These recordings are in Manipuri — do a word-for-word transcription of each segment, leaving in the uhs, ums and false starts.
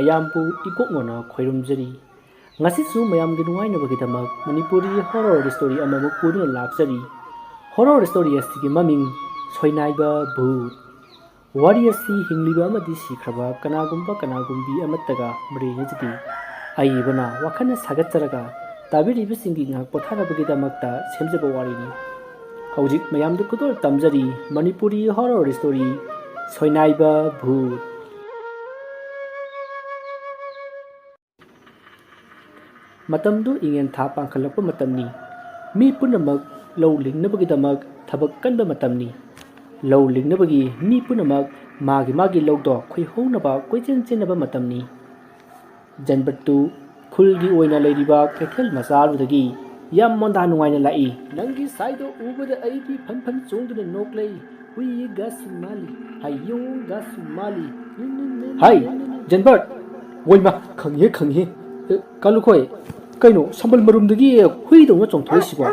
ꯃꯌꯥꯝꯕꯨ ꯏꯀꯣꯛ ꯃꯣꯟꯅ ꯈꯣꯏꯔꯨꯝꯖꯔꯤ꯫ ꯉꯁꯤꯁꯨ ꯃꯌꯥꯝꯒꯤ ꯅꯨꯡꯉꯥꯏꯅꯕꯒꯤꯗꯃꯛ ꯃꯅꯤꯄꯨꯔꯤ horror story ꯑꯃꯃꯨꯛ ꯄꯨꯗꯨꯅ ꯂꯥꯛꯆꯔꯤ꯫ Horror story ꯑꯁꯤꯒꯤ ꯃꯃꯤꯡ ꯁꯣꯏꯅꯥꯏꯕ ꯚꯨꯠ꯫ ꯋꯥꯔꯤ ꯑꯁꯤ ꯍꯤꯡꯂꯤꯕ ꯑꯃꯗꯤ ꯁꯤꯈ꯭ꯔꯕ ꯀꯅꯥꯒꯨꯝꯕ ꯀꯅꯥꯒꯨꯝꯕꯤ ꯑꯃꯠꯇꯒ ꯃꯔꯤ ꯂꯩꯅꯖꯗꯦ꯫ ꯑꯏꯕꯅ ꯋꯥꯈꯜꯅ ꯁꯥꯒꯠꯆꯔꯒ ꯇꯥꯕꯤꯔꯤꯕꯁꯤꯡꯒꯤ ꯉꯥꯏꯍꯥꯛ ꯄꯣꯊꯥꯅꯕꯒꯤꯗꯃꯛꯇ ꯁꯦꯝꯖꯕ ꯋꯥꯔꯤꯅꯤ꯫ ꯍꯧꯖꯤꯛ ꯃꯌꯥꯝꯗ ꯈꯨꯗꯣꯜ ꯇꯝꯖꯔꯤ ꯃꯅꯤꯄꯨꯔꯤ horror story ꯁꯣꯏꯅꯥꯏꯕ ꯚꯨꯠ꯫ ꯃꯇꯝꯗꯨ ꯏꯉꯦꯟ ꯊꯥ ꯄꯥꯡꯈꯠꯂꯛꯄ ꯃꯇꯝꯅꯤ꯫ ꯃꯤ ꯄꯨꯝꯅꯃꯛ ꯂꯧ ꯂꯤꯡꯅꯕꯒꯤꯗꯃꯛ ꯊꯕꯛ ꯀꯟꯕ ꯃꯇꯝꯅꯤ꯫ ꯂꯧ ꯂꯤꯡꯅꯕꯒꯤ ꯃꯤ ꯄꯨꯝꯅꯃꯛ ꯃꯥꯒꯤ ꯃꯥꯒꯤ ꯂꯧꯗꯣ ꯈꯣꯏꯍꯧꯅꯕ ꯀꯣꯏꯆꯦꯟ ꯆꯦꯟꯅꯕ ꯃꯇꯝꯅꯤ꯫ ꯖꯟꯕꯠꯇꯨ ꯈꯨꯜꯒꯤ ꯑꯣꯏꯅ ꯂꯩꯔꯤꯕ ꯀꯩꯊꯦꯜ ꯃꯆꯥ ꯑꯗꯨꯗꯒꯤ ꯌꯥꯝ ꯃꯣꯟꯗꯥ ꯅꯨꯡꯉꯥꯏꯅ ꯂꯥꯛꯏ꯫ ꯅꯪꯒꯤ ꯁꯥꯏꯗꯣ ꯎꯕꯗ ꯑꯩꯗꯤ ꯐꯟ ꯐꯟ ꯆꯣꯡꯗꯨꯅ ꯅꯣꯛꯂꯩ꯫ ꯍꯨꯏꯒꯁꯨ ꯃꯥꯜꯂꯤ, ꯍꯌꯣꯡꯒꯁꯨ ꯃꯥꯜꯂꯤ꯫ ꯍꯥꯏ, ꯖꯟꯕꯔꯠ! ꯋꯣꯏꯃ, ꯈꯪꯉꯤꯍꯦ, ꯈꯪꯉꯤꯍꯦ꯫ ꯑꯦ, ꯀꯥꯂꯨꯈꯣꯏ, ꯀꯩꯅꯣ ꯁꯝꯕꯜ ꯃꯔꯨꯝꯗꯒꯤ ꯍꯨꯏꯗꯧꯅ ꯆꯣꯡꯊꯣꯔꯛꯏꯁꯤꯕꯣ?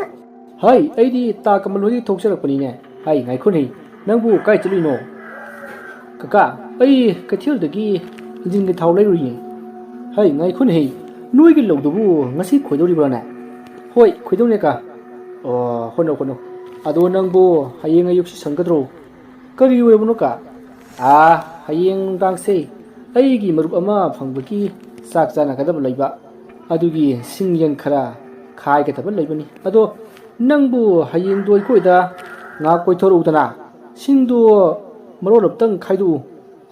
ꯍꯥꯏ, ꯑꯩꯗꯤ ꯇꯥ ꯀꯃꯜ ꯍꯣꯏꯗꯒꯤ ꯊꯣꯛꯆꯔꯛꯄꯅꯤꯅꯦ꯫ ꯍꯥꯏ, ꯉꯥꯏꯈꯣꯅꯦ, ꯅꯪꯕꯨ ꯀꯥꯏ ꯆꯠꯂꯨꯏꯅꯣ? ꯀꯀꯥ, ꯑꯩ ꯀꯩꯊꯦꯜꯗꯒꯤ ꯏꯟꯖꯤꯟꯒꯤ ꯊꯥꯎ ꯂꯩꯔꯨꯏꯅꯦ꯫ ꯍꯩ, ꯉꯥꯏꯈꯣꯅꯦꯍꯦ, ꯅꯣꯏꯒꯤ ꯂꯧꯗꯨꯕꯨ ꯉꯁꯤ ꯈꯣꯏꯗꯧꯔꯤꯕ꯭ꯔꯥꯅꯦ? ꯍꯣꯏ, ꯈꯣꯏꯗꯧꯅꯦ ꯀꯥ꯫ ꯑꯣ, ꯍꯣꯠꯅꯧ, ꯍꯣꯠꯅꯧ꯫ ꯑꯗꯣ ꯅꯪꯕꯨ ꯍꯌꯦꯡ ꯑꯌꯨꯛꯁꯤ ꯁꯪꯒꯗ꯭ꯔꯣ? ꯀꯔꯤ ꯑꯣꯏꯔꯕꯅꯣ ꯀꯥ? ꯑꯥ, ꯍꯌꯦꯡ ꯅꯨꯡꯗꯥꯡꯁꯦ ꯑꯩꯒꯤ ꯃꯔꯨꯞ ꯑꯃ ꯐꯪꯕꯒꯤ ꯆꯥꯛ ꯆꯥꯅꯒꯗꯕ ꯂꯩꯕ, ꯑꯗꯨꯒꯤ ꯁꯤꯡ ꯌꯦꯟ ꯈꯔ ꯈꯥꯏꯒꯗꯕ ꯂꯩꯕꯅꯤ꯫ ꯑꯗꯣ ꯅꯪꯕꯨ ꯍꯌꯦꯡꯗꯣ ꯑꯩꯈꯣꯏꯗ ꯉꯥꯏꯍꯥꯛ ꯀꯣꯏꯊꯣꯔꯛꯎꯗꯅ꯫ ꯁꯤꯡꯗꯨ ꯃꯔꯣꯜ ꯑꯝꯇꯪ ꯈꯥꯏꯗꯣꯛꯎ꯫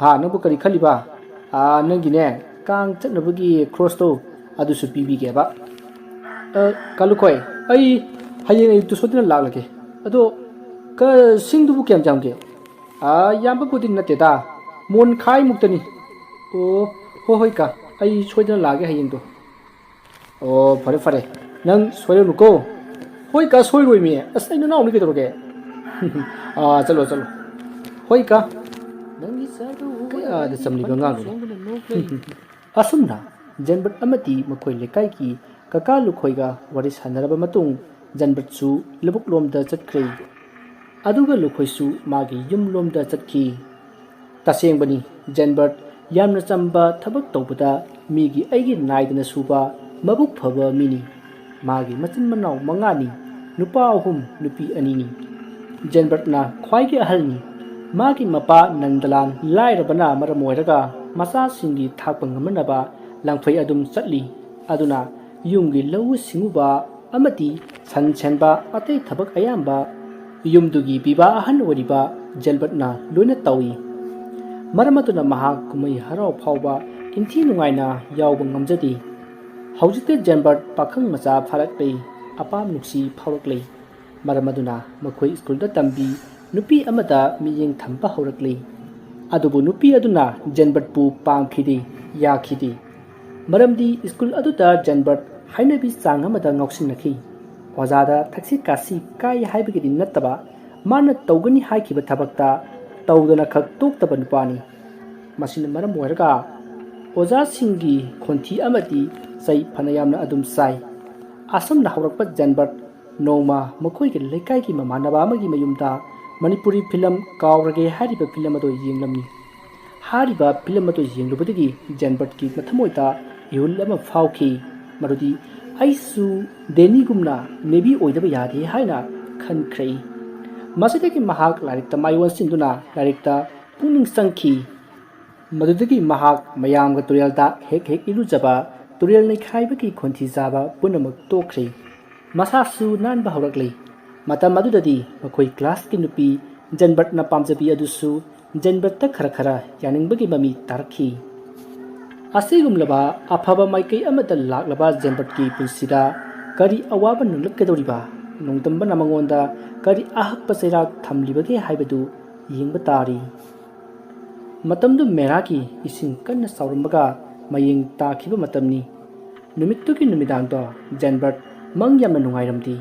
ꯍꯥ, ꯅꯪꯕꯨ ꯀꯔꯤ ꯈꯜꯂꯤꯕ? ꯑꯥ, ꯅꯪꯒꯤꯅꯦ, ꯀꯥꯡ ꯆꯠꯅꯕꯒꯤ ꯈ꯭ꯔꯣꯁꯇꯣ, ꯑꯗꯨꯁꯨ ꯄꯤꯕꯤꯒꯦꯕ꯫ ꯑ, ꯀꯥꯂꯨꯈꯣꯏ, ꯑꯩ ꯍꯌꯦꯡ ꯑꯌꯨꯛꯇꯨ ꯁꯣꯏꯗꯅ ꯂꯥꯛꯂꯒꯦ꯫ ꯑꯗꯣ, ꯀ-, ꯁꯤꯡꯗꯨꯕꯨ ꯀꯌꯥꯝ ꯌꯥꯝꯒꯦ? ꯑꯥ, ꯌꯥꯝꯕꯕꯨꯗꯤ ꯅꯠꯇꯦꯗ, ꯃꯣꯟ ꯈꯥꯏꯃꯨꯛꯇꯅꯤ꯫ ꯑꯣ, ꯍꯣꯏ, ꯍꯣꯏ, ꯀꯥ, ꯑꯩ ꯁꯣꯏꯗꯅ ꯂꯥꯛꯑꯒꯦ ꯍꯌꯦꯡꯗꯣ꯫ ꯑꯣ, ꯐꯔꯦ, ꯐꯔꯦ, ꯅꯪ ꯁꯣꯏꯔꯅꯨꯀꯣ꯫ ꯍꯣꯏ, ꯀꯥ, ꯁꯣꯏꯔꯣꯏꯃꯤ, ꯑꯁ, ꯑꯩ ꯅꯅꯥꯎꯅꯤ ꯀꯩꯗꯧꯔꯒꯦ? ꯑꯥ, ꯆꯠꯂꯣ, ꯆꯠꯂꯣ꯫ ꯍꯣꯏ, ꯀꯥ꯫ ꯀꯌꯥꯗ ꯆꯝꯂꯤꯕ ꯑꯉꯥꯡꯅꯣ꯫ ꯑꯁꯨꯝꯅ ꯖꯦꯟꯕꯔꯠ ꯑꯃꯗꯤ ꯃꯈꯣꯏ ꯂꯩꯀꯥꯏꯒꯤ ꯀꯀꯥ ꯂꯨꯈꯣꯏꯒ ꯋꯥꯔꯤ ꯁꯥꯟꯅꯔꯕ ꯃꯇꯨꯡ, ꯖꯦꯟꯕꯔꯠꯁꯨ ꯂꯧꯕꯨꯛ ꯂꯣꯝꯗ ꯆꯠꯈ꯭ꯔꯦ꯫ ꯑꯗꯨꯒ ꯂꯨꯈꯣꯏꯁꯨ ꯃꯥꯒꯤ ꯌꯨꯝ ꯂꯣꯝꯗ ꯆꯠꯈꯤ꯫ ꯇꯁꯦꯡꯕꯅꯤ, ꯖꯦꯟꯕꯔꯠ ꯌꯥꯝꯅ ꯆꯝꯕ ꯊꯕꯛ ꯇꯧꯕꯗ ꯃꯤꯒꯤ ꯑꯩꯒꯤ ꯅꯥꯏꯗꯅ ꯁꯨꯕ ꯃꯕꯨꯛ ꯐꯕ ꯃꯤꯅꯤ꯫ ꯃꯥꯒꯤ ꯃꯆꯤꯟ ꯃꯅꯥꯎ ꯃꯉꯥꯅꯤ, ꯅꯨꯄꯥ ꯑꯍꯨꯝ, ꯅꯨꯄꯤ ꯑꯅꯤꯅꯤ꯫ ꯖꯦꯟꯕꯔꯠꯅ ꯈ꯭ꯋꯥꯏꯒꯤ ꯑꯍꯜꯅꯤ꯫ ꯃꯥꯒꯤ ꯃꯄꯥ ꯅꯟꯗꯂꯥꯜ ꯂꯥꯏꯔꯕꯅ ꯃꯔꯝ ꯑꯣꯏꯔꯒ ꯃꯆꯥꯁꯤꯡꯒꯤ ꯊꯥꯛꯄ ꯉꯝꯅꯅꯕ ꯂꯪꯐꯩ ꯑꯗꯨꯝ ꯆꯠꯂꯤ꯫ ꯑꯗꯨꯅ ꯌꯨꯝꯒꯤ ꯂꯧꯎ ꯁꯤꯡꯎꯕ ꯑꯃꯗꯤ ꯁꯟ ꯁꯦꯟꯕ ꯑꯇꯩ ꯊꯕꯛ ꯑꯌꯥꯝꯕ ꯌꯨꯝꯗꯨꯒꯤ ꯄꯤꯕꯥ ꯑꯍꯟ ꯑꯣꯏꯔꯤꯕ ꯖꯦꯟꯕꯔꯠꯅ ꯂꯣꯏꯅ ꯇꯧꯏ꯫ ꯃꯔꯝ ꯑꯗꯨꯅ ꯃꯍꯥꯛ ꯀꯨꯝꯍꯩ ꯍꯔꯥꯎ ꯐꯥꯎꯕ ꯏꯟꯊꯤ ꯅꯨꯡꯉꯥꯏꯅ ꯌꯥꯎꯕ ꯉꯝꯖꯗꯦ꯫ ꯍꯧꯖꯤꯛꯇꯤ ꯖꯦꯟꯕꯔꯠ ꯄꯥꯈꯪ ꯃꯆꯥ ꯐꯥꯔꯛꯂꯦ, ꯑꯄꯥꯝ ꯅꯨꯡꯁꯤ ꯐꯥꯎꯔꯛꯂꯦ꯫ ꯃꯔꯝ ꯑꯗꯨꯅ ꯃꯈꯣꯏ ꯁ꯭ꯀꯨꯜꯗ ꯇꯝꯕꯤ ꯅꯨꯄꯤ ꯑꯃꯗ ꯃꯤꯠꯌꯦꯡ ꯊꯝꯕ ꯍꯧꯔꯛꯂꯤ꯫ ꯑꯗꯨꯕꯨ ꯅꯨꯄꯤ ꯑꯗꯨꯅ ꯖꯦꯟꯕꯔꯠꯄꯨ ꯄꯥꯝꯈꯤꯗꯦ, ꯌꯥꯈꯤꯗꯦ꯫ ꯃꯔꯝꯗꯤ ꯁ꯭ꯀꯨꯜ ꯑꯗꯨꯗ ꯖꯦꯟꯕꯔꯠ ꯍꯩꯅꯕꯤ ꯆꯥꯡ ꯑꯃꯗ ꯉꯥꯎꯁꯤꯟꯅꯈꯤ꯫ ꯑꯣꯖꯥꯗ ꯊꯛꯁꯤ ꯈꯥꯁꯤ ꯀꯥꯏ ꯍꯥꯏꯕꯒꯤꯗꯤ ꯅꯠꯇꯕ, ꯃꯥꯅ ꯇꯧꯒꯅꯤ ꯍꯥꯏꯈꯤꯕ ꯊꯕꯛꯇ ꯇꯧꯗꯅ ꯈꯛ ꯇꯣꯛꯇꯕ ꯅꯨꯄꯥꯅꯤ꯫ ꯃꯁꯤꯅ ꯃꯔꯝ ꯑꯣꯏꯔꯒ ꯑꯣꯖꯥꯁꯤꯡꯒꯤ ꯈꯣꯟꯊꯤ ꯑꯃꯗꯤ ꯆꯩ ꯐꯅꯌꯥꯝꯅ ꯑꯗꯨꯝ ꯆꯥꯏ꯫ ꯑꯁꯨꯝꯅ ꯍꯧꯔꯛꯄ ꯖꯦꯟꯕꯔꯠ ꯅꯣꯡꯃ ꯃꯈꯣꯏꯒꯤ ꯂꯩꯀꯥꯏꯒꯤ ꯃꯃꯥꯟꯅꯕ ꯑꯃꯒꯤ ꯃꯌꯨꯝꯗ ꯃꯅꯤꯄꯨꯔꯤ ꯐꯤꯂꯝ ꯀꯥꯎꯔꯒꯦ ꯍꯥꯏꯔꯤꯕ ꯐꯤꯂꯝ ꯑꯗꯨ ꯌꯦꯡꯂꯝꯃꯤ꯫ ꯍꯥꯏꯔꯤꯕ ꯐꯤꯂꯝ ꯑꯗꯨ ꯌꯦꯡꯂꯨꯕꯗꯒꯤ ꯖꯦꯟꯕꯔꯠꯀꯤ ꯃꯊꯃꯣꯏꯗ ꯏꯍꯨꯜ ꯑꯃ ꯐꯥꯎꯈꯤ, ꯃꯗꯨꯗꯤ ꯑꯩꯁꯨ ꯗꯦꯅꯤꯒꯨꯝꯅ ꯅꯦꯚꯤ ꯑꯣꯏꯗꯕ ꯌꯥꯗꯦ ꯍꯥꯏꯅ ꯈꯟꯈ꯭ꯔꯦ꯫ ꯃꯁꯤꯗꯒꯤ ꯃꯍꯥꯛ ꯂꯥꯏꯔꯤꯛꯇ ꯃꯥꯏ ꯑꯣꯟꯁꯤꯟꯗꯨꯅ ꯂꯥꯏꯔꯤꯛꯇ ꯄꯨꯛꯅꯤꯡ ꯆꯪꯈꯤ꯫ ꯃꯗꯨꯗꯒꯤ ꯃꯍꯥꯛ ꯃꯌꯥꯝꯒ ꯇꯨꯔꯦꯜꯗ ꯍꯦꯛ ꯍꯦꯛ ꯏꯔꯨꯖꯕ, ꯇꯨꯔꯦꯜ ꯅꯩꯈꯥꯏꯕꯒꯤ ꯈꯣꯟꯊꯤ ꯆꯥꯕ ꯄꯨꯝꯅꯃꯛ ꯇꯣꯛꯈ꯭ꯔꯦ꯫ ꯃꯁꯥꯁꯨ ꯅꯥꯟꯕ ꯍꯧꯔꯛꯂꯦ꯫ ꯃꯇꯝ ꯑꯗꯨꯗꯗꯤ ꯃꯈꯣꯏ ꯀ꯭ꯂꯥꯁꯀꯤ ꯅꯨꯄꯤ ꯖꯦꯟꯕꯔꯠꯅ ꯄꯥꯝꯖꯕꯤ ꯑꯗꯨꯁꯨ ꯖꯦꯟꯕꯔꯠꯇ ꯈꯔ ꯈꯔ ꯌꯥꯅꯤꯡꯕꯒꯤ ꯃꯃꯤ ꯇꯥꯔꯛꯈꯤ꯫ ꯑꯁꯤꯒꯨꯝꯂꯕ ꯑꯐꯕ ꯃꯥꯏꯀꯩ ꯑꯃꯗ ꯂꯥꯛꯂꯕ ꯖꯦꯟꯕꯔꯠꯀꯤ ꯄꯨꯟꯁꯤꯗ ꯀꯔꯤ ꯑꯋꯥꯕ ꯅꯪꯂꯛꯀꯗꯧꯔꯤꯕ, ꯅꯣꯡꯗꯝꯕꯅ ꯃꯉꯣꯟꯗ ꯀꯔꯤ ꯑꯍꯛꯄ ꯆꯩꯔꯥꯛ ꯊꯝꯂꯤꯕꯒꯦ ꯍꯥꯏꯕꯗꯨ ꯌꯦꯡꯕ ꯇꯥꯔꯤ꯫ ꯃꯇꯝꯗꯨ ꯃꯦꯔꯥꯒꯤ ꯏꯁꯤꯡ ꯀꯟꯅ ꯆꯥꯎꯔꯝꯕꯒ ꯃꯌꯦꯡ ꯇꯥꯈꯤꯕ ꯃꯇꯝꯅꯤ꯫ ꯅꯨꯃꯤꯠꯇꯨꯒꯤ ꯅꯨꯃꯤꯗꯥꯡꯗꯣ ꯖꯦꯟꯕꯔꯠ ꯃꯪ ꯌꯥꯝꯅ ꯅꯨꯡꯉꯥꯏꯔꯝꯗꯦ꯫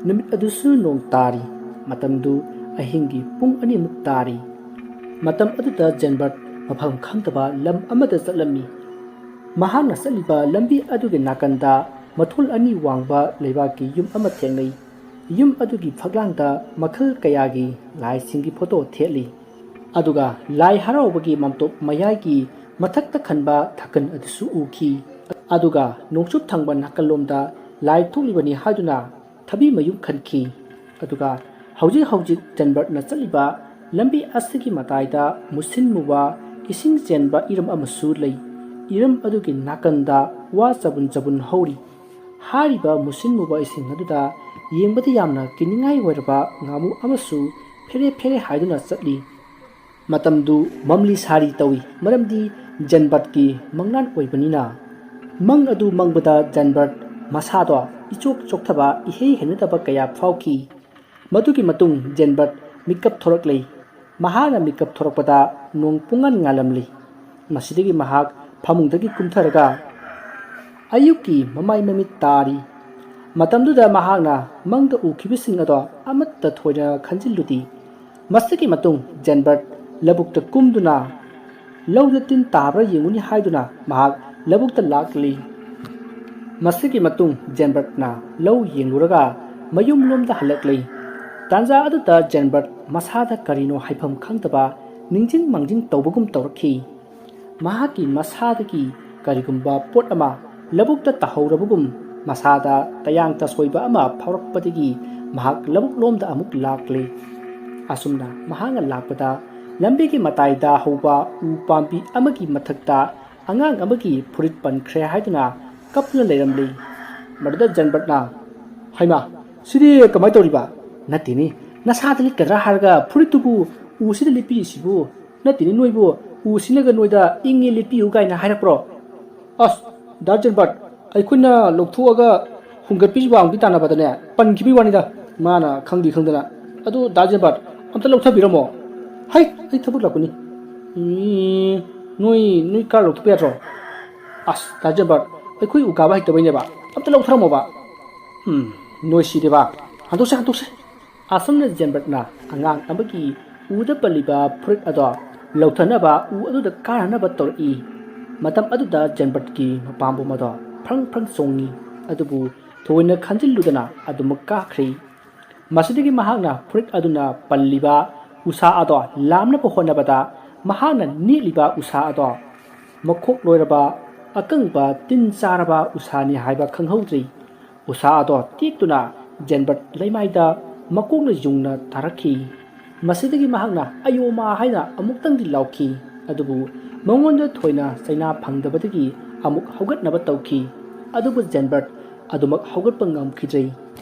ꯅꯨꯃꯤꯠ ꯑꯗꯨꯁꯨ ꯅꯣꯡ ꯇꯥꯔꯤ꯫ ꯃꯇꯝꯗꯨ ꯑꯍꯤꯡꯒꯤ ꯄꯨꯡ ꯑꯅꯤꯃꯨꯛ ꯇꯥꯔꯤ꯫ ꯃꯇꯝ ꯑꯗꯨꯗ ꯖꯦꯟꯕꯔꯠ ꯃꯐꯝ ꯈꯪꯗꯕ ꯂꯝ ꯑꯃꯗ ꯆꯠꯂꯝꯃꯤ꯫ ꯃꯍꯥꯛꯅ ꯆꯠꯂꯤꯕ ꯂꯝꯕꯤ ꯑꯗꯨꯒꯤ ꯅꯥꯀꯟꯗ ꯃꯊꯣꯜ ꯑꯅꯤ ꯋꯥꯡꯕ ꯂꯩꯕꯥꯛꯀꯤ ꯌꯨꯝ ꯑꯃ ꯊꯦꯡꯅꯩ꯫ ꯌꯨꯝ ꯑꯗꯨꯒꯤ ꯐꯛꯂꯥꯡꯗ ꯃꯈꯜ ꯀꯌꯥꯒꯤ ꯂꯥꯏꯁꯤꯡꯒꯤ ꯐꯣꯇꯣ ꯊꯦꯠꯂꯤ꯫ ꯑꯗꯨꯒ ꯂꯥꯏ ꯍꯔꯥꯎꯕꯒꯤ ꯃꯥꯝꯇꯣꯞ ꯃꯌꯥꯏꯒꯤ ꯃꯊꯛꯇ ꯈꯟꯕ ꯊꯥꯀꯟ ꯑꯗꯨꯁꯨ ꯎꯈꯤ꯫ ꯑꯗꯨꯒ ꯅꯣꯡꯆꯨꯞ ꯊꯪꯕ ꯅꯥꯀꯜꯂꯣꯝꯗ ꯂꯥꯏ ꯊꯣꯛꯂꯤꯕꯅꯤ ꯍꯥꯏꯗꯨꯅ ꯊꯕꯤ ꯃꯌꯨꯝ ꯈꯟꯈꯤ꯫ ꯑꯗꯨꯒ ꯍꯧꯖꯤꯛ ꯍꯧꯖꯤꯛ ꯖꯟꯕꯔꯠꯅ ꯆꯠꯂꯤꯕ ꯂꯝꯕꯤ ꯑꯁꯤꯒꯤ ꯃꯇꯥꯏꯗ ꯃꯨꯁꯤꯟ ꯃꯨꯕ ꯏꯁꯤꯡ ꯆꯦꯟꯕ ꯏꯔꯝ ꯑꯃꯁꯨ ꯂꯩ꯫ ꯏꯔꯝ ꯑꯗꯨꯒꯤ ꯅꯥꯀꯟꯗ ꯋꯥ ꯆꯕꯨꯟ ꯆꯕꯨꯟ ꯍꯧꯔꯤ꯫ ꯍꯥꯏꯔꯤꯕ ꯃꯨꯁꯤꯟ ꯃꯨꯕ ꯏꯁꯤꯡ ꯑꯗꯨꯗ ꯌꯦꯡꯕꯗ ꯌꯥꯝꯅ ꯀꯤꯅꯤꯡꯉꯥꯏ ꯑꯣꯏꯔꯕ ꯉꯥꯃꯨ ꯑꯃꯁꯨ ꯐꯦꯔꯦ ꯐꯦꯔꯦ ꯍꯥꯏꯗꯨꯅ ꯆꯠꯂꯤ꯫ ꯃꯇꯝꯗꯨ ꯃꯝꯂꯤ ꯁꯥꯔꯤ ꯇꯧꯏ, ꯃꯔꯝꯗꯤ ꯖꯟꯕꯔꯠꯀꯤ ꯃꯪꯂꯥꯟ ꯑꯣꯏꯕꯅꯤꯅ꯫ ꯃꯪ ꯑꯗꯨ ꯃꯪꯕꯗ ꯖꯟꯕꯔꯠ ꯃꯁꯥꯗꯣ ꯏꯆꯣꯛ ꯆꯣꯛꯊꯕ, ꯏꯍꯩ ꯍꯩꯅꯗꯕ ꯀꯌꯥ ꯐꯥꯎꯈꯤ꯫ ꯃꯗꯨꯒꯤ ꯃꯇꯨꯡ ꯖꯟꯕꯔꯠ ꯃꯤꯀꯞ ꯊꯣꯔꯛꯂꯦ꯫ ꯃꯍꯥꯛꯅ ꯃꯤꯀꯞ ꯊꯣꯔꯛꯄꯗ ꯅꯣꯡ ꯄꯨꯡꯉꯥꯟ ꯉꯥꯜꯂꯝꯂꯤ꯫ ꯃꯁꯤꯗꯒꯤ ꯃꯍꯥꯛ ꯐꯃꯨꯡꯗꯒꯤ ꯀꯨꯝꯊꯔꯒ ꯑꯌꯨꯛꯀꯤ ꯃꯃꯥꯏ ꯃꯃꯤꯠ ꯇꯥꯔꯤ꯫ ꯃꯇꯝꯗꯨꯗ ꯃꯍꯥꯛꯅ ꯃꯪꯗ ꯎꯈꯤꯕꯁꯤꯡ ꯑꯗꯣ ꯑꯃꯠꯇ ꯊꯣꯏꯅ ꯈꯟꯖꯤꯜꯂꯨꯗꯦ꯫ ꯃꯁꯤꯒꯤ ꯃꯇꯨꯡ ꯖꯦꯟꯕꯔꯠ ꯂꯧꯕꯨꯛꯇ ꯀꯨꯝꯗꯨꯅ ꯂꯧꯗ ꯇꯤꯟ ꯇꯥꯕ꯭ꯔꯥ ꯌꯦꯡꯉꯨꯅꯤ ꯍꯥꯏꯗꯨꯅ ꯃꯍꯥꯛ ꯂꯧꯕꯨꯛꯇ ꯂꯥꯛꯂꯤ꯫ ꯃꯁꯤꯒꯤ ꯃꯇꯨꯡ ꯖꯦꯟꯕꯔꯠꯅ ꯂꯧ ꯌꯦꯡꯂꯨꯔꯒ ꯃꯌꯨꯝꯂꯣꯝꯗ ꯍꯜꯂꯛꯂꯤ꯫ ꯇꯥꯟꯖꯥ ꯑꯗꯨꯗ ꯖꯦꯟꯕꯔꯠ ꯃꯁꯥꯗ ꯀꯔꯤꯅꯣ ꯍꯥꯏꯐꯝ ꯈꯪꯗꯕ ꯅꯤꯡꯖꯤꯡ ꯃꯥꯡꯖꯤꯡ ꯇꯧꯕꯒꯨꯝ ꯇꯧꯔꯛꯈꯤ꯫ ꯃꯍꯥꯛꯀꯤ ꯃꯁꯥꯗꯒꯤ ꯀꯔꯤꯒꯨꯝꯕ ꯄꯣꯠ ꯑꯃ ꯂꯧꯕꯨꯛꯇ ꯇꯥꯍꯧꯔꯕꯒꯨꯝ ꯃꯁꯥꯗ ꯇꯌꯥꯡ ꯇꯁꯣꯏꯕ ꯑꯃ ꯐꯥꯎꯔꯛꯄꯗꯒꯤ ꯃꯍꯥꯛ ꯂꯧꯕꯨꯛꯂꯣꯝꯗ ꯑꯃꯨꯛ ꯂꯥꯛꯂꯦ꯫ ꯑꯁꯨꯝꯅ ꯃꯍꯥꯛꯅ ꯂꯥꯛꯄꯗ ꯂꯝꯕꯤꯒꯤ ꯃꯇꯥꯏꯗ ꯍꯧꯕ ꯎ ꯄꯥꯝꯕꯤ ꯑꯃꯒꯤ ꯃꯊꯛꯇ ꯑꯉꯥꯡ ꯑꯃꯒꯤ ꯐꯨꯔꯤꯠ ꯄꯟꯈ꯭ꯔꯦ ꯍꯥꯏꯗꯨꯅ ꯀꯞꯇꯨꯅ ꯂꯩꯔꯝꯂꯤ꯫ ꯃꯗꯨꯗ ꯖꯟꯕꯔꯠꯅ, "ꯍꯩꯃꯥ, ꯁꯤꯗꯤ ꯀꯃꯥꯏꯅ ꯇꯧꯔꯤꯕ? ꯅꯠꯇꯦꯅꯦ, ꯅꯁꯥꯗ ꯂꯤꯠꯀꯗ꯭ꯔꯥ ꯍꯥꯏꯔꯒ ꯐꯨꯔꯤꯠꯇꯨꯕꯨ ꯎꯁꯤꯗ ꯂꯤꯠꯄꯤꯔꯤꯁꯤꯕꯨ? ꯅꯠꯇꯦꯅꯦ, ꯅꯣꯏꯕꯨ ꯎꯁꯤꯅꯒ ꯅꯣꯏꯗ ꯏꯪꯉꯦ ꯂꯤꯠꯄꯤꯌꯨ ꯀꯥꯏꯅ ꯍꯥꯏꯔꯛꯄ꯭ꯔꯣ? ꯑꯁ, ꯗꯥ ꯖꯦꯟꯕꯔꯠ, ꯑꯩꯈꯣꯏꯅ ꯂꯧꯊꯣꯛꯑꯒ ꯍꯨꯟꯒꯠꯄꯤꯕ ꯑꯃꯨꯛꯀꯤ ꯇꯥꯟꯅꯕꯗꯅꯦ ꯄꯟꯈꯤꯕꯒꯤ ꯋꯥꯅꯤꯗ, ꯃꯥꯅ ꯈꯪꯗꯤ ꯈꯪꯗꯅ꯫ ꯑꯗꯨ ꯗꯥ ꯖꯦꯟꯕꯔꯠ, ꯑꯝꯇ ꯂꯧꯊꯕꯤꯔꯝꯃꯣ꯫ ꯍꯩ, ꯑꯩ ꯊꯕꯛ ꯂꯥꯛꯄꯅꯤ꯫ ꯏ, ꯅꯣꯏ, ꯅꯣꯏ ꯀꯥꯔ ꯂꯧꯊꯣꯛꯄ ꯌꯥꯗ꯭ꯔꯣ? ꯑꯁ, ꯗꯥ ꯖꯦꯟꯕꯔꯠ, ꯑꯩꯈꯣꯏ ꯎ ꯀꯥꯕ ꯍꯩꯇꯕꯩꯅꯦꯕ, ꯑꯝꯇ ꯂꯧꯊꯔꯝꯃꯣꯕ꯫ ꯎꯝ, ꯅꯣꯏ ꯁꯤꯗꯤꯕ, ꯍꯟꯗꯣꯛꯁꯦ, ꯍꯟꯗꯣꯛꯁꯦ꯫" ꯑꯁꯨꯝꯅ ꯖꯦꯟꯕꯔꯠꯅ ꯑꯉꯥꯡ ꯑꯃꯒꯤ ꯎꯗ ꯄꯜꯂꯤꯕ ꯐꯨꯔꯤꯠ ꯑꯗꯣ ꯂꯧꯊꯅꯕ ꯎ ꯑꯗꯨꯗ ꯀꯥꯅꯅꯕ ꯇꯧꯔꯛꯏ꯫ ꯃꯇꯝ ꯑꯗꯨꯗ ꯖꯦꯟꯕꯔꯠꯀꯤ ꯃꯄꯥꯝꯕꯣꯝ ꯑꯗꯣ ꯐ꯭ꯔꯪ ꯐ꯭ꯔꯪ ꯆꯣꯡꯉꯤ, ꯑꯗꯨꯕꯨ ꯊꯣꯏꯅ ꯈꯟꯖꯤꯜꯂꯨꯗꯅ ꯑꯗꯨꯃꯛ ꯀꯥꯈ꯭ꯔꯦ꯫ ꯃꯁꯤꯗꯒꯤ ꯃꯍꯥꯛꯅ ꯐꯨꯔꯤꯠ ꯑꯗꯨꯅ ꯄꯜꯂꯤꯕ ꯎꯁꯥ ꯑꯗꯣ ꯂꯥꯝꯅꯕ ꯍꯣꯠꯅꯕꯗ ꯃꯍꯥꯛꯅ ꯅꯦꯠꯂꯤꯕ ꯎꯁꯥ ꯑꯗꯣ ꯃꯈꯣꯛ ꯂꯣꯏꯔꯕ, ꯑꯀꯪꯕ, ꯇꯤꯟ ꯆꯥꯔꯕ ꯎꯁꯥꯅꯤ ꯍꯥꯏꯕ ꯈꯪꯍꯧꯗ꯭ꯔꯤ꯫ ꯎꯁꯥ ꯑꯗꯣ ꯇꯦꯛꯇꯨꯅ ꯖꯦꯟꯕꯔꯠ ꯂꯩꯃꯥꯏꯗ ꯃꯀꯣꯛꯅ ꯌꯨꯡꯅ ꯇꯥꯔꯛꯈꯤ꯫ ꯃꯁꯤꯗꯒꯤ ꯃꯍꯥꯛꯅ "ꯑꯌꯣꯃꯥ" ꯍꯥꯏꯅ ꯑꯃꯨꯛꯇꯪꯗꯤ ꯂꯥꯎꯈꯤ, ꯑꯗꯨꯕꯨ ꯃꯉꯣꯟꯗ ꯊꯣꯏꯅ ꯆꯩꯅꯥ ꯐꯪꯗꯕꯗꯒꯤ ꯑꯃꯨꯛ ꯍꯧꯒꯠꯅꯕ ꯇꯧꯈꯤ꯫ ꯑꯗꯨꯕꯨ ꯖꯦꯟꯕꯔꯠ ꯑꯗꯨꯃꯛ ꯍꯧꯒꯠꯄ ꯉꯝꯈꯤꯗ꯭ꯔꯦ꯫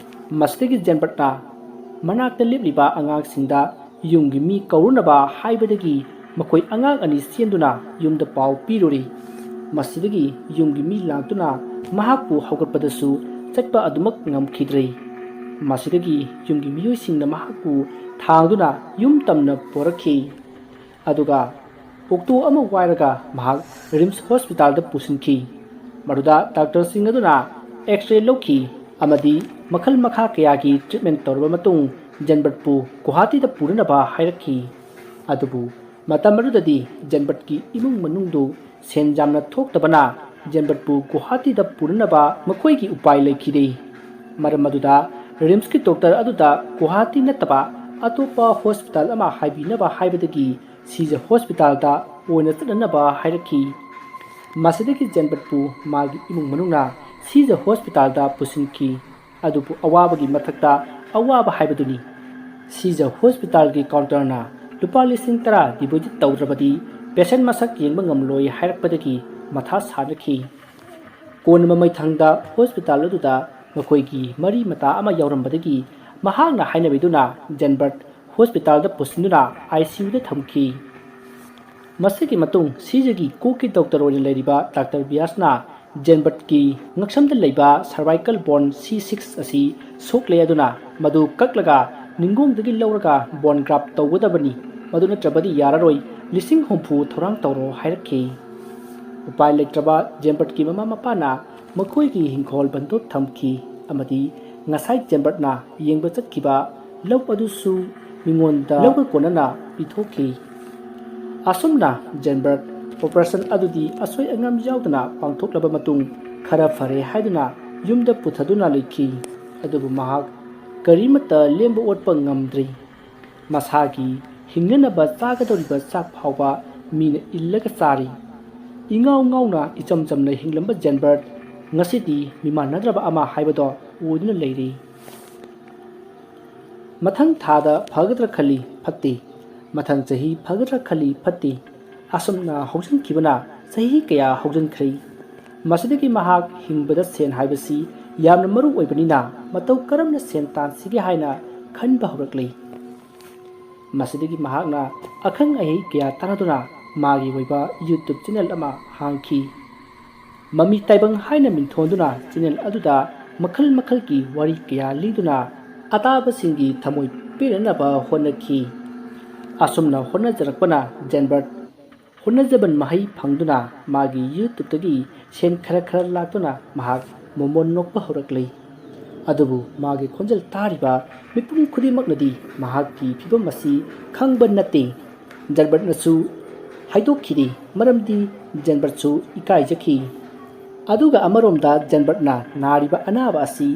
ꯃꯁꯤꯗꯒꯤ ꯖꯦꯟꯕꯔꯠꯅ ꯃꯅꯥꯛꯇ ꯂꯦꯞꯂꯤꯕ ꯑꯉꯥꯡꯁꯤꯡꯗ ꯌꯨꯝꯒꯤ ꯃꯤ ꯀꯧꯔꯨꯅꯕ ꯍꯥꯏꯕꯗꯒꯤ ꯃꯈꯣꯏ ꯑꯉꯥꯡ ꯑꯅꯤ ꯆꯦꯟꯗꯨꯅ ꯌꯨꯝꯗ ꯄꯥꯎ ꯄꯤꯔꯨꯔꯤ꯫ ꯃꯁꯤꯗꯒꯤ ꯌꯨꯝꯒꯤ ꯃꯤ ꯂꯥꯛꯇꯨꯅ ꯃꯍꯥꯛꯄꯨ ꯍꯧꯒꯠꯄꯗꯁꯨ ꯆꯠꯄ ꯑꯗꯨꯃꯛ ꯉꯝꯈꯤꯗ꯭ꯔꯦ꯫ ꯃꯁꯤꯗꯒꯤ ꯌꯨꯝꯒꯤ ꯃꯤꯑꯣꯏꯁꯤꯡꯅ ꯃꯍꯥꯛꯄꯨ ꯊꯥꯡꯗꯨꯅ ꯌꯨꯝ ꯇꯝꯅ ꯄꯣꯔꯛꯈꯤ꯫ ꯑꯗꯨꯒ ꯑꯣꯛꯇꯣ ꯑꯃ ꯋꯥꯏꯔꯒ ꯃꯍꯥꯛ ꯔꯤꯝꯁ ꯍꯣꯁꯄꯤꯇꯥꯜꯗ ꯄꯨꯁꯤꯟꯈꯤ꯫ ꯃꯗꯨꯗ ꯗꯥꯛꯇꯔꯁꯤꯡ ꯑꯗꯨꯅ ꯑꯦꯛꯁ-ꯔꯦ ꯂꯧꯈꯤ ꯑꯃꯗꯤ ꯃꯈꯜ ꯃꯈꯥ ꯀꯌꯥꯒꯤ ꯇ꯭ꯔꯤꯠꯃꯦꯟ ꯇꯧꯔꯕ ꯃꯇꯨꯡ ꯖꯦꯟꯕꯔꯠꯄꯨ ꯒꯨꯋꯥꯍꯥꯇꯤꯗ ꯄꯨꯅꯅꯕ ꯍꯥꯏꯔꯛꯈꯤ꯫ ꯑꯗꯨꯕꯨ ꯃꯇꯝ ꯑꯗꯨꯗꯗꯤ ꯖꯦꯟꯕꯔꯠꯀꯤ ꯏꯃꯨꯡ ꯃꯅꯨꯡꯗꯨ ꯁꯦꯟ ꯌꯥꯝꯅ ꯊꯣꯛꯇꯕꯅ ꯖꯦꯟꯕꯔꯠꯄꯨ ꯒꯨꯋꯥꯍꯥꯇꯤꯗ ꯄꯨꯅꯅꯕ ꯃꯈꯣꯏꯒꯤ ꯎꯄꯥꯏ ꯂꯩꯈꯤꯗꯦ꯫ ꯃꯔꯝ ꯑꯗꯨꯗ ꯔꯤꯝꯁꯀꯤ ꯗꯣꯛꯇꯔ ꯑꯗꯨꯗ ꯒꯨꯋꯥꯍꯥꯇꯤ ꯅꯠꯇꯕ ꯑꯇꯣꯞꯄ ꯍꯣꯁꯄꯤꯇꯥꯜ ꯑꯃ ꯍꯥꯏꯕꯤꯅꯕ ꯍꯥꯏꯕꯗꯒꯤ ꯁꯤꯖ ꯍꯣꯁꯄꯤꯇꯥꯜꯗ ꯑꯣꯏꯅ ꯆꯠꯅꯅꯕ ꯍꯥꯏꯔꯛꯈꯤ꯫ ꯃꯁꯤꯗꯒꯤ ꯖꯦꯟꯕꯔꯠꯄꯨ ꯃꯥꯒꯤ ꯏꯃꯨꯡ ꯃꯅꯨꯡꯅ ꯁꯤꯖ ꯍꯣꯁꯄꯤꯇꯥꯜꯗ ꯄꯨꯁꯤꯟꯈꯤ꯫ ꯑꯗꯨꯕꯨ ꯑꯋꯥꯕꯒꯤ ꯃꯊꯛꯇ ꯑꯋꯥꯕ ꯍꯥꯏꯕꯗꯨꯅꯤ꯫ ꯁꯤꯖ ꯍꯣꯁꯄꯤꯇꯥꯜꯒꯤ ꯀꯥꯎꯟꯇꯔꯅ ꯂꯨꯄꯥ ꯂꯤꯁꯤꯡ ꯇꯔꯥ ꯗꯤꯄꯣꯖꯤꯠ ꯇꯧꯗ꯭ꯔꯕꯗꯤ ꯄꯦꯁꯦꯟ ꯃꯁꯛ ꯌꯦꯡꯕ ꯉꯝꯂꯣꯏ ꯍꯥꯏꯔꯛꯄꯗꯒꯤ ꯃꯊꯥ ꯁꯥꯅꯈꯤ꯫ ꯀꯣꯟꯅ ꯃꯃꯩꯊꯪꯗ ꯍꯣꯁꯄꯤꯇꯥꯜ ꯑꯗꯨꯗ ꯃꯈꯣꯏꯒꯤ ꯃꯔꯤ ꯃꯇꯥ ꯑꯃ ꯌꯥꯎꯔꯝꯕꯗꯒꯤ ꯃꯍꯥꯛꯅ ꯍꯥꯏꯅꯕꯤꯗꯨꯅ ꯖꯦꯟꯕꯔꯠ ꯍꯣꯁꯄꯤꯇꯥꯜꯗ ꯄꯨꯁꯤꯟꯗꯨꯅ ꯑꯥꯏ ꯁꯤ ꯌꯨꯗ ꯊꯝꯈꯤ꯫ ꯃꯁꯤꯒꯤ ꯃꯇꯨꯡ ꯁꯤꯖꯒꯤ ꯀꯣꯛꯀꯤ ꯗꯣꯛꯇꯔ ꯑꯣꯏꯅ ꯂꯩꯔꯤꯕ ꯗꯥꯛꯇꯔ ꯕꯤꯌꯥꯁꯅ ꯖꯦꯟꯕꯔꯠꯀꯤ ꯉꯛꯁꯝꯗ ꯂꯩꯕ ꯁꯔꯚꯥꯏꯀꯜ ꯕꯣꯟ ꯁꯤ ꯁꯤꯛꯁ ꯑꯁꯤ ꯁꯣꯛꯂꯦ, ꯑꯗꯨꯅ ꯃꯗꯨ ꯀꯛꯂꯒ ꯅꯤꯡꯒꯣꯡꯗꯒꯤ ꯂꯧꯔꯒ ꯕꯣꯟ ꯒ꯭ꯔꯥꯐ ꯇꯧꯒꯗꯕꯅꯤ, ꯃꯗꯨ ꯅꯠꯇ꯭ꯔꯕꯗꯤ ꯌꯥꯔꯔꯣꯏ, ꯂꯤꯁꯤꯡ ꯍꯨꯝꯐꯨ ꯊꯧꯔꯥꯡ ꯇꯧꯔꯣ ꯍꯥꯏꯔꯛꯈꯤ꯫ ꯎꯄꯥꯏ ꯂꯩꯇ꯭ꯔꯕ ꯖꯦꯟꯕꯔꯠꯀꯤ ꯃꯃꯥ ꯃꯄꯥꯅ ꯃꯈꯣꯏꯒꯤ ꯍꯤꯡꯈꯣꯜ ꯕꯟꯗꯣꯞ ꯊꯝꯈꯤ ꯑꯃꯗꯤ ꯉꯁꯥꯏ ꯖꯦꯟꯕꯔꯠꯅ ꯌꯦꯡꯕ ꯆꯠꯈꯤꯕ ꯂꯧ ꯑꯗꯨꯁꯨ ꯃꯤꯉꯣꯟꯗ ꯂꯧꯒ ꯀꯣꯟꯅꯅ ꯄꯤꯊꯣꯛꯈꯤ꯫ ꯑꯁꯨꯝꯅ ꯖꯦꯟꯕꯔꯠ ꯑꯣꯄꯔꯦꯁꯟ ꯑꯗꯨꯗꯤ ꯑꯁꯣꯏ ꯑꯉꯥꯝ ꯌꯥꯎꯗꯅ ꯄꯥꯡꯊꯣꯛꯂꯕ ꯃꯇꯨꯡ ꯈꯔ ꯐꯔꯦ ꯍꯥꯏꯗꯨꯅ ꯌꯨꯝꯗ ꯄꯨꯊꯗꯨꯅ ꯂꯩꯈꯤ꯫ ꯑꯗꯨꯕꯨ ꯃꯍꯥꯛ ꯀꯔꯤꯃꯠꯇ ꯂꯦꯡꯕ ꯑꯣꯠꯄ ꯉꯝꯗ꯭ꯔꯤ꯫ ꯃꯁꯥꯒꯤ ꯍꯤꯡꯅꯅꯕ ꯆꯥꯒꯗꯧꯔꯤꯕ ꯆꯥꯛ ꯐꯥꯎꯕ ꯃꯤꯅ ꯏꯜꯂꯒ ꯆꯥꯔꯤ꯫ ꯏꯉꯥꯎ ꯉꯥꯎꯅ ꯏꯆꯝ ꯆꯝꯅ ꯍꯤꯡꯂꯝꯕ ꯖꯦꯟꯕꯔꯠ ꯉꯁꯤꯗꯤ ꯃꯤꯃꯥꯟꯅꯗ꯭ꯔꯕ ꯑꯃ ꯍꯥꯏꯕꯗꯣ ꯑꯣꯏꯗꯨꯅ ꯂꯩꯔꯤ꯫ ꯃꯊꯪ ꯊꯥꯗ ꯐꯒꯗ꯭ꯔꯥ ꯈꯜꯂꯤ, ꯐꯠꯇꯦ꯫ ꯃꯊꯪ ꯆꯍꯤ ꯐꯒꯗ꯭ꯔꯥ ꯈꯜꯂꯤ, ꯐꯠꯇꯦ꯫ ꯑꯁꯨꯝꯅ ꯍꯧꯖꯤꯟꯈꯤꯕꯅ ꯆꯍꯤ ꯀꯌꯥ ꯍꯧꯖꯤꯟꯈ꯭ꯔꯦ꯫ ꯃꯁꯤꯗꯒꯤ ꯃꯍꯥꯛ ꯍꯤꯡꯕꯗ ꯁꯦꯟ ꯍꯥꯏꯕꯁꯤ ꯌꯥꯝꯅ ꯃꯔꯨ ꯑꯣꯏꯕꯅꯤꯅ ꯃꯇꯧ ꯀꯔꯝꯅ ꯁꯦꯟ ꯇꯥꯟꯁꯤꯒꯦ ꯍꯥꯏꯅ ꯈꯟꯕ ꯍꯧꯔꯛꯂꯤ꯫ ꯃꯁꯤꯗꯒꯤ ꯃꯍꯥꯛꯅ ꯑꯈꯪ ꯑꯍꯩ ꯀꯌꯥ ꯇꯥꯟꯅꯗꯨꯅ ꯃꯥꯒꯤ ꯑꯣꯏꯕ YouTube channel ꯑꯃ ꯍꯥꯡꯈꯤ꯫ ꯃꯃꯤ ꯇꯥꯏꯕꯪ ꯍꯥꯏꯅ ꯃꯤꯡꯊꯣꯟꯗꯨꯅ channel ꯑꯗꯨꯗ ꯃꯈꯜ ꯃꯈꯜꯒꯤ ꯋꯥꯔꯤ ꯀꯌꯥ ꯂꯤꯗꯨꯅ ꯑꯇꯥꯕꯁꯤꯡꯒꯤ ꯊꯃꯣꯏ ꯄꯦꯟꯅꯅꯕ ꯍꯣꯠꯅꯈꯤ꯫ ꯑꯁꯨꯝꯅ ꯍꯣꯠꯅꯖꯔꯛꯄꯅ ꯖꯦꯟꯕꯔꯠ ꯍꯣꯠꯅꯖꯃꯟ ꯃꯍꯩ ꯐꯪꯗꯨꯅ ꯃꯥꯒꯤ YouTubeꯇꯒꯤ ꯁꯦꯟ ꯈꯔ ꯈꯔ ꯂꯥꯛꯇꯨꯅ ꯃꯍꯥꯛ ꯃꯣꯃꯣꯟ ꯅꯣꯛꯄ ꯍꯧꯔꯛꯂꯤ꯫ ꯑꯗꯨꯕꯨ ꯃꯥꯒꯤ ꯈꯣꯟꯖꯦꯜ ꯇꯥꯔꯤꯕ ꯃꯤꯄꯨꯝ ꯈꯨꯗꯤꯡꯃꯛꯅꯗꯤ ꯃꯍꯥꯛꯀꯤ ꯐꯤꯕꯝ ꯑꯁꯤ ꯈꯪꯕ ꯅꯠꯇꯦ꯫ ꯖꯦꯟꯕꯔꯠꯅꯁꯨ ꯍꯥꯏꯗꯣꯛꯈꯤꯗꯦ, ꯃꯔꯝꯗꯤ ꯖꯦꯟꯕꯔꯠꯁꯨ ꯏꯀꯥꯏꯖꯈꯤ꯫ ꯑꯗꯨꯒ ꯑꯃꯔꯣꯝꯗ ꯖꯦꯟꯕꯔꯠꯅ ꯅꯥꯔꯤꯕ ꯑꯅꯥꯕ ꯑꯁꯤ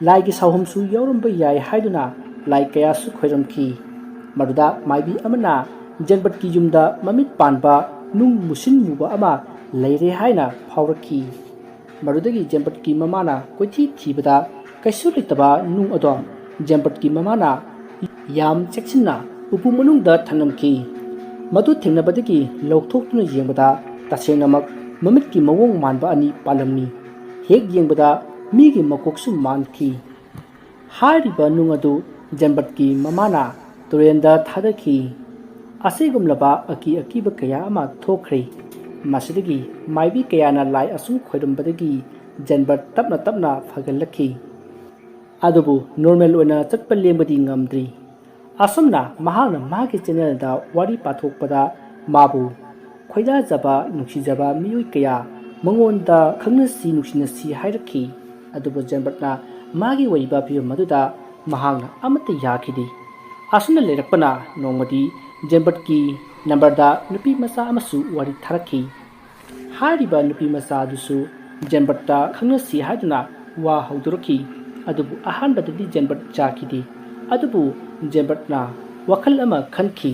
ꯂꯥꯏꯒꯤ ꯁꯥꯎꯍꯨꯝꯁꯨ ꯌꯥꯎꯔꯝꯕ ꯌꯥꯏ ꯍꯥꯏꯗꯨꯅ ꯂꯥꯏ ꯀꯌꯥꯁꯨ ꯈꯣꯏꯔꯝꯈꯤ꯫ ꯃꯗꯨꯗ ꯃꯥꯏꯕꯤ ꯑꯃꯅ ꯖꯦꯟꯕꯔꯠꯀꯤ ꯌꯨꯝꯗ ꯃꯃꯤꯠ ꯄꯥꯟꯕ ꯅꯨꯡ ꯃꯨꯁꯤꯟ ꯃꯨꯕ ꯑꯃ ꯂꯩꯔꯦ ꯍꯥꯏꯅ ꯐꯥꯎꯔꯛꯈꯤ꯫ ꯃꯗꯨꯗꯒꯤ ꯖꯦꯟꯕꯔꯠꯀꯤ ꯃꯃꯥꯅ ꯀꯣꯏꯊꯤ ꯊꯤꯕꯗ ꯀꯩꯁꯨ ꯂꯩꯇꯕ ꯅꯨꯡ ꯑꯗꯣ ꯖꯦꯟꯕꯔꯠꯀꯤ ꯃꯃꯥꯅ ꯌꯥꯝ ꯆꯦꯛꯁꯤꯟꯅ ꯎꯄꯨ ꯃꯅꯨꯡꯗ ꯊꯝꯂꯝꯈꯤ꯫ ꯃꯗꯨ ꯊꯦꯡꯅꯕꯗꯒꯤ ꯂꯧꯊꯣꯛꯇꯨꯅ ꯌꯦꯡꯕꯗ ꯇꯁꯦꯡꯅꯃꯛ ꯃꯃꯤꯠꯀꯤ ꯃꯑꯣꯡ ꯃꯥꯟꯕ ꯑꯅꯤ ꯄꯥꯜꯂꯝꯃꯤ꯫ ꯍꯦꯛ ꯌꯦꯡꯕꯗ ꯃꯤꯒꯤ ꯃꯀꯣꯛꯁꯨ ꯃꯥꯟꯈꯤ꯫ ꯍꯥꯏꯔꯤꯕ ꯅꯨꯡ ꯑꯗꯨ ꯖꯦꯟꯕꯔꯠꯀꯤ ꯃꯃꯥꯅ ꯇꯨꯔꯦꯟꯗ ꯊꯥꯗꯈꯤ꯫ ꯑꯁꯤꯒꯨꯝꯂꯕ ꯑꯀꯤ ꯑꯀꯤꯕ ꯀꯌꯥ ꯑꯃ ꯊꯣꯛꯈ꯭ꯔꯦ꯫ ꯃꯁꯤꯗꯒꯤ ꯃꯥꯏꯕꯤ ꯀꯌꯥꯅ ꯂꯥꯏ ꯑꯁꯨꯝ ꯈꯣꯏꯔꯝꯕꯗꯒꯤ ꯖꯦꯟꯕꯔꯠ ꯇꯞꯅ ꯇꯞꯅ ꯐꯒꯠꯂꯛꯈꯤ꯫ ꯑꯗꯨꯕꯨ normal ꯑꯣꯏꯅ ꯆꯠꯄ ꯂꯦꯡꯕꯗꯤ ꯉꯝꯗ꯭ꯔꯤ꯫ ꯑꯁꯨꯝꯅ ꯃꯍꯥꯛꯅ ꯃꯥꯒꯤ channelꯗ ꯋꯥꯔꯤ ꯄꯥꯊꯣꯛꯄꯗ ꯃꯥꯕꯨ ꯈꯣꯏꯗꯥꯖꯕ, ꯅꯨꯡꯁꯤꯖꯕ ꯃꯤꯑꯣꯏ ꯀꯌꯥ ꯃꯉꯣꯟꯗ ꯈꯪꯅꯁꯤ ꯅꯨꯡꯁꯤꯅꯁꯤ ꯍꯥꯏꯔꯛꯈꯤ꯫ ꯑꯗꯨꯕꯨ ꯖꯦꯟꯕꯔꯠꯅ ꯃꯥꯒꯤ ꯑꯣꯏꯔꯤꯕ ꯐꯤꯕꯝ ꯑꯗꯨꯗ ꯃꯍꯥꯛꯅ ꯑꯃꯠꯇ ꯌꯥꯈꯤꯗꯦ꯫ ꯑꯁꯨꯝꯅ ꯂꯩꯔꯛꯄꯅ ꯅꯣꯡꯃꯗꯤ ꯖꯦꯟꯕꯔꯠꯀꯤ numberꯗ ꯅꯨꯄꯤ ꯃꯆꯥ ꯑꯃꯁꯨ ꯋꯥꯔꯤ ꯊꯥꯔꯛꯈꯤ꯫ ꯍꯥꯏꯔꯤꯕ ꯅꯨꯄꯤ ꯃꯆꯥ ꯑꯗꯨꯁꯨ ꯖꯦꯟꯕꯔꯠꯇ ꯈꯪꯅꯁꯤ ꯍꯥꯏꯗꯨꯅ ꯋꯥ ꯍꯧꯗꯣꯔꯛꯈꯤ꯫ ꯑꯗꯨꯕꯨ ꯑꯍꯥꯟꯕꯗꯗꯤ ꯖꯦꯟꯕꯔꯠ ꯌꯥꯈꯤꯗꯦ꯫ ꯑꯗꯨꯕꯨ ꯖꯦꯟꯕꯔꯠꯅ ꯋꯥꯈꯜ ꯑꯃ ꯈꯟꯈꯤ꯫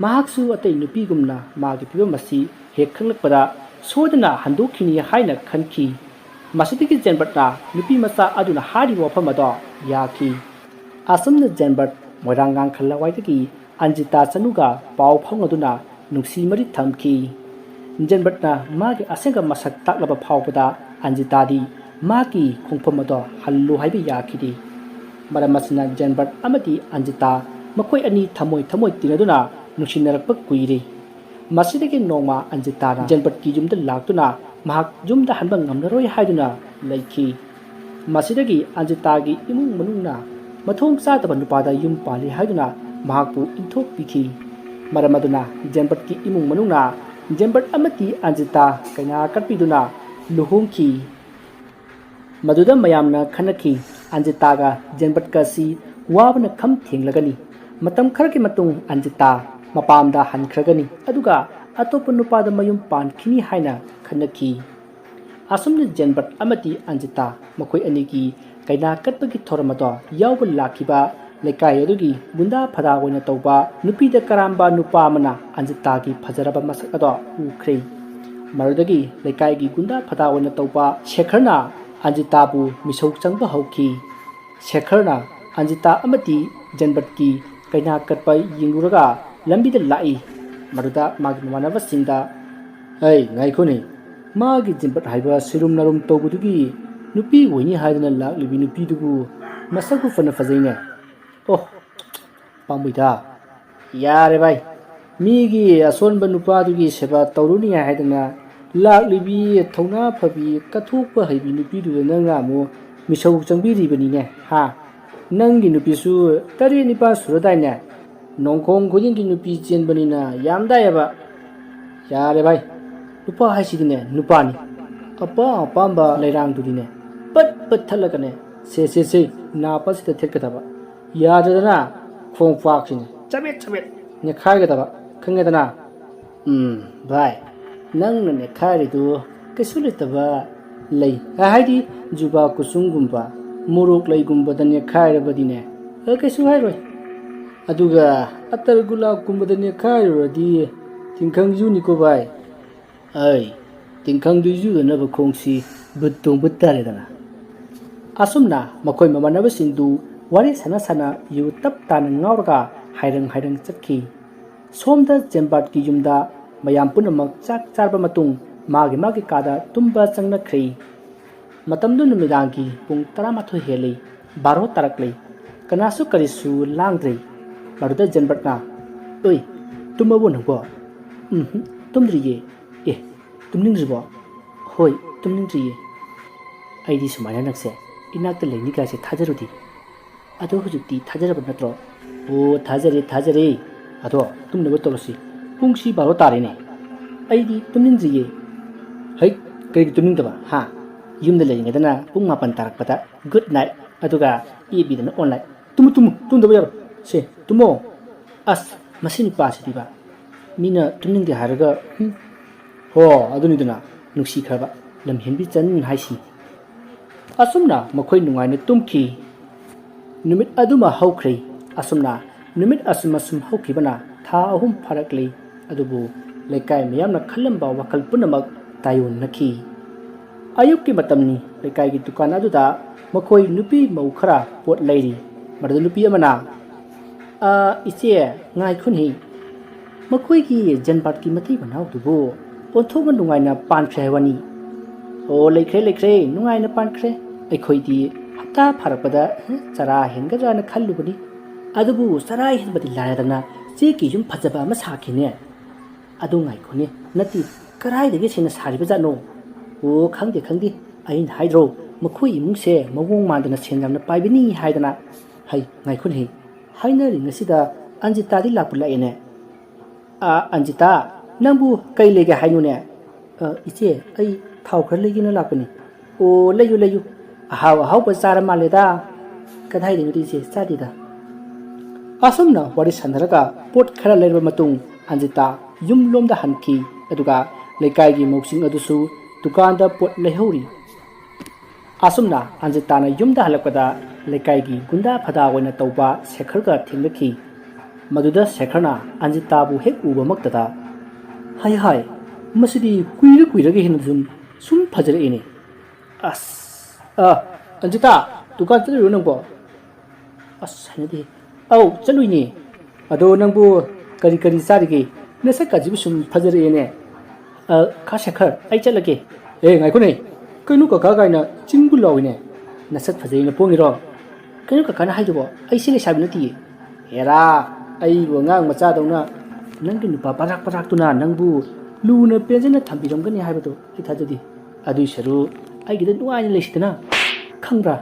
ꯃꯍꯥꯛꯁꯨ ꯑꯇꯩ ꯅꯨꯄꯤꯒꯨꯝꯅ ꯃꯥꯒꯤ ꯐꯤꯕꯝ ꯑꯁꯤ ꯍꯦꯛ ꯈꯪꯂꯛꯄꯗ ꯁꯣꯏꯗꯅ ꯍꯟꯗꯣꯛꯈꯤꯅꯤ ꯍꯥꯏꯅ ꯈꯟꯈꯤ꯫ ꯃꯁꯤꯗꯒꯤ ꯖꯦꯟꯕꯠꯅ ꯅꯨꯄꯤ ꯃꯆꯥ ꯑꯗꯨꯅ ꯍꯥꯏꯔꯤꯕ ꯋꯥꯐꯝ ꯑꯗꯣ ꯌꯥꯈꯤ꯫ ꯑꯁꯨꯝꯅ ꯖꯦꯟꯕꯠ ꯃꯣꯏꯔꯥꯡ ꯉꯥꯡꯈ ꯂꯋꯥꯏꯗꯒꯤ ꯑꯟꯖꯤꯇꯥ ꯆꯅꯨꯒ ꯄꯥꯎ ꯐꯥꯎꯅꯗꯨꯅ ꯅꯨꯡꯁꯤ ꯃꯔꯤ ꯊꯝꯈꯤ꯫ ꯖꯦꯟꯕꯠꯅ ꯃꯥꯒꯤ ꯑꯁꯦꯡꯕ ꯃꯁꯛ ꯇꯥꯛꯂꯕ ꯐꯥꯎꯕꯗ ꯑꯟꯖꯤꯇꯥꯗꯤ ꯃꯥꯒꯤ ꯈꯣꯡꯐꯝ ꯑꯗꯣ ꯍꯜꯂꯨ ꯍꯥꯏꯕ ꯌꯥꯈꯤꯗꯦ꯫ ꯃꯔꯝ ꯑꯁꯤꯅ ꯖꯦꯟꯕꯠ ꯑꯃꯗꯤ ꯑꯟꯖꯤꯇꯥ ꯃꯈꯣꯏ ꯑꯅꯤ ꯊꯃꯣꯏ ꯊꯃꯣꯏ ꯇꯤꯟꯅꯗꯨꯅ ꯅꯨꯡꯁꯤꯅꯔꯛꯄ ꯀꯨꯏꯔꯦ꯫ ꯃꯁꯤꯗꯒꯤ ꯅꯣꯡꯃ ꯑꯟꯖꯤꯇꯥꯅ ꯖꯦꯟꯕꯠꯀꯤ ꯌꯨꯝꯗ ꯂꯥꯛꯇꯨꯅ ꯃꯍꯥꯛ ꯌꯨꯝꯗ ꯍꯟꯕ ꯉꯝꯂꯔꯣꯏ ꯍꯥꯏꯗꯨꯅ ꯂꯩꯈꯤ꯫ ꯃꯁꯤꯗꯒꯤ ꯑꯟꯖꯤꯇꯥꯒꯤ ꯏꯃꯨꯡ ꯃꯅꯨꯡꯅ ꯃꯊꯣꯡ ꯆꯥꯗꯕ ꯅꯨꯄꯥꯗ ꯌꯨꯝ ꯄꯥꯜꯂꯤ ꯍꯥꯏꯗꯨꯅ ꯃꯍꯥꯛꯄꯨ ꯏꯟꯊꯣꯛꯄꯤꯈꯤ꯫ ꯃꯔꯝ ꯑꯗꯨꯅ ꯖꯦꯟꯕꯠꯀꯤ ꯏꯃꯨꯡ ꯃꯅꯨꯡꯅ ꯖꯦꯟꯕꯠ ꯑꯃꯗꯤ ꯑꯟꯖꯤꯇꯥ ꯀꯩꯅꯥ ꯀꯠꯄꯤꯗꯨꯅ ꯂꯨꯍꯣꯡꯈꯤ꯫ ꯃꯗꯨꯗ ꯃꯌꯥꯝꯅ ꯈꯟꯅꯈꯤ, ꯑꯟꯖꯤꯇꯥꯒ ꯖꯦꯟꯕꯠꯀ ꯑꯁꯤ ꯋꯥꯕꯅ ꯈꯝ ꯊꯦꯡꯂꯒꯅꯤ꯫ ꯃꯇꯝ ꯈꯔꯒꯤ ꯃꯇꯨꯡ ꯑꯟꯖꯤꯇꯥ ꯃꯄꯥꯝꯗ ꯍꯟꯈ꯭ꯔꯒꯅꯤ, ꯑꯗꯨꯒ ꯑꯇꯣꯞꯄ ꯅꯨꯄꯥꯗ ꯃꯌꯨꯝ ꯄꯥꯟꯈꯤꯅꯤ ꯍꯥꯏꯅ ꯈꯟꯅꯈꯤ꯫ ꯑꯁꯨꯝꯅ ꯖꯦꯟꯕꯠ ꯑꯃꯗꯤ ꯑꯟꯖꯤꯇꯥ ꯃꯈꯣꯏ ꯑꯅꯤꯒꯤ ꯀꯩꯅꯥ ꯀꯠꯄꯒꯤ ꯊꯧꯔꯝ ꯑꯗꯣ ꯌꯥꯎꯕ ꯂꯥꯛꯈꯤꯕ ꯂꯩꯀꯥꯏ ꯑꯗꯨꯒꯤ ꯒꯨꯟꯗꯥ ꯐꯗꯥ ꯑꯣꯏꯅ ꯇꯧꯕ ꯅꯨꯄꯤꯗ ꯀꯔꯥꯝꯕ ꯅꯨꯄꯥ ꯑꯃꯅ ꯑꯟꯖꯤꯇꯥꯒꯤ ꯐꯖꯔꯕ ꯃꯁꯛ ꯑꯗꯣ ꯎꯈ꯭ꯔꯦ꯫ ꯃꯗꯨꯗꯒꯤ ꯂꯩꯀꯥꯏꯒꯤ ꯒꯨꯟꯗꯥ ꯐꯗꯥ ꯑꯣꯏꯅ ꯇꯧꯕ ꯁꯦꯈꯔꯅ ꯑꯟꯖꯤꯇꯥꯕꯨ ꯃꯤꯁꯧ ꯆꯪꯕ ꯍꯧꯈꯤ꯫ ꯁꯦꯈꯔꯅ ꯑꯟꯖꯤꯇꯥ ꯑꯃꯗꯤ ꯖꯦꯟꯕꯠꯀꯤ ꯀꯩꯅꯥ ꯀꯠꯄ ꯌꯦꯡꯂꯨꯔꯒ ꯂꯝꯕꯤꯗ ꯂꯥꯛꯏ꯫ ꯃꯗꯨꯗ ꯃꯥꯒꯤ ꯃꯃꯥꯟꯅꯕꯁꯤꯡꯗ, "ꯑꯩ ꯉꯥꯏꯈꯣꯅꯦ, ꯃꯥꯒꯤ ꯖꯦꯟꯕꯠ ꯍꯥꯏꯕ ꯁꯤꯔꯨꯝ ꯅꯥꯔꯨꯝ ꯇꯧꯕꯗꯨꯒꯤ ꯅꯨꯄꯤ ꯑꯣꯏꯅꯤ ꯍꯥꯏꯗꯅ ꯂꯥꯛꯂꯤꯕꯤ ꯅꯨꯄꯤꯗꯨꯕꯨ ꯃꯁꯛꯄꯨ ꯐꯅ ꯐꯖꯩꯅꯦ꯫ ꯑꯣ, ꯄꯥꯝꯃꯨꯏꯗ꯫ ꯌꯥꯔꯦ ꯚꯥꯏ, ꯃꯤꯒꯤ ꯑꯁꯣꯟꯕ ꯅꯨꯄꯥꯗꯨꯒꯤ ꯁꯦꯕꯥ ꯇꯧꯔꯨꯅꯤ ꯍꯥꯏꯗꯅ ꯂꯥꯛꯂꯤꯕꯤ ꯊꯧꯅꯥ ꯐꯕꯤ, ꯀꯠꯊꯣꯛꯄ ꯍꯩꯕꯤ ꯅꯨꯄꯤꯗꯨꯗ ꯅꯪꯅ ꯑꯃꯨꯛ ꯃꯤꯁꯧ ꯆꯪꯕꯤꯔꯤꯕꯅꯤꯅꯦ, ꯍꯥ? ꯅꯪꯒꯤ ꯅꯨꯄꯤꯁꯨ ꯇꯔꯦꯠ ꯅꯤꯄꯥꯜ ꯁꯨꯔꯗꯥꯏꯅꯦ? ꯅꯣꯡꯈꯣꯡ ꯈꯨꯗꯤꯡꯒꯤ ꯅꯨꯄꯤ ꯆꯦꯟꯕꯅꯤꯅ ꯌꯥꯝꯗꯥꯏꯑꯕ꯫ ꯌꯥꯔꯦ ꯚꯥꯏ, ꯅꯨꯄꯥ ꯍꯥꯏꯁꯤꯗꯤꯅꯦ ꯅꯨꯄꯥꯅꯤ꯫ ꯑꯄꯥꯝ ꯑꯄꯥꯝꯕ ꯂꯩꯔꯥꯡꯗꯨꯗꯤꯅꯦ ꯄꯠ ꯄꯠ ꯊꯠꯂꯒꯅꯦ, ꯁꯦ ꯁꯦ ꯁꯦ, ꯅꯥꯄꯁꯤꯗ ꯊꯦꯠꯀꯗꯕ꯫ ꯌꯥꯗ꯭ꯔꯗꯅ ꯈꯣꯡꯄꯥꯛꯁꯤꯅꯦ ꯆꯕꯦꯠ ꯆꯕꯦꯠ ꯅꯦꯠꯈꯥꯏꯒꯗꯕ, ꯈꯪꯉꯦꯗꯅ?" "ꯎꯝ, ꯚꯥꯏ, ꯅꯪꯅ ꯅꯦꯠꯈꯥꯏꯔꯤꯗꯨ ꯀꯩꯁꯨ ꯂꯩꯇꯕ ꯂꯩ, ꯍꯥꯏꯗꯤ ꯖꯨꯕꯥ ꯀꯨꯁꯨꯝꯒꯨꯝꯕ, ꯃꯣꯔꯣꯛ ꯂꯩꯒꯨꯝꯕꯗ ꯅꯦꯠꯈꯥꯏꯔꯕꯗꯤꯅꯦ, ꯑ, ꯀꯩꯁꯨ ꯍꯥꯏꯔꯣꯏ꯫ ꯑꯗꯨꯒ ꯑꯇꯔ ꯒꯨꯂꯥꯞꯀꯨꯝꯕꯗ ꯅꯦꯠꯈꯥꯏꯔꯨꯔꯗꯤ ꯇꯤꯡꯈꯪ ꯌꯨꯅꯤꯀꯣ ꯚꯥꯏ꯫ ꯑꯩ ꯇꯤꯡꯈꯪꯗꯨ ꯌꯨꯗꯅꯕ ꯈꯣꯡꯁꯤ ꯕꯨꯠ ꯇꯣꯡꯕ ꯇꯥꯔꯦꯗꯅ꯫ ꯑꯁꯨꯝꯅ ꯃꯈꯣꯏ ꯃꯃꯥꯟꯅꯕꯁꯤꯡꯗꯨ ꯋꯥꯔꯤ ꯁꯥꯟꯅ ꯁꯥꯟꯅ ꯌꯨ ꯇꯞ ꯇꯥꯅ ꯉꯥꯎꯔꯒ ꯍꯥꯏꯔꯪ ꯍꯥꯏꯔꯪ ꯆꯠꯈꯤ꯫ ꯁꯣꯝꯗ ꯖꯦꯟꯕꯥꯔꯠꯀꯤ ꯌꯨꯝꯗ ꯃꯌꯥꯝ ꯄꯨꯝꯅꯃꯛ ꯆꯥꯛ ꯆꯥꯔꯕ ꯃꯇꯨꯡ ꯃꯥꯒꯤ ꯃꯥꯒꯤ ꯀꯥꯗ ꯇꯨꯝꯕ ꯆꯪꯅꯈ꯭ꯔꯦ꯫ ꯃꯇꯝꯗꯨ ꯅꯨꯃꯤꯗꯥꯡꯒꯤ ꯄꯨꯡ ꯇꯔꯥꯃꯥꯊꯣꯏ ꯍꯦꯜꯂꯤ, ꯕꯥꯔꯣ ꯇꯥꯔꯛꯂꯤ꯫ ꯀꯅꯥꯁꯨ ꯀꯔꯤꯁꯨ ꯂꯥꯡꯗ꯭ꯔꯦ꯫ ꯃꯗꯨꯗ ꯖꯦꯟꯕꯔꯠꯅ, "ꯑꯣꯏ, ꯇꯨꯝꯃꯕꯣ ꯅꯪꯕꯣ?" "ꯎꯝ, ꯇꯨꯝꯗ꯭ꯔꯤꯌꯦ꯫" "ꯑꯦ, ꯇꯨꯝꯅꯤꯡꯗ꯭ꯔꯤꯕꯣ?" "ꯍꯣꯏ, ꯇꯨꯝꯅꯤꯡꯗ꯭ꯔꯤꯌꯦ꯫" "ꯑꯩꯗꯤ ꯁꯨꯃꯥꯏꯅ ꯅꯪꯁꯦ ꯏꯅꯥꯛꯇ ꯂꯩꯅꯤ ꯀꯥꯏꯁꯦ ꯊꯥꯖꯔꯨꯗꯦ꯫ ꯑꯗꯣ ꯍꯧꯖꯤꯛꯇꯤ ꯊꯥꯖꯔꯕ ꯅꯠꯇ꯭ꯔꯣ?" "ꯑꯣ, ꯊꯥꯖꯔꯦ, ꯊꯥꯖꯔꯦ꯫ ꯑꯗꯣ ꯇꯨꯝꯅꯕ ꯇꯧꯔꯁꯤ꯫ ꯄꯨꯡꯁꯤ ꯕꯥꯔꯣ ꯇꯥꯔꯦꯅꯦ꯫ ꯑꯩꯗꯤ ꯇꯨꯝꯅꯤꯡꯗ꯭ꯔꯤꯌꯦ꯫" "ꯍꯩ, ꯀꯔꯤꯒꯤ ꯇꯨꯝꯅꯤꯡꯗꯕ, ꯍꯥ? ꯌꯨꯝꯗ ꯂꯩꯔꯤꯉꯩꯗꯅ ꯄꯨꯡ ꯃꯥꯄꯟ ꯇꯥꯔꯛꯄꯗ good night, ꯑꯗꯨꯒ ꯑꯦꯐ ꯕꯤꯗꯅ online꯫ ꯇꯨꯝꯃꯨ, ꯇꯨꯝꯃꯨ, ꯇꯨꯝꯗꯕ ꯌꯥꯔꯣꯏ꯫ ꯁꯦ, ꯇꯨꯝꯃꯣ꯫" "ꯑꯁ, ꯃꯁꯤ ꯅꯨꯄꯥꯁꯤꯗꯤꯕ, ꯃꯤꯅ ꯇꯨꯝꯅꯤꯡꯗꯦ ꯍꯥꯏꯔꯒ, ꯍꯨꯝ꯫ ꯍꯣ, ꯑꯗꯨꯅꯤꯗꯅ, ꯅꯨꯡꯁꯤꯈ꯭ꯔꯕ ꯂꯝꯍꯦꯟꯕꯤ ꯆꯟ ꯍꯥꯏꯁꯤ꯫" ꯑꯁꯨꯝꯅ ꯃꯈꯣꯏ ꯅꯨꯡꯉꯥꯏꯅ ꯇꯨꯝꯈꯤ꯫ ꯅꯨꯃꯤꯠ ꯑꯗꯨꯃ ꯍꯧꯈ꯭ꯔꯦ꯫ ꯑꯁꯨꯝꯅ ꯅꯨꯃꯤꯠ ꯑꯁꯨꯝ ꯑꯁꯨꯝ ꯍꯧꯈꯤꯕꯅ ꯊꯥ ꯑꯍꯨꯝ ꯐꯥꯔꯛꯂꯤ꯫ ꯑꯗꯨꯕꯨ ꯂꯩꯀꯥꯏ ꯃꯤꯌꯥꯝꯅ ꯈꯜꯂꯝꯕ ꯋꯥꯈꯜ ꯄꯨꯝꯅꯃꯛ ꯇꯥꯏꯑꯣꯟꯅꯈꯤ꯫ ꯑꯌꯨꯛꯀꯤ ꯃꯇꯝꯅꯤ꯫ ꯂꯩꯀꯥꯏꯒꯤ ꯗꯨꯀꯥꯟ ꯑꯗꯨꯗ ꯃꯈꯣꯏ ꯅꯨꯄꯤ ꯃꯧ ꯈꯔ ꯄꯣꯠ ꯂꯩꯔꯤ꯫ ꯃꯗꯨꯗ ꯅꯨꯄꯤ ꯑꯃꯅ, "ꯑ, ꯏꯆꯦ, ꯉꯥꯏꯈꯣꯅꯦ꯫ ꯃꯈꯣꯏꯒꯤ ꯖꯦꯟꯕꯥꯔꯠꯀꯤ ꯃꯇꯩ ꯃꯅꯥꯎꯗꯨꯕꯨ ꯑꯣꯟꯊꯣꯛꯅ ꯅꯨꯡꯉꯥꯏꯅ ꯄꯥꯟꯈ꯭ꯔꯦ ꯍꯥꯏꯕꯅꯤ꯫" "ꯑꯣ, ꯂꯩꯈ꯭ꯔꯦ, ꯂꯩꯈ꯭ꯔꯦ, ꯅꯨꯡꯉꯥꯏꯅ ꯄꯥꯟꯈ꯭ꯔꯦ꯫ ꯑꯩꯈꯣꯏꯗꯤ ꯍꯞꯇꯥ ꯐꯥꯔꯛꯄꯗ ꯆꯔꯥ ꯍꯦꯟꯒꯗ꯭ꯔꯥꯅ ꯈꯜꯂꯨꯕꯅꯤ꯫ ꯑꯗꯨꯕꯨ ꯆꯔꯥ ꯍꯦꯟꯕꯗꯤ ꯂꯥꯏꯔꯗꯅ ꯆꯦꯛꯀꯤ ꯌꯨꯝ ꯐꯖꯕ ꯑꯃ ꯁꯥꯈꯤꯅꯦ꯫" "ꯑꯗꯨ ꯉꯥꯏꯈꯣꯅꯦ, ꯅꯠꯇꯦ, ꯀꯗꯥꯏꯗꯒꯤ ꯁꯦꯡꯅ ꯁꯥꯔꯤꯕ ꯖꯥꯠꯅꯣ?" "ꯑꯣ, ꯈꯪꯗꯦ, ꯈꯪꯗꯦ, ꯑꯩꯅ ꯍꯥꯏꯗ꯭ꯔꯣ, ꯃꯈꯣꯏ ꯏꯃꯨꯡꯁꯦ ꯃꯑꯣꯡ ꯃꯥꯟꯗꯅ ꯁꯦꯟ ꯌꯥꯝꯅ ꯄꯥꯏꯕꯅꯤ ꯍꯥꯏꯗꯅ꯫" "ꯍꯩ, ꯉꯥꯏꯈꯣꯅꯦ, ꯍꯥꯏꯅꯔꯤꯉꯩꯁꯤꯗ ꯑꯟꯖꯤꯇꯥꯗꯤ ꯂꯥꯛꯄꯨ ꯂꯥꯛꯑꯦꯅꯦ꯫ ꯑ, ꯑꯟꯖꯤꯇꯥ, ꯅꯪꯕꯨ ꯀꯩ ꯂꯩꯒꯦ ꯍꯥꯏꯅꯣꯅꯦ?" "ꯑ, ꯏꯆꯦ, ꯑꯩ ꯊꯥꯎ ꯈꯔ ꯂꯩꯒꯦꯅ ꯂꯥꯛꯄꯅꯤ꯫" "ꯑꯣ, ꯂꯩꯌꯨ, ꯂꯩꯌꯨ꯫ ꯑꯍꯥꯎ ꯑꯍꯥꯎꯕ ꯆꯥꯔ ꯃꯥꯜꯂꯦꯗ꯫" "ꯀꯗꯥꯏꯗꯩꯅꯣꯗ ꯏꯆꯦ, ꯆꯥꯗꯦꯗ꯫" ꯑꯁꯨꯝꯅ ꯋꯥꯔꯤ ꯁꯥꯟꯅꯔꯒ ꯄꯣꯠ ꯈꯔ ꯂꯩꯔꯕ ꯃꯇꯨꯡ ꯑꯟꯖꯤꯇꯥ ꯌꯨꯝꯂꯣꯝꯗ ꯍꯟꯈꯤ꯫ ꯑꯗꯨꯒ ꯂꯩꯀꯥꯏꯒꯤ ꯃꯧꯁꯤꯡ ꯑꯗꯨꯁꯨ ꯗꯨꯀꯥꯟꯗ ꯄꯣꯠ ꯂꯩꯍꯧꯔꯤ꯫ ꯑꯁꯨꯝꯅ ꯑꯟꯖꯤꯇꯥꯅ ꯌꯨꯝꯗ ꯍꯜꯂꯛꯄꯗ ꯂꯩꯀꯥꯏꯒꯤ ꯒꯨꯟꯗꯥ ꯐꯗꯥ ꯑꯣꯏꯅ ꯇꯧꯕ ꯁꯦꯈꯔꯒ ꯊꯦꯡꯅꯈꯤ꯫ ꯃꯗꯨꯗ ꯁꯦꯈꯔꯅ ꯑꯟꯖꯤꯇꯥꯕꯨ ꯍꯦꯛ ꯎꯕꯃꯛꯇꯗ, "ꯍꯥꯏ ꯍꯥꯏ, ꯃꯁꯤꯗꯤ ꯀꯨꯏꯔ ꯀꯨꯏꯔꯒ ꯍꯦꯟꯅ ꯁꯨꯝ, ꯁꯨꯝ ꯐꯖꯔꯛꯏꯅꯦ꯫ ꯑꯁ, ꯑ, ꯑꯟꯖꯤꯇꯥ, ꯗꯨꯀꯥꯟ ꯆꯠꯂꯨꯏꯔꯣ ꯅꯪꯕꯣ?" "ꯑꯁ, ꯍꯩꯅꯗꯦ꯫ ꯑꯧ, ꯆꯠꯂꯨꯏꯅꯦ꯫ ꯑꯗꯣ ꯅꯪꯕꯨ ꯀꯔꯤ ꯀꯔꯤ ꯆꯥꯔꯤꯒꯦ? ꯅꯁꯛꯀꯁꯤꯕꯨ ꯁꯨꯝ ꯐꯖꯔꯛꯑꯦꯅꯦ꯫ ꯑ, ꯀꯥ ꯁꯦꯈꯔ, ꯑꯩ ꯆꯠꯂꯒꯦ꯫" "ꯑꯦ, ꯉꯥꯏꯈꯣꯅꯦ꯫ ꯀꯩꯅꯣ ꯀꯀꯥ ꯀꯥꯏꯅ ꯆꯤꯡꯕꯨ ꯂꯥꯎꯏꯅꯦ꯫ ꯅꯁꯛ ꯐꯖꯩꯅ ꯄꯣꯡꯉꯤꯔꯣ?" "ꯀꯩꯅꯣ ꯀꯀꯥꯅ ꯍꯥꯏꯗꯨꯕꯣ? ꯑꯩꯁꯦ ꯂꯩꯁꯥꯕꯤ ꯅꯠꯇꯤꯌꯦ꯫" "ꯍꯦꯔꯥ, ꯑꯩꯕꯨ ꯑꯉꯥꯡ ꯃꯆꯥꯗꯧꯅ ꯅꯪꯒꯤ ꯅꯨꯄꯥ ꯄꯔꯥꯛ ꯄꯔꯥꯛꯇꯨꯅ ꯅꯪꯕꯨ ꯂꯨꯅ ꯄꯦꯟꯖꯅ ꯊꯝꯕꯤꯔꯝꯒꯅꯤ ꯍꯥꯏꯕꯗꯨ ꯑꯩ ꯊꯥꯖꯗꯦ꯫ ꯑꯗꯨꯏ ꯁꯔꯨꯛ ꯑꯩꯒꯤꯗ ꯅꯨꯡꯉꯥꯏꯅ ꯂꯩꯁꯤꯗꯅ꯫ ꯈꯪꯕ꯭ꯔꯥ?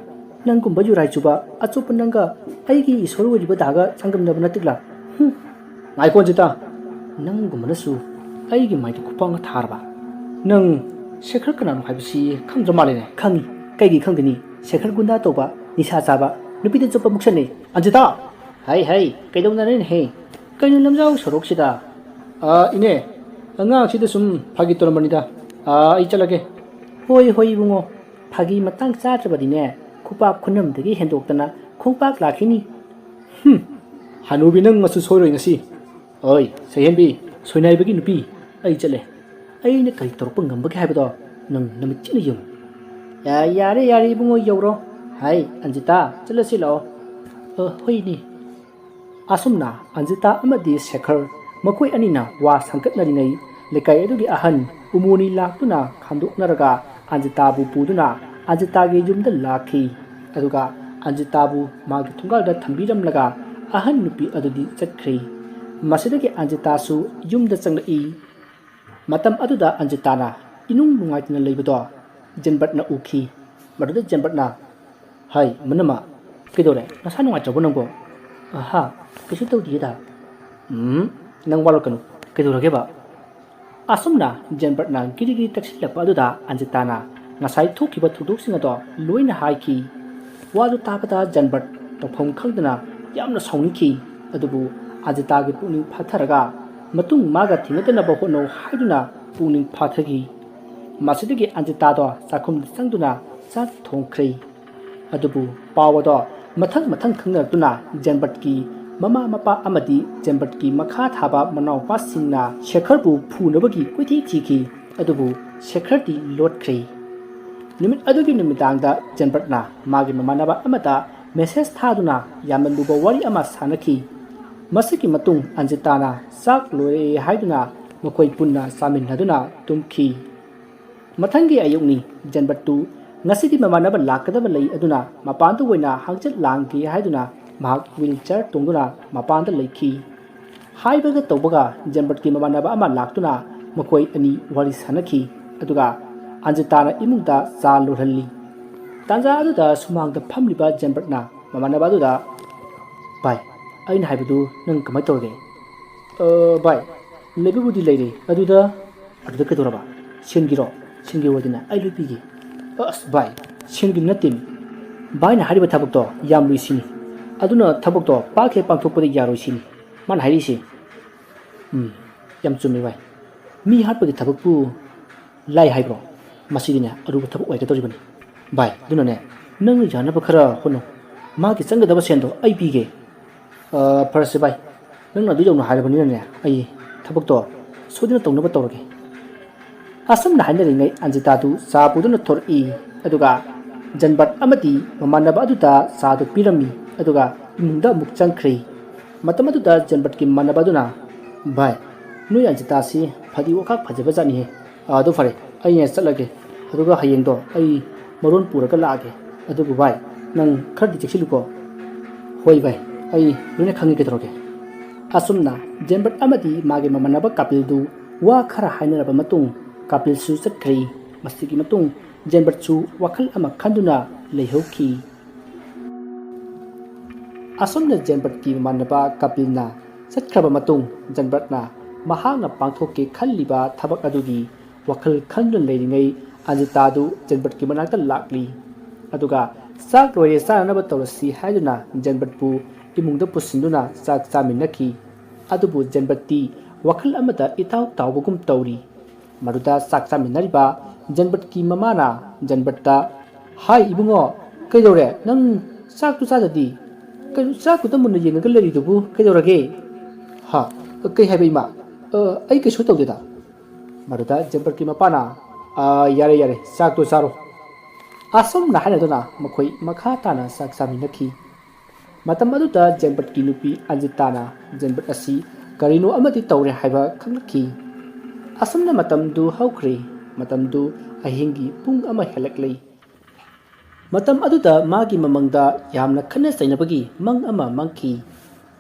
ꯅꯪꯒꯨꯝꯕ ꯌꯨꯔꯥꯏ ꯆꯨꯕ ꯑꯆꯣꯞꯄ ꯅꯪꯒ ꯑꯩꯒꯤ ꯏꯁꯣꯔ ꯑꯣꯏꯔꯤꯕ ꯗꯥꯒ ꯆꯥꯡꯗꯝꯅꯕ ꯅꯠꯇꯦ ꯂꯥ꯫ ꯍꯨꯝ꯫ ꯉꯥꯏꯈꯣ ꯑꯟꯖꯤꯇꯥ, ꯅꯪꯒꯨꯝꯕꯅꯁꯨ ꯑꯩꯒꯤ ꯃꯥꯏꯗ ꯈꯨꯄꯥꯛꯅ ꯊꯥꯔꯕ? ꯅꯪ ꯁꯦꯈꯔ ꯀꯅꯥꯅꯣ ꯍꯥꯏꯕꯁꯤ ꯈꯪꯗ꯭ꯔ ꯃꯥꯜꯂꯦꯅꯦ?" "ꯈꯪꯉꯤ꯫ ꯀꯩꯒꯤ ꯈꯪꯗꯅꯤ? ꯁꯦꯈꯔ ꯒꯨꯟꯗꯥ ꯇꯧꯕ, ꯅꯤꯁꯥ ꯆꯥꯕ, ꯅꯨꯄꯤꯗ ꯆꯣꯞꯄ ꯃꯨꯛꯁꯟꯅꯦ꯫" "ꯑꯟꯖꯤꯇꯥ!" "ꯍꯩ, ꯍꯩ, ꯀꯩꯗꯧꯅꯔꯦꯅꯦꯍꯦ? ꯀꯩꯅꯣ ꯂꯝꯖꯥꯎ ꯁꯣꯔꯣꯛꯁꯤꯗ?" "ꯑꯥ, ꯏꯅꯦ, ꯑꯉꯥꯡꯁꯤꯗ ꯁꯨꯝ ꯐꯥꯒꯤ ꯇꯧꯔꯝꯕꯅꯤꯗ꯫ ꯑꯥ, ꯑꯩ ꯆꯠꯂꯒꯦ꯫" "ꯍꯣꯏ, ꯍꯣꯏ, ꯏꯕꯨꯡꯉꯣ꯫ ꯐꯥꯒꯤ ꯃꯇꯥꯡ ꯆꯥꯗ꯭ꯔꯕꯗꯤꯅꯦ, ꯈꯨꯄꯥꯛ ꯈꯨꯅꯝꯗꯒꯤ ꯍꯦꯟꯗꯣꯛꯇꯅ ꯈꯣꯡꯄꯥꯛ ꯂꯥꯛꯈꯤꯅꯤ꯫" "ꯍꯨꯝ, ꯍꯅꯨꯕꯤ ꯅꯪ ꯃꯁꯨ ꯁꯣꯏꯔꯣꯏ ꯉꯁꯤ꯫ ꯑꯣꯏ, ꯁꯩꯍꯦꯟꯕꯤ, ꯁꯣꯏꯅꯥꯏꯕꯒꯤ ꯅꯨꯄꯤ, ꯑꯩ ꯆꯠꯂꯦ꯫ ꯑꯩꯅ ꯀꯔꯤ ꯇꯧꯔꯛꯄ ꯉꯝꯕꯒꯦ ꯍꯥꯏꯕꯗꯣ ꯅꯪ ꯅꯃꯤꯠ ꯆꯤꯠꯅ ꯌꯦꯡꯉꯨ꯫" "ꯌꯥ-, ꯌꯥꯔꯦ, ꯌꯥꯔꯦ, ꯏꯕꯨꯡꯉꯣ, ꯌꯧꯔꯣ꯫ ꯍꯥꯏ, ꯑꯟꯖꯤꯇꯥ, ꯆꯠꯂꯁꯤ ꯂꯥꯛꯑꯣ꯫" "ꯑ, ꯍꯣꯏꯅꯦ꯫" ꯑꯁꯨꯝꯅ ꯑꯟꯖꯤꯇꯥ ꯑꯃꯗꯤ ꯁꯦꯈꯔ ꯃꯈꯣꯏ ꯑꯅꯤꯅ ꯋꯥ ꯁꯪꯒꯠꯅꯔꯤꯉꯩ, ꯂꯩꯀꯥꯏ ꯑꯗꯨꯒꯤ ꯑꯍꯟ ꯎꯃꯣꯅꯤ ꯂꯥꯛꯇꯨꯅ ꯈꯥꯝꯗꯣꯛꯅꯔꯒ ꯑꯟꯖꯤꯇꯥꯕꯨ ꯄꯨꯗꯨꯅ ꯑꯟꯖꯤꯇꯥꯒꯤ ꯌꯨꯝꯗ ꯂꯥꯛꯈꯤ꯫ ꯑꯗꯨꯒ ꯑꯟꯖꯤꯇꯥꯕꯨ ꯃꯥꯒꯤ ꯊꯣꯡꯒꯥꯜꯗ ꯊꯝꯕꯤꯔꯝꯂꯒ ꯑꯍꯟ ꯅꯨꯄꯤ ꯑꯗꯨꯗꯤ ꯆꯠꯈ꯭ꯔꯦ꯫ ꯃꯁꯤꯗꯒꯤ ꯑꯟꯖꯤꯇꯥꯁꯨ ꯌꯨꯝꯗ ꯆꯪꯂꯛꯏ꯫ ꯃꯇꯝ ꯑꯗꯨꯗ ꯑꯟꯖꯤꯇꯥꯅ ꯏꯅꯨꯡ ꯅꯨꯡꯉꯥꯏꯇꯅ ꯂꯩꯕꯗꯣ ꯖꯦꯟꯕꯠꯅ ꯎꯈꯤ꯫ ꯃꯗꯨꯗ ꯖꯦꯟꯕꯠꯅ, "ꯍꯥꯏ, ꯃꯅꯝꯃ, ꯀꯩꯗꯧꯔꯦ? ꯅꯁꯥ ꯅꯨꯡꯉꯥꯏꯇ꯭ꯔꯕꯣ ꯅꯪꯕꯣ?" "ꯑꯍꯥ, ꯀꯩꯁꯨ ꯇꯧꯗꯤꯌꯦꯗ꯫" "ꯎꯝ, ꯅꯪ ꯋꯥꯔꯛꯀꯅꯨ꯫ ꯀꯩꯗꯧꯔꯒꯦꯕ?" ꯑꯁꯨꯝꯅ ꯖꯦꯟꯕꯠꯅ ꯒꯤꯔꯤ ꯒꯤꯔꯤ ꯇꯛꯁꯤꯜꯂꯛꯄ ꯑꯗꯨꯗ ꯑꯟꯖꯤꯇꯥꯅ ꯉꯁꯥꯏ ꯊꯣꯛꯈꯤꯕ ꯊꯧꯗꯣꯛꯁꯤꯡ ꯑꯗꯣ ꯂꯣꯏꯅ ꯍꯥꯏꯈꯤ꯫ ꯋꯥꯗꯨ ꯇꯥꯕꯗ ꯖꯦꯟꯕꯠ ꯇꯧꯐꯝ ꯈꯪꯗꯅ ꯌꯥꯝꯅ ꯁꯥꯎꯅꯤꯡꯈꯤ꯫ ꯑꯗꯨꯕꯨ ꯑꯟꯖꯤꯇꯥꯒꯤ ꯄꯨꯛꯅꯤꯡ ꯐꯥꯊꯔꯒ ꯃꯇꯨꯡ ꯃꯥꯒ ꯊꯦꯡꯅꯗꯅꯕ ꯍꯣꯠꯅꯧ ꯍꯥꯏꯗꯨꯅ ꯄꯨꯛꯅꯤꯡ ꯐꯥꯊꯈꯤ꯫ ꯃꯁꯤꯗꯒꯤ ꯑꯟꯖꯤꯇꯥꯗꯣ ꯆꯥꯛꯈꯨꯝꯗ ꯆꯪꯗꯨꯅ ꯆꯥꯛ ꯊꯣꯡꯈ꯭ꯔꯦ꯫ ꯑꯗꯨꯕꯨ ꯄꯥꯎ ꯑꯗꯣ ꯃꯊꯪ ꯃꯊꯪ ꯈꯪꯅꯔꯛꯇꯨꯅ ꯖꯦꯟꯕꯠꯀꯤ ꯃꯃꯥ ꯃꯄꯥ ꯑꯃꯗꯤ ꯖꯦꯟꯕꯠꯀꯤ ꯃꯈꯥ ꯊꯥꯕ ꯃꯅꯥꯎꯄꯥꯁꯤꯡꯅ ꯁꯦꯈꯔꯕꯨ ꯐꯨꯅꯕꯒꯤ ꯀꯣꯏꯊꯤ ꯊꯤꯈꯤ, ꯑꯗꯨꯕꯨ ꯁꯦꯈꯔꯗꯤ ꯂꯣꯠꯈ꯭ꯔꯦ꯫ ꯅꯨꯃꯤꯠ ꯑꯗꯨꯒꯤ ꯅꯨꯃꯤꯗꯥꯡꯗ ꯖꯦꯟꯕꯠꯅ ꯃꯥꯒꯤ ꯃꯃꯥꯟꯅꯕ ꯑꯃꯗ ꯃꯦꯁꯦꯖ ꯊꯥꯗꯨꯅ ꯌꯥꯝꯅ ꯂꯨꯕ ꯋꯥꯔꯤ ꯑꯃ ꯁꯥꯟꯅꯈꯤ꯫ ꯃꯁꯤꯒꯤ ꯃꯇꯨꯡ ꯑꯟꯖꯤꯇꯥꯅ ꯆꯥꯛ ꯂꯣꯏꯔꯦ ꯍꯥꯏꯗꯨꯅ ꯃꯈꯣꯏ ꯄꯨꯟꯅ ꯆꯥꯃꯤꯟꯅꯗꯨꯅ ꯇꯨꯝꯈꯤ꯫ ꯃꯊꯪꯒꯤ ꯑꯌꯨꯛꯅꯤ꯫ ꯖꯦꯟꯕꯠꯇꯨ ꯉꯁꯤꯗꯤ ꯃꯃꯥꯟꯅꯕ ꯂꯥꯛꯀꯗꯕ ꯂꯩ, ꯑꯗꯨꯅ ꯃꯄꯥꯟꯗ ꯑꯣꯏꯅ ꯍꯪꯆꯤꯠ ꯂꯥꯡꯒꯦ ꯍꯥꯏꯗꯨꯅ ꯃꯍꯥꯛ ꯋꯤꯜ ꯆꯤꯌꯔ ꯇꯣꯡꯗꯨꯅ ꯃꯄꯥꯟꯗ ꯂꯩꯈꯤ꯫ ꯍꯥꯏꯕꯒ ꯇꯧꯕꯒ ꯖꯦꯟꯕꯠꯀꯤ ꯃꯃꯥꯟꯅꯕ ꯑꯃ ꯂꯥꯛꯇꯨꯅ ꯃꯈꯣꯏ ꯑꯅꯤ ꯋꯥꯔꯤ ꯁꯥꯟꯅꯈꯤ꯫ ꯑꯗꯨꯒ ꯑꯟꯖꯤꯇꯥꯅ ꯏꯃꯨꯡꯗ ꯆꯥ ꯂꯣꯜꯍꯜꯂꯤ꯫ ꯇꯥꯟꯖꯥ ꯑꯗꯨꯗ ꯁꯨꯃꯥꯡꯗ ꯐꯝꯂꯤꯕ ꯖꯦꯟꯕꯠꯅ ꯃꯃꯥꯟꯅꯕ ꯑꯗꯨꯗ, "ꯚꯥꯏ, ꯑꯩꯅ ꯍꯥꯏꯕꯗꯨ ꯅꯪ ꯀꯃꯥꯏ ꯇꯧꯔꯒꯦ?" "ꯑ, ꯚꯥꯏ, ꯂꯩꯕꯕꯨꯗꯤ ꯂꯩꯔꯦ, ꯑꯗꯨꯗ..." "ꯑꯗꯨꯗ ꯀꯩꯗꯧꯔꯕ? ꯁꯦꯟꯒꯤꯔꯣ? ꯁꯦꯟꯒꯤ ꯑꯣꯏꯔꯗꯤꯅꯦ, ꯑꯩ ꯂꯣꯏ ꯄꯤꯒꯦ꯫" "ꯑꯁ ꯚꯥꯏ, ꯁꯦꯟꯒꯤ ꯅꯠꯇꯦꯃꯤ꯫ ꯚꯥꯏꯅ ꯍꯥꯏꯔꯤꯕ ꯊꯕꯛꯇꯣ ꯌꯥꯝ ꯂꯨꯏ ꯁꯤꯅꯤ꯫ ꯑꯗꯨꯅ ꯊꯕꯛꯇꯣ ꯄꯥꯛ ꯍꯦꯛ ꯄꯥꯡꯊꯣꯛꯄꯗ ꯌꯥꯔꯣꯏ ꯁꯤꯅꯤ ꯃꯥꯅ ꯍꯥꯏꯔꯤꯁꯦ꯫" "ꯎꯝ, ꯌꯥꯝ ꯆꯨꯝꯃꯤ ꯚꯥꯏ꯫ ꯃꯤ ꯍꯥꯠꯄꯒꯤ ꯊꯕꯛꯄꯨ ꯂꯥꯏ ꯍꯥꯏꯕ꯭ꯔꯣ? ꯃꯁꯤꯗꯤꯅꯦ ꯑꯔꯨꯕ ꯊꯕꯛ ꯑꯣꯏꯒꯗꯧꯔꯤꯕꯅꯤ꯫ ꯚꯥꯏ, ꯑꯗꯨꯅꯅꯦ ꯅꯪꯅ ꯌꯥꯅꯕ ꯈꯔ ꯍꯣꯠꯅꯧ꯫ ꯃꯥꯒꯤ ꯆꯪꯒꯗꯕ ꯁꯦꯟꯗꯣ ꯑꯩ ꯄꯤꯒꯦ꯫" "ꯑ, ꯐꯔꯁꯦ ꯚꯥꯏ, ꯅꯪꯅ ꯑꯗꯨ ꯌꯧꯅ ꯍꯥꯏꯔꯕꯅꯤꯅꯅꯦ, ꯑꯩ ꯊꯕꯛꯇꯣ ꯁꯣꯏꯗꯅ ꯇꯧꯅꯕ ꯇꯧꯔꯒꯦ꯫" ꯑꯁꯨꯝꯅ ꯍꯥꯏꯅꯔꯤꯉꯩ ꯑꯟꯖꯤꯇꯥꯗꯨ ꯆꯥ ꯄꯨꯗꯨꯅ ꯊꯣꯔꯛꯏ꯫ ꯑꯗꯨꯒ ꯖꯟꯕꯠ ꯑꯃꯗꯤ ꯃꯃꯥꯟꯅꯕ ꯑꯗꯨꯗ ꯆꯥꯗꯨ ꯄꯤꯔꯝꯃꯤ꯫ ꯑꯗꯨꯒ ꯏꯃꯨꯡꯗ ꯑꯃꯨꯛ ꯆꯪꯈ꯭ꯔꯦ꯫ ꯃꯇꯝ ꯑꯗꯨꯗ ꯖꯟꯕꯠꯀꯤ ꯃꯃꯥꯟꯅꯕ ꯑꯗꯨꯅ, "ꯚꯥꯏ, ꯅꯣꯏ ꯑꯟꯖꯤꯇꯥꯁꯤ ꯐꯗꯤ ꯋꯥꯈꯥꯛ ꯐꯖꯕ ꯖꯥꯠꯅꯤꯍꯦ꯫ ꯑꯗꯨ ꯐꯔꯦ, ꯑꯩꯅ ꯆꯠꯂꯒꯦ꯫ ꯑꯗꯨꯒ ꯍꯌꯦꯡꯗꯣ ꯑꯩ ꯃꯔꯣꯟ ꯄꯨꯔꯒ ꯂꯥꯛꯑꯒꯦ꯫ ꯑꯗꯨꯕꯨ ꯚꯥꯏ, ꯅꯪ ꯈꯔꯗꯤ ꯆꯦꯛꯁꯤꯜꯂꯨꯀꯣ꯫" "ꯍꯣꯏ ꯚꯥꯏ, ꯑꯩ ꯂꯣꯏꯅ ꯈꯪꯉꯤ, ꯀꯩꯗꯧꯔꯒꯦ?" ꯑꯁꯨꯝꯅ ꯖꯦꯟꯕꯠ ꯑꯃꯗꯤ ꯃꯥꯒꯤ ꯃꯃꯥꯟꯅꯕ ꯀꯥꯄꯤꯜꯗꯨ ꯋꯥ ꯈꯔ ꯍꯥꯏꯅꯔꯕ ꯃꯇꯨꯡ ꯀꯥꯄꯤꯜꯁꯨ ꯆꯠꯈ꯭ꯔꯦ꯫ ꯃꯁꯤꯒꯤ ꯃꯇꯨꯡ ꯖꯦꯟꯕꯠꯁꯨ ꯋꯥꯈꯜ ꯑꯃ ꯈꯟꯗꯨꯅ ꯂꯩꯍꯧꯈꯤ꯫ ꯑꯁꯨꯝꯅ ꯖꯦꯟꯕꯠꯀꯤ ꯃꯃꯥꯟꯅꯕ ꯀꯥꯄꯤꯜꯅ ꯆꯠꯈ꯭ꯔꯕ ꯃꯇꯨꯡ ꯖꯦꯟꯕꯠꯅ ꯃꯍꯥꯛꯅ ꯄꯥꯡꯊꯣꯛꯀꯦ ꯈꯜꯂꯤꯕ ꯊꯕꯛ ꯑꯗꯨꯒꯤ ꯋꯥꯈꯜ ꯈꯟꯗꯨꯅ ꯂꯩꯔꯤꯉꯩ ꯑꯟꯖꯤꯇꯥꯗꯨ ꯖꯦꯟꯕꯠꯀꯤ ꯃꯅꯥꯛꯇ ꯂꯥꯛꯂꯤ꯫ ꯑꯗꯨꯒ ꯆꯥꯛ ꯂꯣꯏꯔꯦ, ꯆꯥꯅꯅꯕ ꯇꯧꯔꯁꯤ ꯍꯥꯏꯗꯨꯅ ꯖꯦꯟꯕꯠꯄꯨ ꯏꯃꯨꯡꯗ ꯄꯨꯁꯤꯟꯗꯨꯅ ꯆꯥꯛ ꯆꯥꯃꯤꯟꯅꯈꯤ꯫ ꯑꯗꯨꯕꯨ ꯖꯦꯟꯕꯠꯇꯤ ꯋꯥꯈꯜ ꯑꯃꯗ ꯏꯇꯥꯎ ꯇꯥꯎꯕꯒꯨꯝ ꯇꯧꯔꯤ꯫ ꯃꯗꯨꯗ ꯆꯥꯛ ꯆꯥꯃꯤꯟꯅꯔꯤꯕ ꯖꯦꯟꯕꯠꯀꯤ ꯃꯃꯥꯅ ꯖꯦꯟꯕꯠꯇ, "ꯍꯥꯏ ꯏꯕꯨꯡꯉꯣ, ꯀꯩꯗꯧꯔꯦ? ꯅꯪ ꯆꯥꯛꯇꯨ ꯆꯥꯗꯗꯤ?" ꯀꯩꯅꯣ, ꯆꯥꯛꯇꯨꯗ ꯃꯨꯟꯅ ꯌꯦꯡꯉꯒ ꯂꯩꯔꯤꯗꯨꯕꯨ ꯀꯩꯗꯧꯔꯒꯦ? ꯍꯥ? ꯀꯩ ꯍꯥꯏꯕ, ꯏꯃꯥ? ꯑ, ꯑꯩ ꯀꯩꯁꯨ ꯇꯧꯗꯦꯗ꯫ ꯃꯗꯨꯗ ꯖꯦꯝꯕꯔꯠꯀꯤ ꯃꯄꯥꯅ, "ꯑ, ꯌꯥꯔꯦ, ꯌꯥꯔꯦ, ꯆꯥꯛꯇꯣ ꯆꯥꯔꯣ"꯫ ꯑꯁꯨꯝꯅ ꯍꯥꯏꯅꯗꯨꯅ ꯃꯈꯣꯏ ꯃꯈꯥ ꯇꯥꯅ ꯆꯥꯛ ꯆꯥꯃꯤꯟꯅꯈꯤ꯫ ꯃꯇꯝ ꯑꯗꯨꯗ ꯖꯦꯝꯕꯔꯠꯀꯤ ꯅꯨꯄꯤ ꯑꯟꯖꯤꯇꯥꯅ ꯖꯦꯝꯕꯔꯠ ꯑꯁꯤ ꯀꯔꯤꯅꯣ ꯑꯃꯗꯤ ꯇꯧꯔꯦ ꯍꯥꯏꯕ ꯈꯪꯂꯛꯈꯤ꯫ ꯑꯁꯨꯝꯅ ꯃꯇꯝꯗꯨ ꯍꯧꯈ꯭ꯔꯦ꯫ ꯃꯇꯝꯗꯨ ꯑꯍꯤꯡꯒꯤ ꯄꯨꯡ ꯑꯃ ꯍꯦꯜꯂꯛꯂꯦ꯫ ꯃꯇꯝ ꯑꯗꯨꯗ ꯃꯥꯒꯤ ꯃꯃꯪꯗ ꯌꯥꯝꯅ ꯈꯠꯅ ꯆꯩꯅꯕꯒꯤ ꯃꯪ ꯑꯃ ꯃꯪꯈꯤ꯫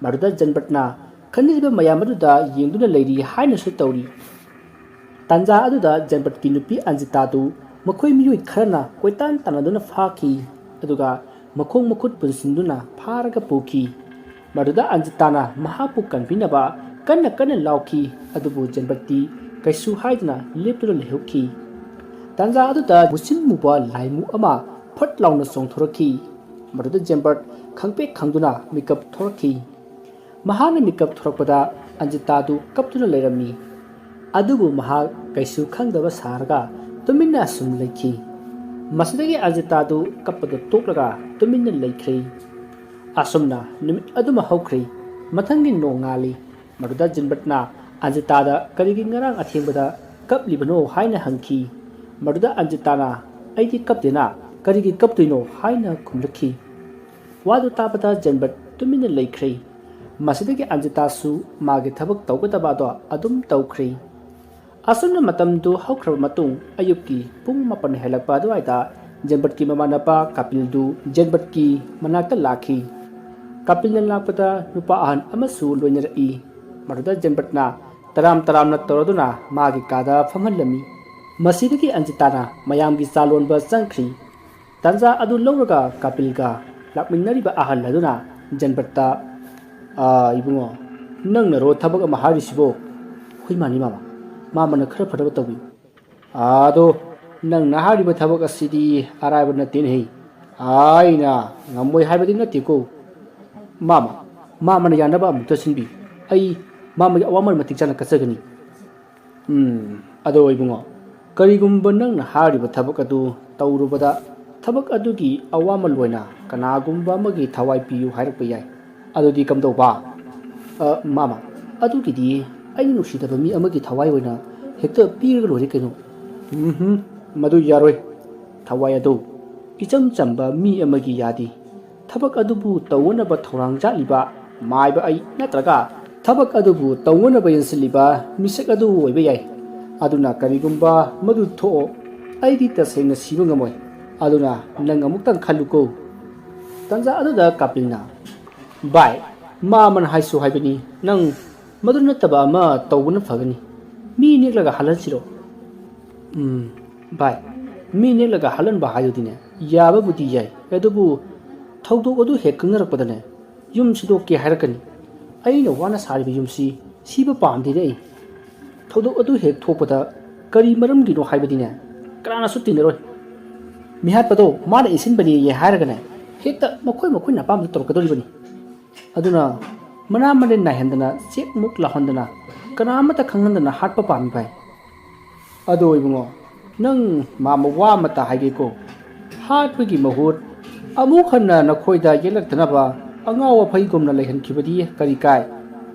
ꯃꯗꯨꯗ ꯖꯦꯝꯕꯔꯠꯅ ꯈꯠꯅꯔꯤꯕ ꯃꯌꯥꯝ ꯑꯗꯨꯗ ꯌꯦꯡꯗꯨꯅ ꯂꯩꯔꯤ ꯍꯥꯏꯅꯁꯨ ꯇꯧꯔꯤ꯫ ꯇꯥꯟꯖꯥ ꯑꯗꯨꯗ ꯖꯦꯝꯕꯔꯠꯀꯤ ꯅꯨꯄꯤ ꯑꯟꯖꯤꯇꯥꯗꯨ ꯃꯈꯣꯏ ꯃꯤꯑꯣꯏ ꯈꯔꯅ ꯀꯣꯏꯇꯥꯟ ꯇꯥꯟꯅꯗꯨꯅ ꯐꯥꯈꯤ, ꯑꯗꯨꯒ ꯃꯈꯣꯡ ꯃꯈꯨꯠ ꯄꯨꯟꯁꯤꯟꯗꯨꯅ ꯐꯥꯔꯒ ꯄꯨꯈꯤ꯫ ꯃꯗꯨꯗ ꯑꯟꯖꯤꯇꯥꯅ ꯃꯍꯥꯛꯄꯨ ꯀꯟꯕꯤꯅꯕ ꯀꯟꯅ ꯀꯟꯅ ꯂꯥꯎꯈꯤ, ꯑꯗꯨꯕꯨ ꯖꯦꯝꯕꯔꯠꯇꯤ ꯀꯩꯁꯨ ꯍꯥꯏꯗꯅ ꯂꯦꯞꯇꯨꯅ ꯂꯩꯍꯧꯈꯤ꯫ ꯇꯥꯟꯖꯥ ꯑꯗꯨꯗ ꯃꯨꯁꯤꯟ ꯃꯨꯕ ꯂꯥꯏꯃꯨ ꯑꯃ ꯐꯠ ꯂꯥꯎꯅ ꯆꯣꯡꯊꯣꯔꯛꯈꯤ꯫ ꯃꯗꯨꯗ ꯖꯦꯝꯕꯔꯠ ꯈꯪꯄ꯭ꯔꯦꯛ ꯈꯪꯗꯨꯅ ꯃꯤꯀꯞ ꯊꯣꯔꯛꯈꯤ꯫ ꯃꯍꯥꯛꯅ ꯃꯤꯀꯞ ꯊꯣꯔꯛꯄꯗ ꯑꯟꯖꯤꯇꯥꯗꯨ ꯀꯞꯇꯨꯅ ꯂꯩꯔꯝꯃꯤ꯫ ꯑꯗꯨꯕꯨ ꯃꯍꯥꯛ ꯀꯩꯁꯨ ꯈꯪꯗꯕ ꯁꯥꯔꯒ ꯇꯨꯃꯤꯟꯅ ꯑꯁꯨꯝ ꯂꯩꯈꯤ꯫ ꯃꯁꯤꯗꯒꯤ ꯑꯟꯖꯤꯇꯥꯗꯨ ꯀꯞꯄꯗꯨ ꯇꯣꯛꯂꯒ ꯇꯨꯃꯤꯟꯅ ꯂꯩꯈ꯭ꯔꯦ꯫ ꯑꯁꯨꯝꯅ ꯅꯨꯃꯤꯠ ꯑꯗꯨꯃ ꯍꯧꯈ꯭ꯔꯦ꯫ ꯃꯊꯪꯒꯤ ꯅꯣꯡꯉꯥꯜꯂꯤ꯫ ꯃꯗꯨꯗ ꯖꯦꯝꯕꯔꯠꯅ ꯑꯟꯖꯤꯇꯥꯗ ꯀꯔꯤꯒꯤ ꯉꯔꯥꯡ ꯑꯊꯦꯡꯕꯗ ꯀꯞꯂꯤꯕꯅꯣ ꯍꯥꯏꯅ ꯍꯪꯈꯤ꯫ ꯃꯗꯨꯗ ꯑꯟꯖꯤꯇꯥꯅ, "ꯑꯩꯗꯤ ꯀꯞꯇꯦꯅ, ꯀꯔꯤꯒꯤ ꯀꯞꯇꯣꯏꯅꯣ?" ꯍꯥꯏꯅ ꯈꯨꯝꯂꯛꯈꯤ꯫ ꯋꯥꯗꯨ ꯇꯥꯕꯗ ꯖꯦꯝꯕꯔꯠ ꯇꯨꯃꯤꯟꯅ ꯂꯩꯈ꯭ꯔꯦ꯫ ꯃꯁꯤꯗꯒꯤ ꯑꯟꯖꯤꯇꯥꯁꯨ ꯃꯥꯒꯤ ꯊꯕꯛ ꯇꯧꯒꯗꯕ ꯑꯗꯣ ꯑꯗꯨꯝ ꯇꯧꯈ꯭ꯔꯦ꯫ ꯑꯁꯨꯝꯅ ꯃꯇꯝꯗꯨ ꯍꯧꯈ꯭ꯔꯕ ꯃꯇꯨꯡ ꯑꯌꯨꯛꯀꯤ ꯄꯨꯡ ꯃꯥꯄꯟ ꯍꯦꯜꯂꯛꯄ ꯑꯗꯨꯋꯥꯏꯗ ꯖꯦꯝꯕꯔꯠꯀꯤ ꯃꯃꯥꯟꯅꯕ ꯀꯥꯄꯤꯜꯗꯨ ꯖꯦꯝꯕꯔꯠꯀꯤ ꯃꯅꯥꯛꯇ ꯂꯥꯛꯈꯤ꯫ ꯀꯥꯄꯤꯜꯅ ꯂꯥꯛꯄꯗ ꯅꯨꯄꯥ ꯑꯍꯟ ꯑꯃꯁꯨ ꯂꯣꯏꯅꯔꯛꯏ꯫ ꯃꯗꯨꯗ ꯖꯦꯝꯕꯔꯠꯅ ꯇꯔꯥꯝ ꯇꯔꯥꯝꯅ ꯇꯧꯔꯗꯨꯅ ꯃꯥꯒꯤ ꯀꯥꯗ ꯐꯝꯍꯜꯂꯝꯃꯤ꯫ ꯃꯁꯤꯗꯒꯤ ꯑꯟꯖꯤꯇꯥꯅ ꯃꯌꯥꯝꯒꯤ ꯆꯥ ꯂꯣꯟꯕ ꯆꯪꯈ꯭ꯔꯤ꯫ ꯇꯥꯟꯖꯥ ꯑꯗꯨ ꯂꯧꯔꯒ ꯀꯥꯄꯤꯜꯒ ꯂꯥꯛꯃꯤꯟꯅꯔꯤꯕ ꯑꯍꯜ ꯑꯗꯨꯅ ꯖꯦꯝꯕꯔꯠꯇ, "ꯑꯥ, ꯏꯕꯨꯡꯉꯣ, ꯅꯪꯅꯔꯣ ꯊꯕꯛ ꯑꯃ ꯍꯥꯏꯔꯤꯁꯤꯕꯣ?" "ꯍꯣꯏ, ꯃꯥꯅꯤ ꯃꯥꯃ꯫ ꯃꯥꯃꯅ ꯈꯔ ꯐꯅꯕ ꯇꯧꯕꯤꯌꯨ꯫" "ꯑꯗꯣ, ꯅꯪꯅ ꯍꯥꯏꯔꯤꯕ ꯊꯕꯛ ꯑꯁꯤꯗꯤ ꯑꯔꯥꯏꯕ ꯅꯠꯇꯦꯅꯦꯍꯦ꯫ ꯑꯩꯅ ꯉꯝꯃꯣꯏ ꯍꯥꯏꯕꯗꯤ ꯅꯠꯇꯦꯀꯣ꯫ ꯃꯥꯃ, ꯃꯥꯃꯅ ꯌꯥꯅꯕ ꯑꯃꯨꯛꯇ ꯁꯤꯟꯕꯤꯌꯨ꯫ ꯑꯩ ꯃꯥꯃꯒꯤ ꯑꯋꯥꯃꯟ ꯃꯇꯤꯛ ꯆꯥꯅ ꯀꯠꯆꯒꯅꯤ꯫" "ꯎꯝ, ꯑꯗꯣ ꯏꯕꯨꯡꯉꯣ, ꯀꯔꯤꯒꯨꯝꯕ ꯅꯪꯅ ꯍꯥꯏꯔꯤꯕ ꯊꯕꯛ ꯑꯗꯨ ꯇꯧꯔꯨꯕꯗ ꯊꯕꯛ ꯑꯗꯨꯒꯤ ꯑꯋꯥꯃꯜ ꯑꯣꯏꯅ ꯀꯅꯥꯒꯨꯝꯕ ꯑꯃꯒꯤ ꯊꯋꯥꯏ ꯄꯤꯌꯨ ꯍꯥꯏꯔꯛꯄ ꯌꯥꯏ꯫ ꯑꯗꯨꯗꯤ ꯀꯝꯗꯧꯕ? ꯑ, ꯃꯥꯃ, ꯑꯗꯨꯒꯤꯗꯤ ꯑꯩꯅ ꯅꯨꯡꯁꯤꯗꯕ ꯃꯤ ꯑꯃꯒꯤ ꯊꯋꯥꯏ ꯑꯣꯏꯅ ꯍꯦꯛꯇ ꯄꯤꯔꯒ ꯂꯣꯏꯔꯦ ꯀꯩꯅꯣ꯫ ꯎꯝꯍꯨꯝ, ꯃꯗꯨ ꯌꯥꯔꯣꯏ꯫ ꯊꯋꯥꯏ ꯑꯗꯨ ꯏꯆꯝ ꯆꯝꯕ ꯃꯤ ꯑꯃꯒꯤ ꯌꯥꯗꯦ꯫ ꯊꯕꯛ ꯑꯗꯨꯕꯨ ꯇꯧꯅꯅꯕ ꯊꯧꯔꯥꯡ ꯆꯥꯠꯂꯤꯕ ꯃꯥꯏꯕ ꯑꯩ ꯅꯠꯇ꯭ꯔꯒ ꯊꯕꯛ ꯑꯗꯨꯕꯨ ꯇꯧꯅꯅꯕ ꯌꯦꯡꯁꯤꯜꯂꯤꯕ ꯃꯤꯁꯛ ꯑꯗꯨ ꯑꯣꯏꯕ ꯌꯥꯏ꯫ ꯑꯗꯨꯅ ꯀꯔꯤꯒꯨꯝꯕ ꯃꯗꯨ ꯊꯣꯛꯑꯣ, ꯑꯩꯗꯤ ꯇꯁꯦꯡꯅ ꯁꯤꯕ ꯉꯝꯃꯣꯏ꯫ ꯑꯗꯨꯅ ꯅꯪ ꯑꯃꯨꯛꯇꯪ ꯈꯜꯂꯨꯀꯣ꯫ ꯇꯟꯖꯥ ꯑꯗꯨꯗ ꯀꯥꯄꯤꯜꯅ, "ꯚꯥꯏ, ꯃꯥꯃꯅ ꯍꯥꯏꯁꯨ ꯍꯥꯏꯕꯅꯤ, ꯅꯪ ꯃꯗꯨ ꯅꯠꯇꯕ ꯑꯃ ꯇꯧꯕꯅ ꯐꯒꯅꯤ꯫ ꯃꯤ ꯅꯦꯛꯂꯒ ꯍꯜꯍꯟꯁꯤꯔꯣ?" "ꯎꯝ, ꯚꯥꯏ, ꯃꯤ ꯅꯦꯛꯂꯒ ꯍꯜꯍꯟꯕ ꯍꯥꯏꯗꯨꯗꯤꯅꯦ, ꯌꯥꯕꯕꯨꯗꯤ ꯌꯥꯏ, ꯑꯗꯨꯕꯨ ꯊꯧꯗꯣꯛ ꯑꯗꯨ ꯍꯦꯛ ꯈꯪꯅꯔꯛꯄꯗꯅꯦ, ꯌꯨꯝ ꯁꯤꯗꯣꯛꯀꯦ ꯍꯥꯏꯔꯛꯀꯅꯤ꯫ ꯑꯩꯅ ꯋꯥꯅ ꯁꯥꯔꯤꯕ ꯌꯨꯝꯁꯤ ꯁꯤꯕ ꯄꯥꯝꯗꯦꯅꯦ ꯑꯩ꯫ ꯊꯧꯗꯣꯛ ꯑꯗꯨ ꯍꯦꯛ ꯊꯣꯛꯄꯗ ꯀꯔꯤ ꯃꯔꯝꯒꯤꯅꯣ ꯍꯥꯏꯕꯗꯤꯅꯦ, ꯀꯅꯥꯅꯁꯨ ꯇꯤꯟꯅꯔꯣꯏ꯫ ꯃꯤꯍꯥꯠꯄꯗꯣ ꯃꯥꯅ ꯏꯟꯁꯤꯟꯕꯅꯦꯌꯦ ꯍꯥꯏꯔꯒꯅꯦ, ꯍꯦꯛꯇ ꯃꯈꯣꯏ ꯃꯈꯣꯏꯅ ꯑꯄꯥꯝꯕꯗ ꯇꯧꯔꯛꯀꯗꯧꯔꯤꯕꯅꯤ꯫ ꯑꯗꯨꯅ ꯃꯅꯥ ꯃꯅꯤꯟ ꯅꯥꯏꯍꯟꯗꯅ, ꯆꯦꯛ ꯃꯨꯛ ꯂꯥꯎꯍꯟꯗꯅ, ꯀꯅꯥ ꯑꯃꯠꯇ ꯈꯪꯍꯟꯗꯅ ꯍꯥꯠꯄ ꯄꯥꯝꯃꯤ ꯚꯥꯏ꯫ ꯑꯗꯣ ꯏꯕꯨꯡꯉꯣ, ꯅꯪ ꯃꯥꯃ ꯋꯥ ꯑꯃꯇ ꯍꯥꯏꯒꯦꯀꯣ꯫ ꯍꯥꯠꯄꯒꯤ ꯃꯍꯨꯠ ꯑꯃꯨꯛ ꯍꯟꯅ ꯅꯈꯣꯏꯗ ꯌꯦꯛꯂꯛꯇꯅꯕ ꯑꯉꯥꯎ ꯑꯐꯩꯒꯨꯝꯅ ꯂꯩꯍꯟꯈꯤꯕꯗꯤ ꯀꯔꯤ ꯀꯥꯏ?"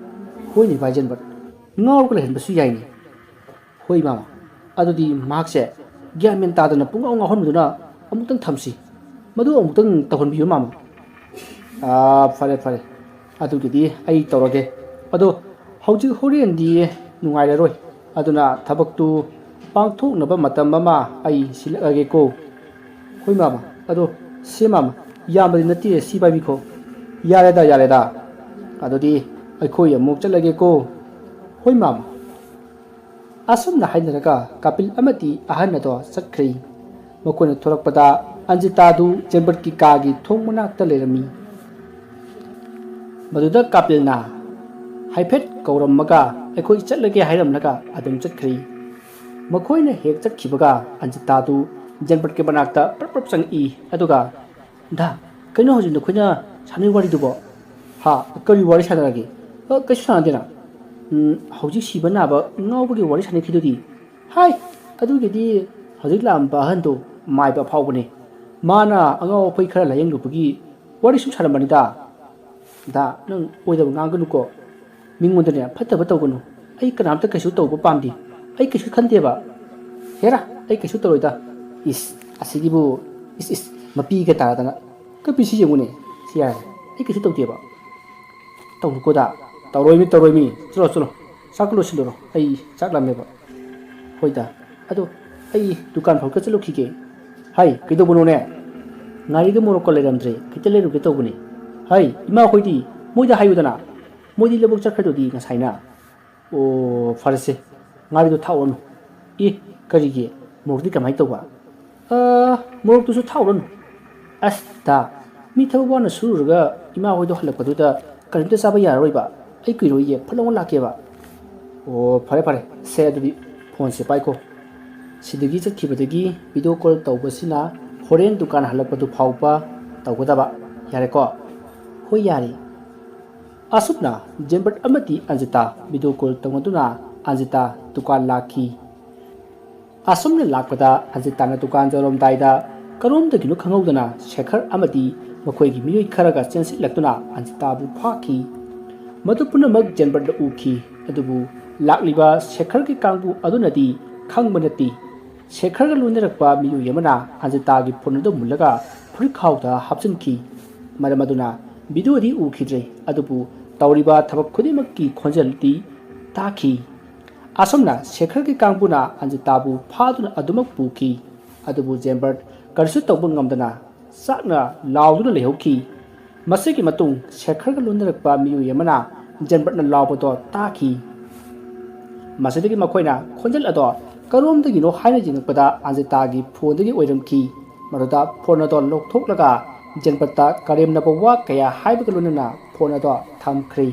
"ꯍꯣꯏꯅꯦ ꯚꯥꯏ ꯖꯦꯟꯕꯠ, ꯉꯥꯎꯔꯒ ꯂꯩꯍꯟꯕꯁꯨ ꯌꯥꯏꯅꯦ꯫" "ꯍꯣꯏ ꯃꯥꯃ, ꯑꯗꯨꯗꯤ ꯃꯍꯥꯛꯁꯦ ꯒ꯭ꯌꯥꯟ ꯃꯦꯟ ꯇꯥꯗꯅ ꯄꯨꯡꯉꯥꯎ ꯉꯥꯎꯍꯟꯕꯗꯨꯅ ꯑꯃꯨꯛꯇꯪ ꯊꯝꯁꯤ꯫ ꯃꯗꯨ ꯑꯃꯨꯛꯇꯪ ꯇꯧꯍꯟꯕꯤꯌꯨ ꯃꯥꯃ꯫" "ꯑꯥ, ꯐꯔꯦ ꯐꯔꯦ, ꯑꯗꯨꯒꯤꯗꯤ ꯑꯩ ꯇꯧꯔꯒꯦ꯫ ꯑꯗꯣ ꯍꯧꯖꯤꯛ ꯍꯣꯔꯦꯟꯗꯤ ꯅꯨꯡꯉꯥꯏꯔꯔꯣꯏ, ꯑꯗꯨꯅ ꯊꯕꯛꯇꯨ ꯄꯥꯡꯊꯣꯛꯅꯕ ꯃꯇꯝ ꯑꯃ ꯑꯩ ꯁꯤꯜꯂꯛꯑꯒꯦꯀꯣ꯫" "ꯍꯣꯏ ꯃꯥꯃ, ꯑꯗꯣ ꯁꯦ ꯃꯥꯃ, ꯌꯥꯝꯕꯗꯤ ꯅꯠꯇꯦ, ꯁꯤ ꯄꯥꯏꯕꯤꯈꯣ꯫" "ꯌꯥꯔꯦꯗ, ꯌꯥꯔꯦꯗ, ꯑꯗꯨꯗꯤ ꯑꯩꯈꯣꯏ ꯑꯃꯨꯛ ꯆꯠꯂꯒꯦꯀꯣ꯫" "ꯍꯣꯏ ꯃꯥꯃ꯫" ꯑꯁꯨꯝꯅ ꯍꯥꯏꯅꯔꯒ ꯀꯥꯄꯤꯜ ꯑꯃꯗꯤ ꯑꯍꯟ ꯑꯗꯣ ꯆꯠꯈ꯭ꯔꯦ꯫ ꯃꯈꯣꯏꯅ ꯊꯣꯛꯂꯛꯄꯗ ꯑꯟꯖꯤꯇꯥꯗꯨ ꯖꯦꯟꯕꯠꯀꯤ ꯀꯥꯒꯤ ꯊꯣꯡ ꯃꯅꯥꯛꯇ ꯂꯩꯔꯝꯃꯤ꯫ ꯃꯗꯨꯗ ꯀꯥꯄꯤꯜꯅ ꯍꯥꯏꯐꯦꯠ ꯀꯧꯔꯝꯃꯒ ꯑꯩꯈꯣꯏ ꯆꯠꯂꯒꯦ ꯍꯥꯏꯔꯝꯂꯒ ꯑꯗꯨꯝ ꯆꯠꯈ꯭ꯔꯦ꯫ ꯃꯈꯣꯏꯅ ꯍꯦꯛ ꯆꯠꯈꯤꯕꯒ ꯑꯟꯖꯤꯇꯥꯗꯨ ꯖꯦꯟꯕꯠꯀꯤ ꯃꯅꯥꯛꯇ ꯄ꯭ꯔꯞ ꯄ꯭ꯔꯞ ꯆꯪꯉꯛꯏ꯫ ꯑꯗꯨꯒ, "ꯗꯥ, ꯀꯩꯅꯣ ꯍꯧꯖꯤꯛ ꯅꯈꯣꯏꯅ ꯁꯥꯟꯅꯔꯤ ꯋꯥꯔꯤꯗꯨꯕꯣ?" "ꯍꯥ? ꯀꯔꯤ ꯋꯥꯔꯤ ꯁꯥꯟꯅꯔꯒꯦ?" "ꯑ, ꯀꯩꯁꯨ ꯁꯥꯟꯅꯗꯦꯅ꯫ ꯎꯝ, ꯍꯧꯖꯤꯛ ꯁꯤꯕ ꯅꯥꯕ ꯉꯥꯎꯕꯒꯤ ꯋꯥꯔꯤ ꯁꯥꯟꯅꯈꯤꯗꯨꯗꯤ?" "ꯍꯥꯏ, ꯑꯗꯨꯒꯤꯗꯤ ꯍꯧꯖꯤꯛ ꯂꯥꯛꯑꯝꯕ ꯑꯍꯟꯗꯣ ꯃꯥꯏꯕ ꯑꯐꯥꯎꯕꯅꯦ꯫ ꯃꯥꯅ ꯑꯉꯥꯎ ꯑꯐꯩ ꯈꯔ ꯂꯥꯌꯦꯡꯂꯨꯕꯒꯤ ꯋꯥꯔꯤ ꯁꯨꯝ ꯁꯥꯔꯝꯕꯅꯤꯗ꯫ ꯗꯥ, ꯅꯪ ꯑꯣꯏꯗꯕ ꯉꯥꯡꯒꯅꯨꯀꯣ꯫ ꯃꯤꯉꯣꯟꯗꯅꯦ ꯐꯠꯇꯕ ꯇꯧꯒꯅꯨ꯫ ꯑꯩ ꯀꯅꯥꯝꯇ ꯀꯩꯁꯨ ꯇꯧꯕ ꯄꯥꯝꯗꯦ꯫ ꯑꯩ ꯀꯩꯁꯨ ꯈꯟꯗꯦꯕ꯫ ꯍꯦꯔꯥ, ꯑꯩ ꯀꯩꯁꯨ ꯇꯧꯔꯣꯏꯗ꯫ ꯏꯁ, ꯑꯁꯤꯒꯤꯕꯨ, ꯏꯁ, ꯏꯁ, ꯃꯄꯤꯒ ꯇꯥꯗꯅ꯫ ꯀꯞꯄꯤꯁꯤ ꯌꯦꯡꯉꯨꯅꯦ꯫ ꯁꯤ ꯌꯥꯔꯦ꯫ ꯑꯩ ꯀꯩꯁꯨ ꯇꯧꯗꯦꯕ꯫ ꯇꯧꯅꯨꯀꯣꯗ꯫ ꯇꯧꯔꯣꯏꯃꯤ, ꯇꯧꯔꯣꯏꯃꯤ꯫ ꯆꯠꯂꯣ, ꯆꯠꯂꯣ꯫ ꯆꯥꯛ ꯂꯣꯏꯁꯤꯜꯂꯨꯔꯣ꯫ ꯑꯩ ꯆꯥꯛ ꯂꯥꯝꯃꯦꯕ꯫ ꯍꯣꯏꯗ꯫ ꯑꯗꯣ ꯑꯩ ꯗꯨꯀꯥꯟ ꯐꯥꯎ ꯆꯠꯂꯨꯈꯤꯒꯦ꯫ ꯍꯥꯏ, ꯀꯩꯗꯧꯕꯅꯣꯅꯦ? ꯉꯥꯔꯤꯒ ꯃꯣꯔꯣꯛꯀ ꯂꯩꯔꯝꯗ꯭ꯔꯦ꯫ ꯈꯤꯇ ꯂꯩꯔꯨꯒꯦ ꯇꯧꯕꯅꯤ꯫ ꯍꯥꯏ, ꯏꯃꯥ ꯍꯣꯏꯗꯤ? ꯃꯣꯏꯗ ꯍꯥꯏꯌꯨꯗꯅ꯫ ꯃꯣꯏꯗꯤ ꯂꯧꯕꯨꯛ ꯆꯠꯈ꯭ꯔꯗꯨꯗꯤ ꯉꯁꯥꯏꯅ꯫ ꯑꯣ, ꯐꯔꯦꯁꯦ꯫ ꯉꯥꯔꯤꯗꯣ ꯊꯥꯛꯎꯔꯅꯨ꯫ ꯑꯦ, ꯀꯔꯤꯒꯤ? ꯃꯣꯔꯣꯛꯇꯤ ꯀꯃꯥꯏꯅ ꯇꯧꯕ? ꯑ, ꯃꯣꯔꯣꯛꯇꯨꯁꯨ ꯊꯥꯛꯎꯔꯅꯨ꯫ ꯑꯁ, ꯗꯥ, ꯃꯤ ꯊꯕꯛ ꯋꯥꯅ ꯁꯨꯔꯨꯔꯒ ꯏꯃꯥ ꯍꯣꯏꯗꯣ ꯍꯜꯂꯛꯄꯗꯨꯗ ꯀꯔꯤꯝꯇ ꯆꯥꯕ ꯌꯥꯔꯔꯣꯏꯕ꯫ ꯑꯩ ꯀꯨꯏꯔꯣꯏꯌꯦ, ꯐꯠ ꯂꯥꯎꯅ ꯂꯥꯛꯀꯦꯕ꯫ ꯑꯣ, ꯐꯔꯦ, ꯐꯔꯦ꯫ ꯁꯦ, ꯑꯗꯨꯗꯤ ꯐꯣꯟꯁꯦ ꯄꯥꯏꯈꯣ꯫ ꯁꯤꯗꯒꯤ ꯆꯠꯈꯤꯕꯗꯒꯤ ꯚꯤꯗꯤꯑꯣ ꯀꯣꯜ ꯇꯧꯕꯁꯤꯅ ꯍꯣꯔꯦꯟ ꯗꯨꯀꯥꯟ ꯍꯜꯂꯛꯄꯗꯨ ꯐꯥꯎꯕ ꯇꯧꯒꯗꯕ꯫ ꯌꯥꯔꯦꯀꯣ? ꯍꯣꯏ, ꯌꯥꯔꯦ꯫ ꯑꯁꯨꯝꯅ ꯖꯦꯝꯕꯔꯠ ꯑꯃꯗꯤ ꯑꯟꯖꯤꯇꯥ ꯚꯤꯗꯤꯑꯣ ꯀꯣꯜ ꯇꯧꯅꯗꯨꯅ ꯑꯟꯖꯤꯇꯥ ꯗꯨꯀꯥꯟ ꯂꯥꯛꯈꯤ꯫ ꯑꯁꯨꯝꯅ ꯂꯥꯛꯄꯗ ꯑꯟꯖꯤꯇꯥꯅ ꯗꯨꯀꯥꯟ ꯌꯧꯔꯝꯗꯥꯏꯗ ꯀꯔꯣꯝꯗꯒꯤꯅꯣ ꯈꯪꯍꯧꯗꯅ ꯁꯦꯈꯔ ꯑꯃꯗꯤ ꯃꯈꯣꯏꯒꯤ ꯃꯤꯑꯣꯏ ꯈꯔꯒ ꯆꯦꯟꯁꯤꯜꯂꯛꯇꯨꯅ ꯑꯟꯖꯤꯇꯥꯕꯨ ꯐꯥꯈꯤ꯫ ꯃꯗꯨ ꯄꯨꯝꯅꯃꯛ ꯖꯦꯝꯕꯔꯠꯅ ꯎꯈꯤ꯫ ꯑꯗꯨꯕꯨ ꯂꯥꯛꯂꯤꯕ ꯁꯦꯈꯔꯒꯤ ꯀꯥꯡꯕꯨ ꯑꯗꯨꯅꯗꯤ ꯈꯪꯕ ꯅꯠꯇꯦ꯫ ꯁꯦꯈꯔꯒ ꯂꯣꯏꯅꯔꯛꯄ ꯃꯤꯑꯣꯏ ꯑꯃꯅ ꯑꯟꯖꯤꯇꯥꯒꯤ ꯐꯣꯟ ꯑꯗꯨ ꯃꯨꯜꯂꯒ ꯐꯨꯔꯤꯠꯈꯥꯎꯗ ꯍꯥꯞꯆꯤꯟꯈꯤ꯫ ꯃꯔꯝ ꯑꯗꯨꯅ ꯚꯤꯗꯤꯑꯣꯗꯤ ꯎꯈꯤꯗ꯭ꯔꯦ, ꯑꯗꯨꯕꯨ ꯇꯧꯔꯤꯕ ꯊꯕꯛ ꯈꯨꯗꯤꯡꯃꯛꯀꯤ ꯈꯣꯟꯖꯦꯜꯗꯤ ꯇꯥꯈꯤ꯫ ꯑꯁꯨꯝꯅ ꯁꯦꯈꯔꯒꯤ ꯀꯥꯡꯕꯨꯅ ꯑꯟꯖꯤꯇꯥꯕꯨ ꯐꯥꯗꯨꯅ ꯑꯗꯨꯃꯛ ꯄꯨꯈꯤ꯫ ꯑꯗꯨꯕꯨ ꯖꯦꯝꯕꯔꯠ ꯀꯔꯤꯁꯨ ꯇꯧꯕ ꯉꯝꯗꯅ ꯆꯥꯛꯅ ꯂꯥꯎꯗꯨꯅ ꯂꯩꯍꯧꯈꯤ꯫ ꯃꯁꯤꯒꯤ ꯃꯇꯨꯡ ꯁꯦꯈꯔꯒ ꯂꯣꯏꯅꯔꯛꯄ ꯃꯤꯑꯣꯏ ꯑꯃꯅ ꯖꯦꯝꯕꯔꯠꯅ ꯂꯥꯎꯕꯗꯣ ꯇꯥꯈꯤ꯫ ꯃꯁꯤꯗꯒꯤ ꯃꯈꯣꯏꯅ ꯈꯣꯟꯖꯦꯜ ꯑꯗꯣ ꯀꯔꯣꯝꯗꯒꯤꯅꯣ ꯍꯥꯏꯅ ꯌꯦꯡꯂꯛꯄꯗ ꯑꯟꯖꯤꯇꯥꯒꯤ ꯐꯣꯟꯗꯒꯤ ꯑꯣꯏꯔꯝꯈꯤ꯫ ꯃꯗꯨꯗ ꯐꯣꯟ ꯑꯗꯣ ꯂꯧꯊꯣꯛꯂꯒ ꯖꯦꯝꯕꯔꯠꯇ ꯀꯔꯦꯝꯅꯕ ꯋꯥ ꯀꯌꯥ ꯍꯥꯏꯕꯒ ꯂꯣꯏꯅꯅ ꯐꯣꯟ ꯑꯗꯣ ꯊꯝꯈ꯭ꯔꯦ꯫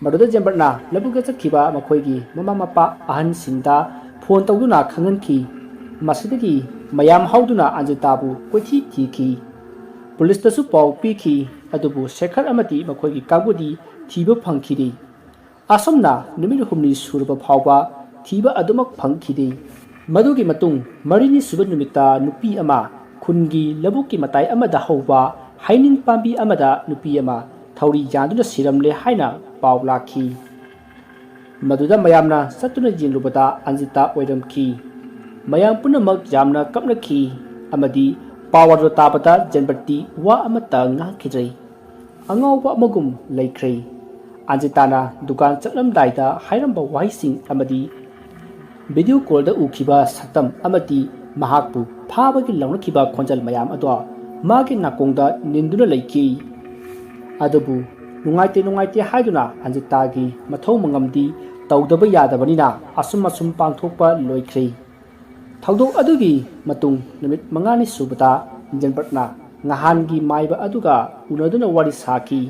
ꯃꯗꯨꯗ ꯖꯦꯝꯕꯔꯠꯅ ꯂꯧꯕꯨꯛꯇ ꯆꯠꯈꯤꯕ ꯃꯈꯣꯏꯒꯤ ꯃꯃꯥ ꯃꯄꯥ ꯑꯍꯟꯁꯤꯡꯗ ꯐꯣꯟ ꯇꯧꯗꯨꯅ ꯈꯪꯍꯟꯈꯤ꯫ ꯃꯁꯤꯗꯒꯤ ꯃꯌꯥꯝ ꯍꯧꯗꯨꯅ ꯑꯟꯖꯤꯇꯥꯕꯨ ꯀꯣꯏꯊꯤ ꯊꯤꯈꯤ꯫ ꯄꯨꯂꯤꯁꯇꯁꯨ ꯄꯥꯎ ꯄꯤꯈꯤ, ꯑꯗꯨꯕꯨ ꯁꯦꯈꯔ ꯑꯃꯗꯤ ꯃꯈꯣꯏꯒꯤ ꯀꯥꯡꯕꯨꯗꯤ ꯊꯤꯕ ꯐꯪꯈꯤꯗꯦ꯫ ꯑꯁꯨꯝꯅ ꯅꯨꯃꯤꯠ ꯍꯨꯝꯅꯤ ꯁꯨꯔꯕ ꯐꯥꯎꯕ ꯊꯤꯕ ꯑꯗꯨꯃꯛ ꯐꯪꯈꯤꯗꯦ꯫ ꯃꯗꯨꯒꯤ ꯃꯇꯨꯡ ꯃꯔꯤꯅꯤ ꯁꯨꯕ ꯅꯨꯃꯤꯠꯇ ꯅꯨꯄꯤ ꯑꯃ ꯈꯨꯟꯒꯤ ꯂꯧꯕꯨꯛꯀꯤ ꯃꯇꯥꯏ ꯑꯃꯗ ꯍꯧꯕ ꯍꯩꯅꯤꯡ ꯄꯥꯝꯕꯤ ꯑꯃꯗ ꯅꯨꯄꯤ ꯑꯃ ꯊꯧꯔꯤ ꯌꯥꯟꯗꯨꯅ ꯁꯤꯔꯝꯂꯦ ꯍꯥꯏꯅ ꯄꯥꯎ ꯂꯥꯛꯈꯤ꯫ ꯃꯗꯨꯗ ꯃꯌꯥꯝꯅ ꯆꯠꯇꯨꯅ ꯌꯦꯡꯂꯨꯕꯗ ꯑꯟꯖꯤꯇꯥ ꯑꯣꯏꯔꯝꯈꯤ꯫ ꯃꯌꯥꯝ ꯄꯨꯝꯅꯃꯛ ꯌꯥꯝꯅ ꯀꯞꯅꯈꯤ ꯑꯃꯗꯤ ꯄꯥꯎ ꯑꯗꯨ ꯇꯥꯕꯗ ꯖꯦꯟꯕꯔꯇꯤ ꯋꯥ ꯑꯃꯠꯇ ꯉꯥꯡꯈꯤꯗ꯭ꯔꯦ꯫ ꯑꯉꯥꯎꯕ ꯑꯃꯒꯨꯝ ꯂꯩꯈ꯭ꯔꯦ꯫ ꯑꯟꯖꯤꯇꯥꯅ ꯗꯨꯀꯥꯟ ꯆꯠꯂꯝꯗꯥꯏꯗ ꯍꯥꯏꯔꯝꯕ ꯋꯥꯍꯩꯁꯤꯡ ꯑꯃꯗꯤ ꯚꯤꯗꯤꯑꯣ ꯀꯣꯜꯗ ꯎꯈꯤꯕ ꯁꯛꯇꯝ ꯑꯃꯗꯤ ꯃꯍꯥꯛꯄꯨ ꯐꯥꯕꯒꯤ ꯂꯥꯎꯅꯈꯤꯕ ꯈꯣꯟꯖꯦꯜ ꯃꯌꯥꯝ ꯑꯗꯣ ꯃꯥꯒꯤ ꯅꯥꯀꯣꯡꯗ ꯅꯤꯟꯗꯨꯅ ꯂꯩꯈꯤ꯫ ꯑꯗꯨꯕꯨ ꯅꯨꯡꯉꯥꯏꯇꯦ ꯅꯨꯡꯉꯥꯏꯇꯦ ꯍꯥꯏꯗꯨꯅ ꯑꯟꯖꯤꯇꯥꯒꯤ ꯃꯊꯧ ꯃꯉꯝꯗꯤ ꯇꯧꯗꯕ ꯌꯥꯗꯕꯅꯤꯅ ꯑꯁꯨꯝ ꯑꯁꯨꯝ ꯄꯥꯡꯊꯣꯛꯄ ꯂꯣꯏꯈ꯭ꯔꯦ꯫ ꯊꯧꯗꯣꯛ ꯑꯗꯨꯒꯤ ꯃꯇꯨꯡ ꯅꯨꯃꯤꯠ ꯃꯉꯥꯅꯤ ꯁꯨꯕꯗ ꯖꯦꯟꯕꯔꯠꯅ ꯉꯍꯥꯟꯒꯤ ꯃꯥꯏꯕ ꯑꯗꯨꯒ ꯎꯅꯗꯨꯅ ꯋꯥꯔꯤ ꯁꯥꯈꯤ꯫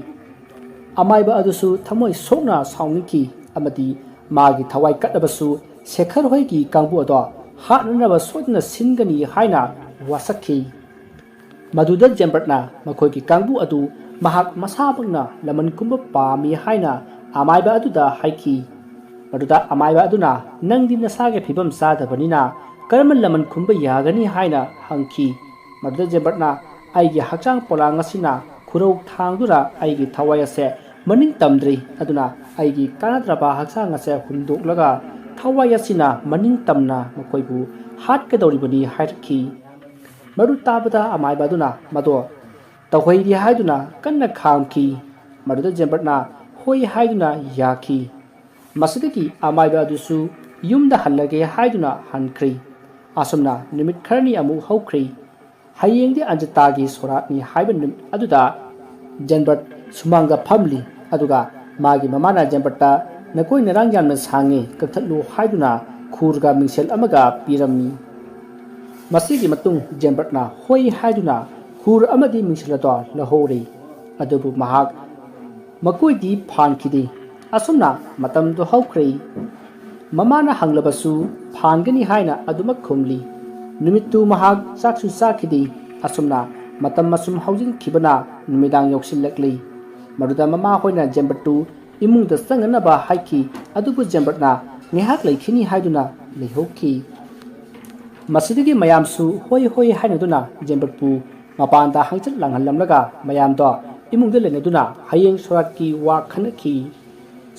ꯑꯃꯥꯏꯕ ꯑꯗꯨꯁꯨ ꯊꯃꯣꯏ ꯁꯣꯛꯅ ꯁꯥꯎꯅꯤꯡꯈꯤ ꯑꯃꯗꯤ ꯃꯥꯒꯤ ꯊꯋꯥꯏ ꯀꯠꯂꯕꯁꯨ ꯁꯦꯈꯔ ꯍꯣꯏꯒꯤ ꯀꯥꯡꯕꯨ ꯑꯗꯣ ꯍꯥꯠꯅꯅꯕ ꯁꯣꯏꯗꯅ ꯁꯤꯟꯒꯅꯤ ꯍꯥꯏꯅ ꯋꯥꯁꯛꯈꯤ꯫ ꯃꯗꯨꯗ ꯖꯦꯝꯕꯔꯠꯅ ꯃꯈꯣꯏꯒꯤ ꯀꯥꯡꯕꯨ ꯑꯗꯨ ꯃꯍꯥꯛ ꯃꯁꯥꯃꯛꯅ ꯂꯃꯟ ꯈꯨꯝꯕ ꯄꯥꯝꯃꯤ ꯍꯥꯏꯅ ꯑꯃꯥꯏꯕ ꯑꯗꯨꯗ ꯍꯥꯏꯈꯤ꯫ ꯃꯗꯨꯗ ꯑꯃꯥꯏꯕ ꯑꯗꯨꯅ, "ꯅꯪꯗꯤ ꯅꯁꯥꯒꯤ ꯐꯤꯕꯝ ꯆꯥꯗꯕꯅꯤꯅ ꯀꯔꯝꯅ ꯂꯃꯟ ꯈꯨꯝꯕ ꯌꯥꯒꯅꯤ?" ꯍꯥꯏꯅ ꯍꯪꯈꯤ꯫ ꯃꯗꯨꯗ ꯖꯦꯝꯕꯔꯠꯅ, "ꯑꯩꯒꯤ ꯍꯛꯆꯥꯡ ꯄꯣꯂꯥꯡ ꯑꯁꯤꯅ ꯈꯨꯔꯧ ꯊꯥꯡꯗꯨꯅ ꯑꯩꯒꯤ ꯊꯋꯥꯏ ꯑꯁꯦ ꯃꯅꯤꯡ ꯇꯝꯗ꯭ꯔꯤ, ꯑꯗꯨꯅ ꯑꯩꯒꯤ ꯀꯥꯟꯅꯗ꯭ꯔꯕ ꯍꯛꯆꯥꯡ ꯑꯁꯦ ꯍꯨꯟꯗꯣꯛꯂꯒ ꯊꯋꯥꯏ ꯑꯁꯤꯅ ꯃꯅꯤꯡ ꯇꯝꯅ ꯃꯈꯣꯏꯕꯨ ꯍꯥꯠꯀꯗꯧꯔꯤꯕꯅꯤ" ꯍꯥꯏꯔꯛꯈꯤ꯫ ꯃꯗꯨ ꯇꯥꯕꯗ ꯑꯃꯥꯏꯕ ꯑꯗꯨꯅ ꯃꯗꯣ ꯇꯧꯍꯩꯔꯤ ꯍꯥꯏꯗꯨꯅ ꯀꯟꯅ ꯈꯥꯝꯈꯤ꯫ ꯃꯗꯨꯗ ꯖꯦꯝꯕꯔꯠꯅ ꯍꯣꯏ ꯍꯥꯏꯗꯨꯅ ꯌꯥꯈꯤ꯫ ꯃꯁꯤꯗꯒꯤ ꯑꯃꯥꯏꯕ ꯑꯗꯨꯁꯨ ꯌꯨꯝꯗ ꯍꯜꯂꯒꯦ ꯍꯥꯏꯗꯨꯅ ꯍꯟꯈ꯭ꯔꯦ꯫ ꯑꯁꯨꯝꯅ ꯅꯨꯃꯤꯠ ꯈꯔꯅꯤ ꯑꯃꯨꯛ ꯍꯧꯈ꯭ꯔꯦ꯫ ꯍꯌꯦꯡꯗꯤ ꯑꯟꯖꯤꯇꯥꯒꯤ ꯁꯣꯔꯥꯠꯅꯤ ꯍꯥꯏꯕ ꯅꯨꯃꯤꯠ ꯑꯗꯨꯗ ꯖꯦꯟꯕꯔꯠ ꯁꯨꯃꯥꯡꯗ ꯐꯝꯂꯤ꯫ ꯑꯗꯨꯒ ꯃꯥꯒꯤ ꯃꯃꯥꯅ ꯖꯦꯟꯕꯔꯠꯇ, "ꯅꯈꯣꯏ ꯅꯔꯥꯡ ꯌꯥꯝꯅ ꯁꯥꯡꯉꯤ, ꯀꯛꯊꯠꯂꯨ" ꯍꯥꯏꯗꯨꯅ ꯈꯨꯔꯒ ꯃꯤꯡꯁꯦꯜ ꯑꯃꯒ ꯄꯤꯔꯝꯃꯤ꯫ ꯃꯁꯤꯒꯤ ꯃꯇꯨꯡ ꯖꯦꯟꯕꯔꯠꯅ ꯍꯣꯏ ꯍꯥꯏꯗꯨꯅ ꯈꯨꯔ ꯑꯃꯗꯤ ꯃꯤꯡꯁꯦꯜ ꯑꯗꯣ ꯂꯧꯍꯧꯔꯦ꯫ ꯑꯗꯨꯕꯨ ꯃꯍꯥꯛ ꯃꯈꯣꯏꯗꯤ ꯐꯥꯟꯈꯤꯗꯦ꯫ ꯑꯁꯨꯝꯅ ꯃꯇꯝꯗꯨ ꯍꯧꯈ꯭ꯔꯦ꯫ ꯃꯃꯥꯅ ꯍꯪꯂꯕꯁꯨ ꯐꯥꯟꯒꯅꯤ ꯍꯥꯏꯅ ꯑꯗꯨꯃꯛ ꯈꯨꯝꯂꯤ꯫ ꯅꯨꯃꯤꯠꯇꯨ ꯃꯍꯥꯛ ꯆꯥꯛꯁꯨ ꯆꯥꯈꯤꯗꯦ꯫ ꯑꯁꯨꯝꯅ ꯃꯇꯝ ꯑꯁꯨꯝ ꯍꯧꯖꯤꯟꯈꯤꯕꯅ ꯅꯨꯃꯤꯗꯥꯡ ꯌꯧꯁꯤꯜꯂꯛꯂꯤ꯫ ꯃꯗꯨꯗ ꯃꯃꯥ ꯍꯣꯏꯅ ꯖꯦꯝꯕꯔꯠꯇꯨ ꯏꯃꯨꯡꯗ ꯆꯪꯅꯅꯕ ꯍꯥꯏꯈꯤ꯫ ꯑꯗꯨꯕꯨ ꯖꯦꯝꯕꯔꯠꯅ ꯉꯥꯏꯍꯥꯛ ꯂꯩꯈꯤꯅꯤ ꯍꯥꯏꯗꯨꯅ ꯂꯩꯍꯧꯈꯤ꯫ ꯃꯁꯤꯗꯒꯤ ꯃꯌꯥꯝꯁꯨ ꯍꯣꯏ ꯍꯣꯏ ꯍꯥꯏꯅꯗꯨꯅ ꯖꯦꯝꯕꯠꯄꯨ ꯃꯄꯥꯟꯗ ꯍꯪꯆꯠ ꯂꯥꯡꯍꯜꯂꯝꯂꯒ ꯃꯌꯥꯝꯗꯣ ꯏꯃꯨꯡꯗ ꯂꯩꯅꯗꯨꯅ ꯍꯌꯦꯡ ꯁꯣꯔꯥꯠꯀꯤ ꯋꯥ ꯈꯟꯅꯈꯤ꯫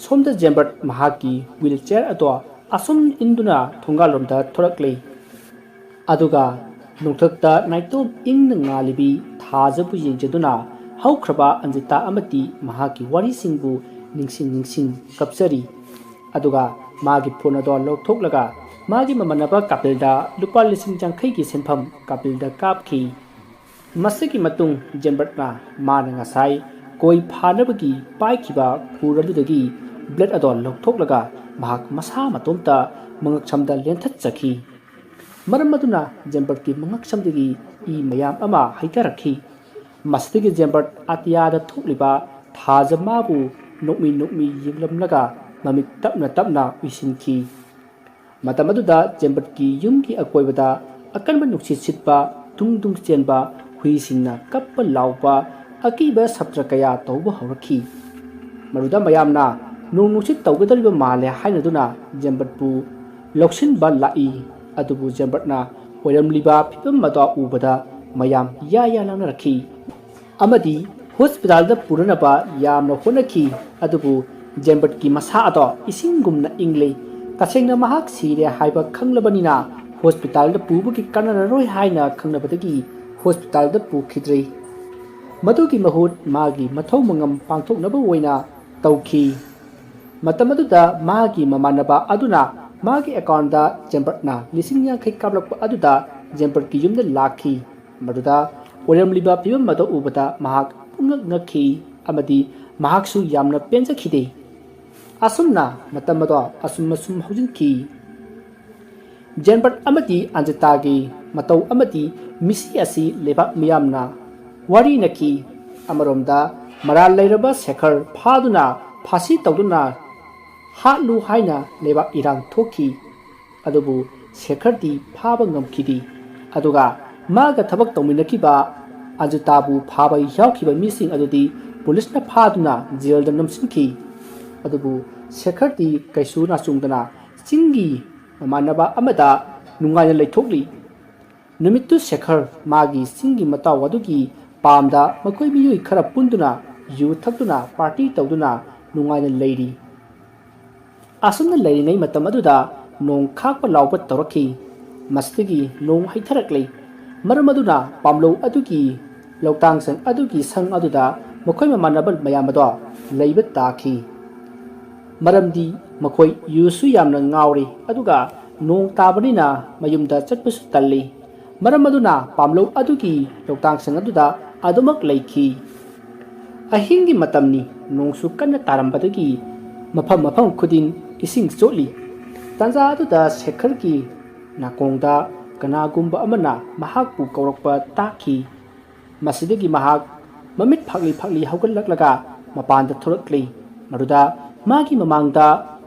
ꯁꯣꯝꯗ ꯖꯦꯝꯕꯔꯠ ꯃꯍꯥꯛꯀꯤ ꯋꯤꯜ ꯆꯤꯌꯔ ꯑꯗꯣ ꯑꯁꯨꯝ ꯏꯟꯗꯨꯅ ꯊꯣꯡꯒꯥꯜꯂꯣꯝꯗ ꯊꯣꯔꯛꯂꯤ꯫ ꯑꯗꯨꯒ ꯅꯣꯡꯊꯛꯇ ꯅꯥꯏꯇꯣꯝ ꯏꯪꯅ ꯉꯥꯜꯂꯤꯕꯤ ꯊꯥꯖꯕꯨ ꯌꯦꯡꯖꯗꯨꯅ ꯍꯧꯈ꯭ꯔꯕ ꯑꯟꯖꯤꯇꯥ ꯑꯃꯗꯤ ꯃꯍꯥꯛꯀꯤ ꯋꯥꯔꯤꯁꯤꯡꯕꯨ ꯅꯤꯡꯁꯤꯡ ꯅꯤꯡꯁꯤꯡ ꯀꯞꯆꯔꯤ꯫ ꯑꯗꯨꯒ ꯃꯥꯒꯤ ꯐꯣꯟ ꯑꯗꯣ ꯂꯧꯊꯣꯛꯂꯒ ꯃꯥꯒꯤ ꯃꯃꯥꯟꯅꯕ ꯀꯥꯄꯤꯜꯗ ꯂꯨꯄꯥ ꯂꯤꯁꯤꯡ ꯌꯥꯡꯈꯩꯒꯤ ꯁꯦꯟꯐꯝ ꯀꯥꯄꯤꯜꯗ ꯀꯥꯞꯈꯤ꯫ ꯃꯁꯤꯒꯤ ꯃꯇꯨꯡ ꯖꯦꯝꯕꯔꯠꯅ ꯃꯥꯅ ꯉꯁꯥꯏ ꯀꯣꯏ ꯐꯥꯅꯕꯒꯤ ꯄꯥꯏꯈꯤꯕ ꯈꯨꯔ ꯑꯗꯨꯗꯒꯤ ꯕ꯭ꯂꯦꯗ ꯑꯗꯣ ꯂꯧꯊꯣꯛꯂꯒ ꯃꯍꯥꯛ ꯃꯁꯥ ꯃꯇꯣꯝꯇ ꯃꯉꯛꯁꯝꯗ ꯂꯦꯟꯊꯠꯆꯈꯤ꯫ ꯃꯔꯝ ꯑꯗꯨꯅ ꯖꯦꯝꯕꯔꯠꯀꯤ ꯃꯉꯛꯁꯝꯗꯒꯤ ꯏ ꯃꯌꯥꯝ ꯑꯃ ꯍꯩꯊꯔꯛꯈꯤ꯫ ꯃꯁꯤꯗꯒꯤ ꯖꯦꯝꯕꯔꯠ ꯑꯇꯤꯌꯥꯗ ꯊꯣꯛꯂꯤꯕ ꯊꯥꯖ ꯃꯥꯕꯨ ꯅꯣꯛꯃꯤ ꯅꯣꯛꯃꯤ ꯌꯦꯡꯂꯝꯂꯒ ꯃꯃꯤꯠ ꯇꯞꯅ ꯇꯞꯅ ꯎꯏꯁꯤꯟꯈꯤ꯫ ꯃꯇꯝ ꯑꯗꯨꯗ ꯖꯦꯝꯕꯠꯀꯤ ꯌꯨꯝꯒꯤ ꯑꯀꯣꯏꯕꯗ ꯑꯀꯟꯕ ꯅꯨꯡꯁꯤꯠ ꯁꯤꯠꯄ, ꯇꯨꯡ ꯇꯨꯡ ꯆꯦꯟꯕ, ꯍꯨꯏꯁꯤꯡꯅ ꯀꯞꯄ ꯂꯥꯎꯕ, ꯑꯀꯤꯕ ꯁꯞꯇ꯭ꯔ ꯀꯌꯥ ꯇꯧꯕ ꯍꯧꯔꯛꯈꯤ꯫ ꯃꯗꯨꯗ ꯃꯌꯥꯝꯅ ꯅꯣꯡ ꯅꯨꯡꯁꯤꯠ ꯇꯧꯒꯗꯧꯔꯤꯕ ꯃꯥꯜꯂꯦ ꯍꯥꯏꯅꯗꯨꯅ ꯖꯦꯝꯕꯠꯄꯨ ꯂꯧꯁꯤꯟꯕ ꯂꯥꯛꯏ꯫ ꯑꯗꯨꯕꯨ ꯖꯦꯝꯕꯠꯅ ꯑꯣꯏꯔꯝꯂꯤꯕ ꯐꯤꯕꯝ ꯑꯗꯨ ꯎꯕꯗ ꯃꯌꯥꯝ ꯌꯥ ꯌꯥ ꯂꯥꯡꯅꯔꯛꯈꯤ꯫ ꯑꯃꯗꯤ ꯍꯣꯁꯄꯤꯇꯥꯜꯗ ꯄꯨꯅꯅꯕ ꯌꯥꯝꯅ ꯍꯣꯠꯅꯈꯤ꯫ ꯑꯗꯨꯕꯨ ꯖꯦꯝꯕꯠꯀꯤ ꯃꯁꯥ ꯑꯗꯣ ꯏꯁꯤꯡꯒꯨꯝꯅ ꯏꯪꯂꯤ꯫ ꯇꯁꯦꯡꯅ ꯃꯍꯥꯛ ꯁꯤꯔꯦ ꯍꯥꯏꯕ ꯈꯪꯂꯕꯅꯤꯅ ꯍꯣꯁꯄꯤꯇꯥꯜꯗ ꯄꯨꯕꯒꯤ ꯀꯥꯟꯅꯔꯔꯣꯏ ꯍꯥꯏꯅ ꯈꯪꯂꯕꯗꯒꯤ ꯍꯣꯁꯄꯤꯇꯥꯜꯗ ꯄꯨꯈꯤꯗ꯭ꯔꯦ꯫ ꯃꯗꯨꯒꯤ ꯃꯍꯨꯠ ꯃꯥꯒꯤ ꯃꯊꯧ ꯃꯉꯝ ꯄꯥꯡꯊꯣꯛꯅꯕ ꯑꯣꯏꯅ ꯇꯧꯈꯤ꯫ ꯃꯇꯝ ꯑꯗꯨꯗ ꯃꯥꯒꯤ ꯃꯃꯥꯟꯅꯕ ꯑꯗꯨꯅ ꯃꯥꯒꯤ ꯑꯦꯀꯥꯎꯟꯗ ꯖꯦꯝꯕꯔꯠꯅ ꯂꯤꯁꯤꯡ ꯌꯥꯡꯈꯩ ꯀꯥꯞꯂꯛꯄ ꯑꯗꯨꯗ ꯖꯦꯝꯕꯔꯠꯀꯤ ꯌꯨꯝꯗ ꯂꯥꯛꯈꯤ꯫ ꯃꯗꯨꯗ ꯑꯣꯏꯔꯝꯂꯤꯕ ꯐꯤꯕꯝ ꯑꯗꯨ ꯎꯕꯗ ꯃꯍꯥꯛ ꯄꯨꯡꯉꯛ ꯉꯛꯈꯤ ꯑꯃꯗꯤ ꯃꯍꯥꯛꯁꯨ ꯌꯥꯝꯅ ꯄꯦꯟꯖꯈꯤꯗꯦ꯫ ꯑꯁꯨꯝꯅ ꯃꯇꯝ ꯑꯗꯣ ꯑꯁꯨꯝ ꯑꯁꯨꯝ ꯍꯧꯖꯤꯟꯈꯤ꯫ ꯖꯦꯝꯕꯔꯠ ꯑꯃꯗꯤ ꯑꯟꯖꯤꯇꯥꯒꯤ ꯃꯇꯧ ꯑꯃꯗꯤ ꯃꯤꯁꯤ ꯑꯁꯤ ꯂꯩꯕꯥꯛ ꯃꯤꯌꯥꯝꯅ ꯋꯥꯔꯤꯅꯈꯤ꯫ ꯑꯃꯔꯣꯝꯗ ꯃꯔꯥꯜ ꯂꯩꯔꯕ ꯁꯦꯈꯔ ꯐꯥꯗꯨꯅ ꯐꯥꯁꯤ ꯇꯧꯗꯨꯅ ꯍꯥꯠꯂꯨ ꯍꯥꯏꯅ ꯂꯩꯕꯥꯛ ꯏꯔꯥꯡ ꯊꯣꯛꯈꯤ꯫ ꯑꯗꯨꯕꯨ ꯁꯦꯈꯔꯗꯤ ꯐꯥꯕ ꯉꯝꯈꯤꯗꯦ꯫ ꯑꯗꯨꯒ ꯃꯥꯒ ꯊꯕꯛ ꯇꯧꯃꯤꯟꯅꯈꯤꯕ ꯑꯟꯖꯤꯇꯥꯕꯨ ꯐꯥꯕ ꯌꯥꯎꯈꯤꯕ ꯃꯤꯁꯤꯡ ꯑꯗꯨꯗꯤ ꯄꯨꯂꯤꯁꯅ ꯐꯥꯗꯨꯅ ꯖꯦꯜꯗ ꯅꯝꯁꯤꯟꯈꯤ꯫ ꯑꯗꯨꯕꯨ ꯁꯦꯈꯔꯗꯤ ꯀꯩꯁꯨ ꯅꯥꯆꯨꯡꯗꯅ ꯆꯤꯡꯒꯤ ꯃꯃꯥꯟꯅꯕ ꯑꯃꯗ ꯅꯨꯡꯉꯥꯏꯅ ꯂꯩꯊꯣꯛꯂꯤ꯫ ꯅꯨꯃꯤꯠꯇꯨ ꯁꯦꯈꯔ ꯃꯥꯒꯤ ꯆꯤꯡꯒꯤ ꯃꯇꯥꯎ ꯑꯗꯨꯒꯤ ꯄꯥꯝꯗ ꯃꯈꯣꯏ ꯃꯤꯑꯣꯏ ꯈꯔ ꯄꯨꯟꯗꯨꯅ ꯌꯨ ꯊꯛꯇꯨꯅ ꯄꯥꯔꯇꯤ ꯇꯧꯗꯨꯅ ꯅꯨꯡꯉꯥꯏꯅ ꯂꯩꯔꯤ꯫ ꯑꯁꯨꯝꯅ ꯂꯩꯔꯤꯉꯩ ꯃꯇꯝ ꯑꯗꯨꯗ ꯅꯣꯡ ꯈꯥꯛꯄ ꯂꯥꯎꯕ ꯇꯧꯔꯛꯈꯤ꯫ ꯃꯁꯤꯗꯒꯤ ꯅꯣꯡ ꯍꯩꯊꯔꯛꯂꯦ꯫ ꯃꯔꯝ ꯑꯗꯨꯅ ꯄꯥꯝꯂꯧ ꯑꯗꯨꯒꯤ ꯂꯧꯇꯥꯡꯁꯪ ꯑꯗꯨꯒꯤ ꯁꯪ ꯑꯗꯨꯗ ꯃꯈꯣꯏ ꯃꯃꯥꯟꯅꯕ ꯃꯌꯥꯝ ꯑꯗꯣ ꯂꯩꯕ ꯇꯥꯈꯤ꯫ ꯃꯔꯝꯗꯤ ꯃꯈꯣꯏ ꯌꯨꯁꯨ ꯌꯥꯝꯅ ꯉꯥꯎꯔꯤ, ꯑꯗꯨꯒ ꯅꯣꯡ ꯇꯥꯕꯅꯤꯅ ꯃꯌꯨꯝꯗ ꯆꯠꯄꯁꯨ ꯇꯜꯂꯤ꯫ ꯃꯔꯝ ꯑꯗꯨꯅ ꯄꯥꯝꯂꯧ ꯑꯗꯨꯒꯤ ꯂꯧꯇꯥꯡꯁꯪ ꯑꯗꯨꯗ ꯑꯗꯨꯃꯛ ꯂꯩꯈꯤ꯫ ꯑꯍꯤꯡꯒꯤ ꯃꯇꯝꯅꯤ, ꯅꯣꯡꯁꯨ ꯀꯟꯅ ꯇꯥꯔꯝꯕꯗꯒꯤ ꯃꯐꯝ ꯃꯐꯝ ꯈꯨꯗꯤꯡ ꯏꯁꯤꯡ ꯆꯣꯠꯂꯤ꯫ ꯇꯥꯟꯖꯥ ꯑꯗꯨꯗ ꯁꯦꯈꯔꯒꯤ ꯅꯥꯀꯣꯡꯗ ꯀꯅꯥꯒꯨꯝꯕ ꯑꯃꯅ ꯃꯍꯥꯛꯄꯨ ꯀꯧꯔꯛꯄ ꯇꯥꯈꯤ꯫ ꯃꯁꯤꯗꯒꯤ ꯃꯍꯥꯛ ꯃꯃꯤꯠ ꯐꯥꯛꯂꯤ ꯐꯥꯛꯂꯤ ꯍꯧꯒꯠꯂꯛꯂꯒ ꯃꯄꯥꯟꯗ ꯊꯣꯛꯂꯛꯂꯤ꯫ ꯃꯗꯨꯗ ꯃꯥꯒꯤ ꯃꯃꯥꯡꯗ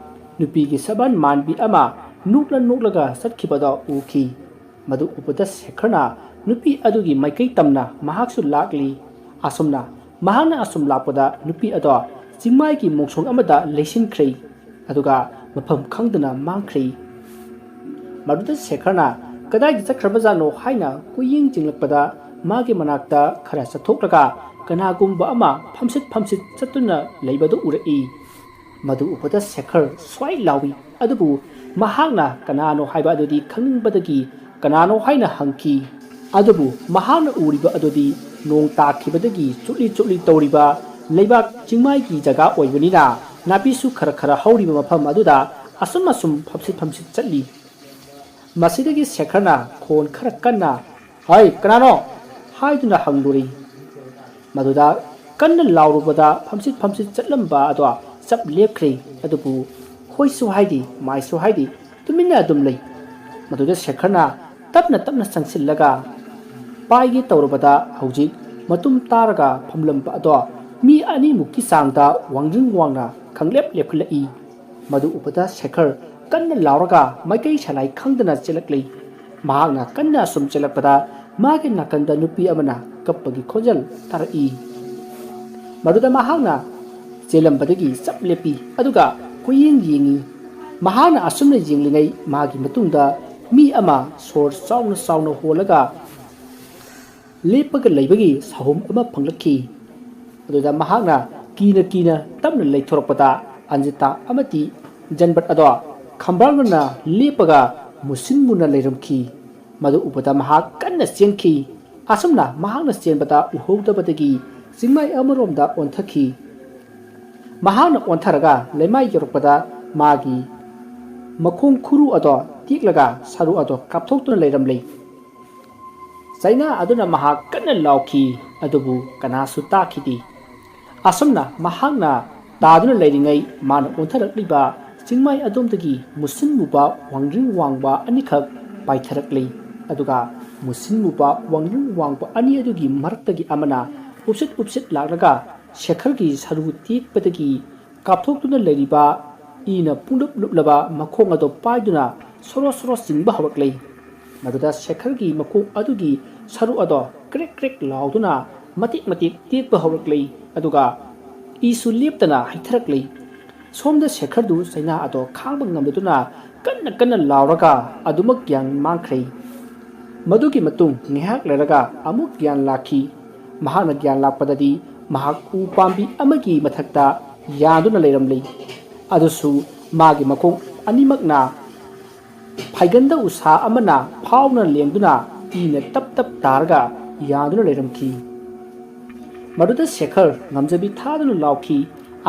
ꯅꯨꯄꯤꯒꯤ ꯁꯕꯥꯟ ꯃꯥꯟꯕꯤ ꯑꯃ ꯅꯣꯛꯂ ꯅꯣꯛꯂꯒ ꯆꯠꯈꯤꯕꯗꯣ ꯎꯈꯤ꯫ ꯃꯗꯨ ꯎꯕꯗ ꯁꯦꯈꯔꯅ ꯅꯨꯄꯤ ꯑꯗꯨꯒꯤ ꯃꯥꯏꯀꯩ ꯇꯝꯅ ꯃꯍꯥꯛꯁꯨ ꯂꯥꯛꯂꯤ꯫ ꯑꯁꯨꯝꯅ ꯃꯍꯥꯛꯅ ꯑꯁꯨꯝ ꯂꯥꯛꯄꯗ ꯅꯨꯄꯤ ꯑꯗꯣ ꯆꯤꯡꯃꯥꯏꯒꯤ ꯃꯣꯡꯁꯣꯡ ꯑꯃꯗ ꯂꯩꯁꯤꯟꯈ꯭ꯔꯦ꯫ ꯑꯗꯨꯒ ꯃꯐꯝ ꯈꯪꯗꯅ ꯃꯥꯡꯈ꯭ꯔꯦ꯫ ꯃꯗꯨꯗ ꯁꯦꯈꯔꯅ ꯀꯗꯥꯏꯗ ꯆꯠꯈ꯭ꯔꯕꯖꯥꯠꯅꯣ ꯍꯥꯏꯅ ꯀꯣꯏꯌꯦꯡ ꯌꯦꯡꯂꯛꯄꯗ ꯃꯥꯒꯤ ꯃꯅꯥꯛꯇ ꯈꯔ ꯆꯠꯊꯣꯛꯂꯒ ꯀꯅꯥꯒꯨꯝꯕ ꯑꯃ ꯐꯝꯁꯤꯠ ꯐꯝꯁꯤꯠ ꯆꯠꯇꯨꯅ ꯂꯩꯕꯗꯨ ꯎꯔꯛꯏ꯫ ꯃꯗꯨ ꯎꯕꯗ ꯁꯦꯈꯔ ꯁ꯭ꯋꯥꯏ ꯂꯥꯎꯏ꯫ ꯑꯗꯨꯕꯨ ꯃꯍꯥꯛꯅ ꯀꯅꯥꯅꯣ ꯍꯥꯏꯕ ꯑꯗꯨꯗꯤ ꯈꯪꯅꯤꯡꯕꯗꯒꯤ ꯀꯅꯥꯅꯣ ꯍꯥꯏꯅ ꯍꯪꯈꯤ꯫ ꯑꯗꯨꯕꯨ ꯃꯍꯥꯛꯅ ꯎꯔꯤꯕ ꯑꯗꯨꯗꯤ ꯅꯣꯡ ꯇꯥꯈꯤꯕꯗꯒꯤ ꯆꯨꯠꯂꯤ ꯆꯨꯠꯂꯤ ꯇꯧꯔꯤꯕ ꯂꯩꯕꯥꯛ ꯆꯤꯡꯃꯥꯏꯒꯤ ꯖꯒꯥ ꯑꯣꯏꯕꯅꯤꯅ ꯅꯥꯄꯤꯁꯨ ꯈꯔ ꯈꯔ ꯍꯧꯔꯤꯕ ꯃꯐꯝ ꯑꯗꯨꯗ ꯑꯁꯨꯝ ꯑꯁꯨꯝ ꯐꯝꯁꯤꯠ ꯐꯝꯁꯤꯠ ꯆꯠꯂꯤ꯫ ꯃꯁꯤꯗꯒꯤ ꯁꯦꯈꯔꯅ ꯈꯣꯟ ꯈꯔ ꯀꯟꯅ, "ꯍꯩ, ꯀꯅꯥꯅꯣ?" ꯍꯥꯏꯗꯨꯅ ꯍꯪꯂꯨꯔꯤ꯫ ꯃꯗꯨꯗ ꯀꯟꯅ ꯂꯥꯎꯔꯨꯕꯗ ꯐꯝꯁꯤꯠ ꯐꯝꯁꯤꯠ ꯆꯠꯂꯝꯕ ꯑꯗꯣ ꯆꯞ ꯂꯦꯞꯈ꯭ꯔꯦ꯫ ꯑꯗꯨꯕꯨ ꯍꯣꯏꯁꯨ ꯍꯥꯏꯗꯦ, ꯃꯥꯏꯁꯨ ꯍꯥꯏꯗꯦ, ꯇꯨꯃꯤꯟꯅ ꯑꯗꯨꯝ ꯂꯩ꯫ ꯃꯗꯨꯗ ꯁꯦꯈꯔꯅ ꯇꯞꯅ ꯇꯞꯅ ꯆꯪꯁꯤꯜꯂꯒ ꯄꯥꯏꯒꯦ ꯇꯧꯔꯕꯗ ꯍꯧꯖꯤꯛ ꯃꯇꯨꯝ ꯇꯥꯔꯒ ꯐꯝꯂꯝꯕ ꯑꯗꯣ ꯃꯤ ꯑꯅꯤꯃꯨꯛꯀꯤ ꯆꯥꯡꯗ ꯋꯥꯡꯖꯤꯡ ꯋꯥꯡꯅ ꯈꯪꯂꯦꯞ ꯂꯦꯞꯈꯠꯂꯛꯏ꯫ ꯃꯗꯨ ꯎꯕꯗ ꯁꯦꯈꯔ ꯀꯟꯅ ꯂꯥꯎꯔꯒ ꯃꯥꯏꯀꯩ ꯁꯂꯥꯏ ꯈꯪꯗꯅ ꯆꯦꯜꯂꯛꯂꯤ꯫ ꯃꯍꯥꯛꯅ ꯀꯟꯅ ꯑꯁꯨꯝ ꯆꯦꯜꯂꯛꯄꯗ ꯃꯥꯒꯤ ꯅꯥꯀꯟꯗ ꯅꯨꯄꯤ ꯑꯃꯅ ꯀꯞꯄꯒꯤ ꯈꯣꯟꯖꯦꯜ ꯇꯥꯔꯛꯏ꯫ ꯃꯗꯨꯗ ꯃꯍꯥꯛꯅ ꯆꯦꯜꯂꯝꯕꯗꯒꯤ ꯆꯞ ꯂꯦꯞꯄꯤ, ꯑꯗꯨꯒ ꯀꯣꯏꯌꯦꯡ ꯌꯦꯡꯉꯤ꯫ ꯃꯍꯥꯛꯅ ꯑꯁꯨꯝꯅ ꯌꯦꯡꯂꯤꯉꯩ ꯃꯥꯒꯤ ꯃꯇꯨꯡꯗ ꯃꯤ ꯑꯃ ꯁꯣꯔ ꯆꯥꯎꯅ ꯆꯥꯎꯅ ꯍꯣꯜꯂꯒ ꯂꯦꯞꯄꯒ ꯂꯩꯕꯒꯤ ꯁꯥꯍꯨꯝ ꯑꯃ ꯐꯪꯂꯛꯈꯤ꯫ ꯑꯗꯨꯗ ꯃꯍꯥꯛꯅ ꯀꯤꯅ ꯀꯤꯅ ꯇꯞꯅ ꯂꯩꯊꯣꯔꯛꯄꯗ, ꯑꯟꯖꯤꯇꯥ ꯑꯃꯗꯤ ꯖꯟꯕꯠ ꯑꯗꯣ ꯈꯝꯕ꯭ꯔꯥꯡꯅꯅ ꯂꯦꯞꯄꯒ ꯃꯨꯁꯤꯟ ꯃꯨꯅ ꯂꯩꯔꯝꯈꯤ꯫ ꯃꯗꯨ ꯎꯕꯗ ꯃꯍꯥꯛ ꯀꯟꯅ ꯆꯦꯟꯈꯤ꯫ ꯑꯁꯨꯝꯅ ꯃꯍꯥꯛꯅ ꯆꯦꯟꯕꯗ ꯎꯍꯧꯗꯕꯗꯒꯤ ꯆꯤꯡꯃꯥꯏ ꯑꯃꯔꯣꯝꯗ ꯑꯣꯟꯊꯈꯤ꯫ ꯃꯍꯥꯛꯅ ꯑꯣꯟꯊꯔꯒ ꯂꯩꯃꯥꯏ ꯌꯧꯔꯛꯄꯗ ꯃꯥꯒꯤ ꯃꯈꯣꯡ ꯈꯨꯔꯨ ꯑꯗꯣ ꯇꯦꯛꯂꯒ ꯁꯔꯨ ꯑꯗꯣ ꯀꯥꯞꯊꯣꯛꯇꯨꯅ ꯂꯩꯔꯝꯂꯦ꯫ ꯆꯩꯅꯥ ꯑꯗꯨꯅ ꯃꯍꯥꯛ ꯀꯟꯅ ꯂꯥꯎꯈꯤ, ꯑꯗꯨꯕꯨ ꯀꯅꯥꯁꯨ ꯇꯥꯈꯤꯗꯦ꯫ ꯑꯁꯨꯝꯅ ꯃꯍꯥꯛꯅ ꯇꯥꯗꯨꯅ ꯂꯩꯔꯤꯉꯩ, ꯃꯥꯅ ꯑꯣꯟꯊꯔꯛꯂꯤꯕ ꯆꯤꯡꯃꯥꯏ ꯑꯗꯣꯝꯗꯒꯤ ꯃꯨꯁꯤꯟ ꯃꯨꯕ ꯋꯥꯡꯖꯤꯡ ꯋꯥꯡꯕ ꯑꯅꯤꯈꯛ ꯄꯥꯏꯊꯔꯛꯂꯤ꯫ ꯑꯗꯨꯒ ꯃꯨꯁꯤꯟ ꯃꯨꯕ ꯋꯥꯡꯖꯤꯡ ꯋꯥꯡꯕ ꯑꯅꯤ ꯑꯗꯨꯒꯤ ꯃꯔꯛꯇꯒꯤ ꯑꯃꯅ ꯎꯞꯁꯤꯠ ꯎꯞꯁꯤꯠ ꯂꯥꯛꯂꯒ ꯁꯦꯈꯔꯒꯤ ꯁꯔꯨ ꯇꯦꯛꯄꯗꯒꯤ ꯀꯥꯞꯊꯣꯛꯇꯨꯅ ꯂꯩꯔꯤꯕ ꯏꯅ ꯄꯨꯡꯂꯨꯞ ꯂꯨꯞꯂꯕ ꯃꯈꯣꯡ ꯑꯗꯨ ꯄꯥꯏꯗꯨꯅ ꯁꯣꯔꯣ ꯁꯣꯔꯣ ꯆꯤꯡꯕ ꯍꯧꯔꯛꯂꯦ꯫ ꯃꯗꯨꯗ ꯁꯦꯈꯔꯒꯤ ꯃꯈꯣꯡ ꯑꯗꯨꯒꯤ ꯁꯔꯨ ꯑꯗꯣ ꯀ꯭ꯔꯦꯛ ꯀ꯭ꯔꯦꯛ ꯂꯥꯎꯗꯨꯅ ꯃꯇꯦꯛ ꯃꯇꯦꯛ ꯇꯦꯛꯄ ꯍꯧꯔꯛꯂꯦ꯫ ꯑꯗꯨꯒ ꯏꯁꯨ ꯂꯦꯞꯇꯅ ꯍꯩꯊꯔꯛꯂꯦ꯫ ꯁꯣꯝꯗ ꯁꯦꯈꯔꯗꯨ ꯆꯩꯅꯥ ꯑꯗꯣ ꯈꯥꯡꯕ ꯉꯝꯂꯗꯨꯅ ꯀꯟꯅ ꯀꯟꯅ ꯂꯥꯎꯔꯒ ꯑꯗꯨꯃꯛ ꯒ꯭ꯌꯥꯟ ꯃꯥꯡꯈ꯭ꯔꯦ꯫ ꯃꯗꯨꯒꯤ ꯃꯇꯨꯡ ꯉꯥꯏꯍꯥꯛ ꯂꯩꯔꯒ ꯑꯃꯨꯛ ꯒ꯭ꯌꯥꯟ ꯂꯥꯛꯈꯤ꯫ ꯃꯍꯥꯛꯅ ꯒ꯭ꯌꯥꯟ ꯂꯥꯛꯄꯗꯗꯤ ꯃꯍꯥꯛ ꯎ ꯄꯥꯝꯕꯤ ꯑꯃꯒꯤ ꯃꯊꯛꯇ ꯌꯥꯟꯗꯨꯅ ꯂꯩꯔꯝꯂꯤ꯫ ꯑꯗꯨꯁꯨ ꯃꯥꯒꯤ ꯃꯈꯣꯡ ꯑꯅꯤꯃꯛꯅ ꯐꯩꯒꯟꯗ ꯎꯁꯥ ꯑꯃꯅ ꯐꯥꯎꯅ ꯂꯦꯡꯗꯨꯅ ꯏꯅ ꯇꯞ ꯇꯞ ꯇꯥꯔꯒ ꯌꯥꯟꯗꯨꯅ ꯂꯩꯔꯝꯈꯤ꯫ ꯃꯗꯨꯗ ꯁꯦꯈꯔ ꯉꯝꯖꯕꯤ ꯊꯥꯗꯨꯅ ꯂꯥꯎꯈꯤ꯫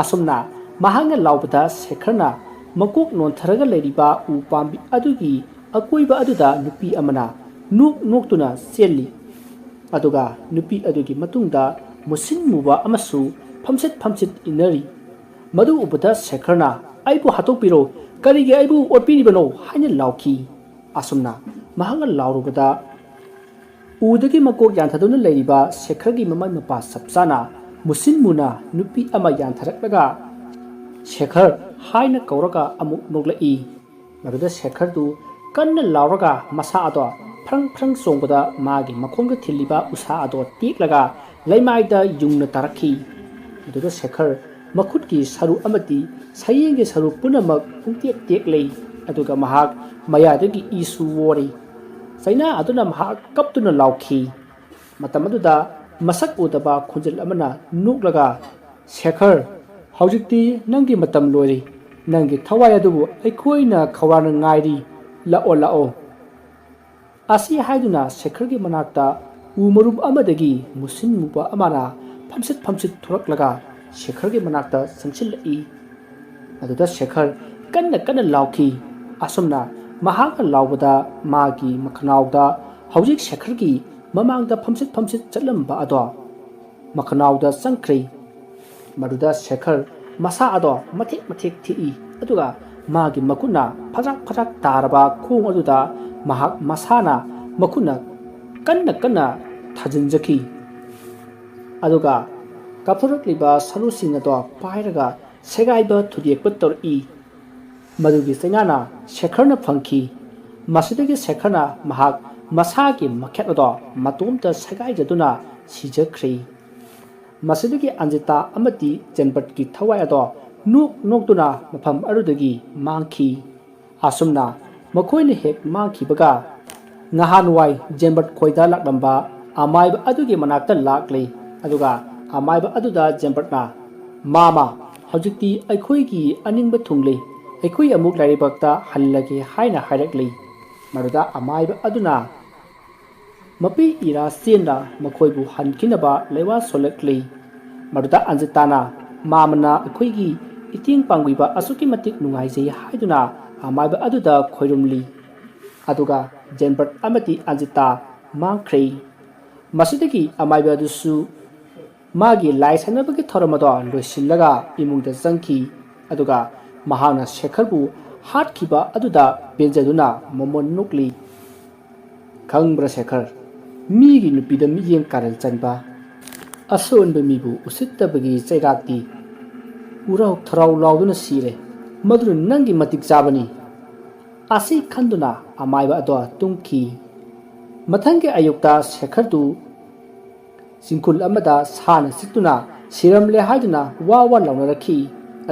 ꯑꯁꯨꯝꯅ ꯃꯍꯥꯛꯅ ꯂꯥꯎꯕꯗ ꯁꯦꯈꯔꯅ ꯃꯀꯣꯛ ꯅꯣꯟꯊꯔꯒ ꯂꯩꯔꯤꯕ ꯎ ꯄꯥꯝꯕꯤ ꯑꯗꯨꯒꯤ ꯑꯀꯣꯏꯕ ꯑꯗꯨꯗ ꯅꯨꯄꯤ ꯑꯃꯅ ꯅꯣꯛ ꯅꯣꯛꯇꯨꯅ ꯆꯦꯜꯂꯤ꯫ ꯑꯗꯨꯒ ꯅꯨꯄꯤ ꯑꯗꯨꯒꯤ ꯃꯇꯨꯡꯗ ꯃꯨꯁꯤꯟ ꯃꯨꯕ ꯑꯃꯁꯨ ꯐꯝꯆꯠ ꯐꯝꯆꯠ ꯏꯟꯅꯔꯤ꯫ ꯃꯗꯨ ꯎꯕꯗ ꯁꯦꯈꯔꯅ, "ꯑꯩꯕꯨ ꯍꯥꯠꯇꯣꯛꯄꯤꯔꯣ, ꯀꯔꯤꯒꯤ ꯑꯩꯕꯨ ꯑꯣꯠꯄꯤꯔꯤꯕꯅꯣ?" ꯍꯥꯏꯅ ꯂꯥꯎꯈꯤ꯫ ꯑꯁꯨꯝꯅ ꯃꯍꯥꯛꯅ ꯂꯥꯎꯔꯨꯕꯗ ꯎꯗꯒꯤ ꯃꯀꯣꯛ ꯌꯥꯟꯊꯗꯨꯅ ꯂꯩꯔꯤꯕ ꯁꯦꯈꯔꯒꯤ ꯃꯃꯥꯏ ꯃꯄꯥ ꯆꯞ ꯆꯥꯅ ꯃꯨꯁꯤꯟ ꯃꯨꯅ ꯅꯨꯄꯤ ꯑꯃ ꯌꯥꯟꯊꯔꯛꯂꯒ "ꯁꯦꯈꯔ" ꯍꯥꯏꯅ ꯀꯧꯔꯒ ꯑꯃꯨꯛ ꯅꯣꯛꯂꯛꯏ꯫ ꯃꯗꯨꯗ ꯁꯦꯈꯔꯗꯨ ꯀꯟꯅ ꯂꯥꯎꯔꯒ ꯃꯁꯥ ꯑꯗꯣ ꯐ꯭ꯔꯪ ꯐ꯭ꯔꯪ ꯆꯣꯡꯕꯗ ꯃꯥꯒꯤ ꯃꯈꯣꯡꯗ ꯊꯤꯜꯂꯤꯕ ꯎꯁꯥ ꯑꯗꯣ ꯇꯦꯛꯂꯒ ꯂꯩꯃꯥꯏꯗ ꯌꯨꯡꯅ ꯇꯥꯔꯛꯈꯤ꯫ ꯃꯗꯨꯗ ꯁꯦꯈꯔ ꯃꯈꯨꯠꯀꯤ ꯁꯔꯨ ꯑꯃꯗꯤ ꯁꯌꯦꯡꯒꯤ ꯁꯔꯨ ꯄꯨꯝꯅꯃꯛ ꯄꯨꯡꯇꯦꯛ ꯇꯦꯛꯂꯦ꯫ ꯑꯗꯨꯒ ꯃꯍꯥꯛ ꯃꯌꯥꯗꯒꯤ ꯏꯁꯨ ꯑꯣꯔꯤ꯫ ꯆꯩꯅꯥ ꯑꯗꯨꯅ ꯃꯍꯥꯛ ꯀꯞꯇꯨꯅ ꯂꯥꯎꯈꯤ꯫ ꯃꯇꯝ ꯑꯗꯨꯗ ꯃꯁꯛ ꯎꯗꯕ ꯈꯣꯟꯖꯦꯜ ꯑꯃꯅ ꯅꯣꯛꯂꯒ, "ꯁꯦꯈꯔ, ꯍꯧꯖꯤꯛꯇꯤ ꯅꯪꯒꯤ ꯃꯇꯝ ꯂꯣꯏꯔꯦ꯫ ꯅꯪꯒꯤ ꯊꯋꯥꯏ ꯑꯗꯨꯕꯨ ꯑꯩꯈꯣꯏꯅ ꯈꯧꯔꯥꯡꯅ ꯉꯥꯏꯔꯤ꯫ ꯂꯥꯛꯑꯣ, ꯂꯥꯛꯑꯣ꯫" ꯑꯁꯤ ꯍꯥꯏꯗꯨꯅ ꯁꯦꯈꯔꯒꯤ ꯃꯅꯥꯛꯇ ꯎ ꯃꯔꯨꯝ ꯑꯃꯗꯒꯤ ꯃꯨꯁꯤꯟ ꯃꯨꯕ ꯑꯃꯅ ꯐꯝꯆꯠ ꯐꯝꯆꯠ ꯊꯣꯔꯛꯂꯒ ꯁꯦꯈꯔꯒꯤ ꯃꯅꯥꯛꯇ ꯆꯪꯁꯤꯜꯂꯛꯏ꯫ ꯑꯗꯨꯗ ꯁꯦꯈꯔ ꯀꯟꯅ ꯀꯟꯅ ꯂꯥꯎꯈꯤ꯫ ꯑꯁꯨꯝꯅ ꯃꯍꯥꯛꯅ ꯂꯥꯎꯕꯗ ꯃꯥꯒꯤ ꯃꯈꯅꯥꯎꯗ ꯍꯧꯖꯤꯛ ꯁꯦꯈꯔꯒꯤ ꯃꯃꯥꯡꯗ ꯐꯝꯆꯠ ꯐꯝꯆꯠ ꯆꯠꯂꯝꯕ ꯑꯗꯣ ꯃꯈꯅꯥꯎꯗ ꯆꯪꯈ꯭ꯔꯦ꯫ ꯃꯗꯨꯗ ꯁꯦꯈꯔ ꯃꯁꯥ ꯑꯗꯣ ꯃꯊꯦꯛ ꯃꯊꯦꯛ ꯊꯦꯛꯏ, ꯑꯗꯨꯒ ꯃꯥꯒꯤ ꯃꯈꯨꯠꯅ ꯐꯖꯥꯛ ꯐꯖꯥꯛ ꯇꯥꯔꯕ ꯈꯣꯡ ꯑꯗꯨꯗ ꯃꯍꯥꯛ ꯃꯁꯥꯅ ꯃꯈꯨꯠꯅ ꯀꯟꯅ ꯀꯟꯅ ꯊꯥꯖꯤꯟꯖꯈꯤ꯫ ꯑꯗꯨꯒ ꯀꯥꯞꯊꯣꯔꯛꯂꯤꯕ ꯁꯔꯨꯁꯤꯡ ꯑꯗꯣ ꯄꯥꯏꯔꯒ ꯁꯦꯒꯥꯏꯕ ꯊꯨꯗꯦꯛꯄ ꯇꯧꯔꯛꯏ꯫ ꯃꯗꯨꯒꯤ ꯆꯩꯅꯥꯅ ꯁꯦꯈꯔꯅ ꯐꯪꯈꯤ꯫ ꯃꯁꯤꯗꯒꯤ ꯁꯦꯈꯔꯅ ꯃꯍꯥꯛ ꯃꯁꯥꯒꯤ ꯃꯈꯦꯠ ꯑꯗꯣ ꯃꯇꯣꯝꯇ ꯁꯦꯒꯥꯏꯖꯗꯨꯅ ꯁꯤꯖꯈ꯭ꯔꯦ꯫ ꯃꯁꯤꯗꯒꯤ ꯑꯟꯖꯤꯇꯥ ꯑꯃꯗꯤ ꯖꯦꯟꯕꯠꯀꯤ ꯊꯋꯥꯏ ꯑꯗꯣ ꯅꯣꯛ ꯅꯣꯛꯇꯨꯅ ꯃꯐꯝ ꯑꯗꯨꯗꯒꯤ ꯃꯥꯡꯈꯤ꯫ ꯑꯁꯨꯝꯅ ꯃꯈꯣꯏꯅ ꯍꯦꯛ ꯃꯥꯡꯈꯤꯕꯒ, ꯉꯍꯥꯟꯋꯥꯏ ꯖꯦꯟꯕꯠ ꯈꯣꯏꯗ ꯂꯥꯛꯂꯝꯕ ꯑꯃꯥꯏꯕ ꯑꯗꯨꯒꯤ ꯃꯅꯥꯛꯇ ꯂꯥꯛꯂꯤ꯫ ꯑꯗꯨꯒ ꯑꯃꯥꯏꯕ ꯑꯗꯨꯗ ꯖꯦꯟꯕꯠꯅ, "ꯃꯥꯃ, ꯍꯧꯖꯤꯛꯇꯤ ꯑꯩꯈꯣꯏꯒꯤ ꯑꯅꯤꯡꯕ ꯊꯨꯡꯂꯦ꯫ ꯑꯩꯈꯣꯏ ꯑꯃꯨꯛ ꯂꯥꯏꯔꯩꯕꯥꯛꯇ ꯍꯜꯂꯒꯦ" ꯍꯥꯏꯅ ꯍꯥꯏꯔꯛꯂꯤ꯫ ꯃꯗꯨꯗ ꯑꯃꯥꯏꯕ ꯑꯗꯨꯅ ꯃꯄꯤ ꯏꯔꯥ ꯆꯦꯟꯅ ꯃꯈꯣꯏꯕꯨ ꯍꯟꯈꯤꯅꯕ ꯂꯩꯋꯥ ꯁꯣꯜꯂꯛꯂꯤ꯫ ꯃꯗꯨꯗ ꯑꯟꯖꯤꯇꯥꯅ, "ꯃꯥꯃꯅ ꯑꯩꯈꯣꯏꯒꯤ ꯏꯇꯦꯡ ꯄꯥꯡꯕꯤꯕ ꯑꯁꯨꯛꯀꯤ ꯃꯇꯤꯛ ꯅꯨꯡꯉꯥꯏꯖꯩ" ꯍꯥꯏꯗꯨꯅ ꯑꯃꯥꯏꯕ ꯑꯗꯨꯗ ꯈꯣꯏꯔꯨꯝꯂꯤ꯫ ꯑꯗꯨꯒ ꯖꯦꯟꯕꯠ ꯑꯃꯗꯤ ꯑꯟꯖꯤꯇꯥ ꯃꯥꯡꯈ꯭ꯔꯦ꯫ ꯃꯁꯤꯗꯒꯤ ꯑꯃꯥꯏꯕ ꯑꯗꯨꯁꯨ ꯃꯥꯒꯤ ꯂꯥꯏ ꯁꯥꯟꯅꯕꯒꯤ ꯊꯧꯔꯝ ꯑꯗꯣ ꯂꯣꯏꯁꯤꯜꯂꯒ ꯏꯃꯨꯡꯗ ꯆꯪꯈꯤ꯫ ꯑꯗꯨꯒ ꯃꯍꯥꯛꯅ ꯁꯦꯈꯔꯕꯨ ꯍꯥꯠꯈꯤꯕ ꯑꯗꯨꯗ ꯄꯦꯟꯖꯗꯨꯅ ꯃꯃꯣꯟ ꯅꯣꯛꯂꯤ꯫ ꯈꯪꯕ꯭ꯔꯥ ꯁꯦꯈꯔ, ꯃꯤꯒꯤ ꯅꯨꯄꯤꯗ ꯃꯤꯠꯌꯦꯡ ꯀꯥꯔꯟ ꯆꯟꯕ, ꯑꯁꯣꯟꯕ ꯃꯤꯕꯨ ꯎꯁꯤꯠꯇꯕꯒꯤ ꯆꯩꯔꯥꯛꯇꯤ ꯎꯔꯥꯎ ꯊꯔꯥꯎ ꯂꯥꯎꯗꯨꯅ ꯁꯤꯔꯦ꯫ ꯃꯗꯨꯅ ꯅꯪꯒꯤ ꯃꯇꯤꯛ ꯆꯥꯕꯅꯤ꯫ ꯑꯁꯤ ꯈꯟꯗꯨꯅ ꯑꯃꯥꯏꯕ ꯑꯗꯣ ꯇꯨꯝꯈꯤ꯫ ꯃꯊꯪꯒꯤ ꯑꯌꯨꯛꯇ ꯁꯦꯈꯔꯗꯨ ꯆꯤꯡꯈꯨꯜ ꯑꯃꯗ ꯁꯥꯅ ꯆꯤꯛꯇꯨꯅ ꯁꯤꯔꯝꯂꯦ ꯍꯥꯏꯗꯨꯅ ꯋꯥ ꯋꯥ ꯂꯥꯎꯅꯔꯛꯈꯤ꯫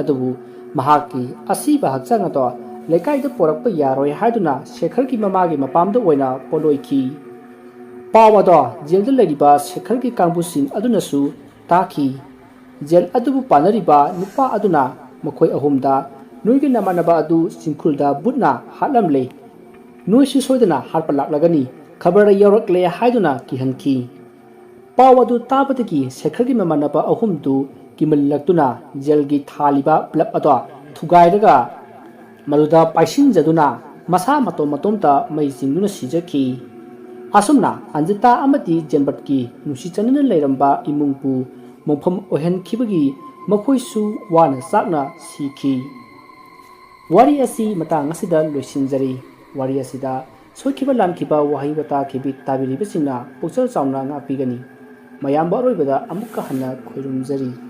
ꯑꯗꯨꯕꯨ ꯃꯍꯥꯛꯀꯤ ꯑꯁꯤꯕ ꯍꯛꯆꯥꯡ ꯑꯗꯣ ꯂꯩꯀꯥꯏꯗ ꯄꯣꯔꯛꯄ ꯌꯥꯔꯣꯏ ꯍꯥꯏꯗꯨꯅ ꯁꯦꯈꯔꯒꯤ ꯃꯃꯥꯒꯤ ꯃꯄꯥꯝꯗ ꯑꯣꯏꯅ ꯄꯣꯠꯂꯣꯏꯈꯤ꯫ ꯄꯥꯎ ꯑꯗꯣ ꯖꯦꯜꯗ ꯂꯩꯔꯤꯕ ꯁꯦꯈꯔꯒꯤ ꯀꯥꯡꯕꯨꯁꯤꯡ ꯑꯗꯨꯅꯁꯨ ꯇꯥꯈꯤ꯫ ꯖꯦꯜ ꯑꯗꯨꯕꯨ ꯄꯥꯟꯅꯔꯤꯕ ꯅꯨꯄꯥ ꯑꯗꯨꯅ ꯃꯈꯣꯏ ꯑꯍꯨꯝꯗ, "ꯅꯣꯏꯒꯤ ꯅꯃꯥꯟꯅꯕ ꯑꯗꯨ ꯆꯤꯡꯈꯨꯜꯗ ꯕꯨꯠꯅ ꯍꯥꯠꯂꯝꯂꯦ꯫ ꯅꯣꯏꯁꯨ ꯁꯣꯏꯗꯅ ꯍꯥꯠꯄ ꯂꯥꯛꯂꯒꯅꯤ꯫ ꯈꯕꯔꯗ ꯌꯥꯎꯔꯛꯂꯦ" ꯍꯥꯏꯗꯨꯅ ꯀꯤꯍꯟꯈꯤ꯫ ꯄꯥꯎ ꯑꯗꯨ ꯇꯥꯕꯗꯒꯤ ꯁꯦꯈꯔꯒꯤ ꯃꯃꯥꯟꯅꯕ ꯑꯍꯨꯝꯗꯨ ꯀꯤꯃꯜꯂꯛꯇꯨꯅ ꯖꯦꯜꯒꯤ ꯊꯥꯜꯂꯤꯕ ꯕꯜꯕ ꯑꯗꯣ ꯊꯨꯒꯥꯏꯔꯒ ꯃꯗꯨꯗ ꯄꯥꯏꯁꯤꯟꯖꯗꯨꯅ ꯃꯁꯥ ꯃꯇꯣꯝ ꯃꯇꯣꯝꯇ ꯃꯩ ꯆꯤꯡꯗꯨꯅ ꯁꯤꯖꯈꯤ꯫ ꯑꯁꯨꯝꯅ ꯑꯟꯖꯤꯇꯥ ꯑꯃꯗꯤ ꯖꯦꯟꯕꯠꯀꯤ ꯅꯨꯡꯁꯤ ꯆꯥꯟꯅꯅ ꯂꯩꯔꯝꯕ ꯏꯃꯨꯡꯕꯨ ꯃꯣꯡꯐꯝ ꯑꯣꯏꯍꯟꯈꯤꯕꯒꯤ ꯃꯈꯣꯏꯁꯨ ꯋꯥꯅ ꯆꯥꯛꯅ ꯁꯤꯈꯤ꯫ ꯋꯥꯔꯤ ꯑꯁꯤ ꯃꯇꯥꯡ ꯑꯁꯤꯗ ꯂꯣꯏꯁꯤꯟꯖꯔꯤ꯫ ꯋꯥꯔꯤ ꯑꯁꯤꯗ ꯁꯣꯏꯈꯤꯕ ꯂꯥꯟꯈꯤꯕ ꯋꯥꯍꯩ ꯋꯥꯇꯥ ꯈꯤꯕꯤꯛ ꯇꯥꯕꯤꯔꯤꯕꯁꯤꯡꯅ ꯄꯨꯛꯆꯦꯜ ꯆꯥꯎꯅ ꯉꯥꯛꯄꯤꯒꯅꯤ꯫ ꯃꯌꯥꯝꯕꯨ ꯑꯔꯣꯏꯕꯗ ꯑꯃꯨꯛꯀ ꯍꯟꯅ ꯈꯣꯏꯔꯨꯝꯖꯔꯤ꯫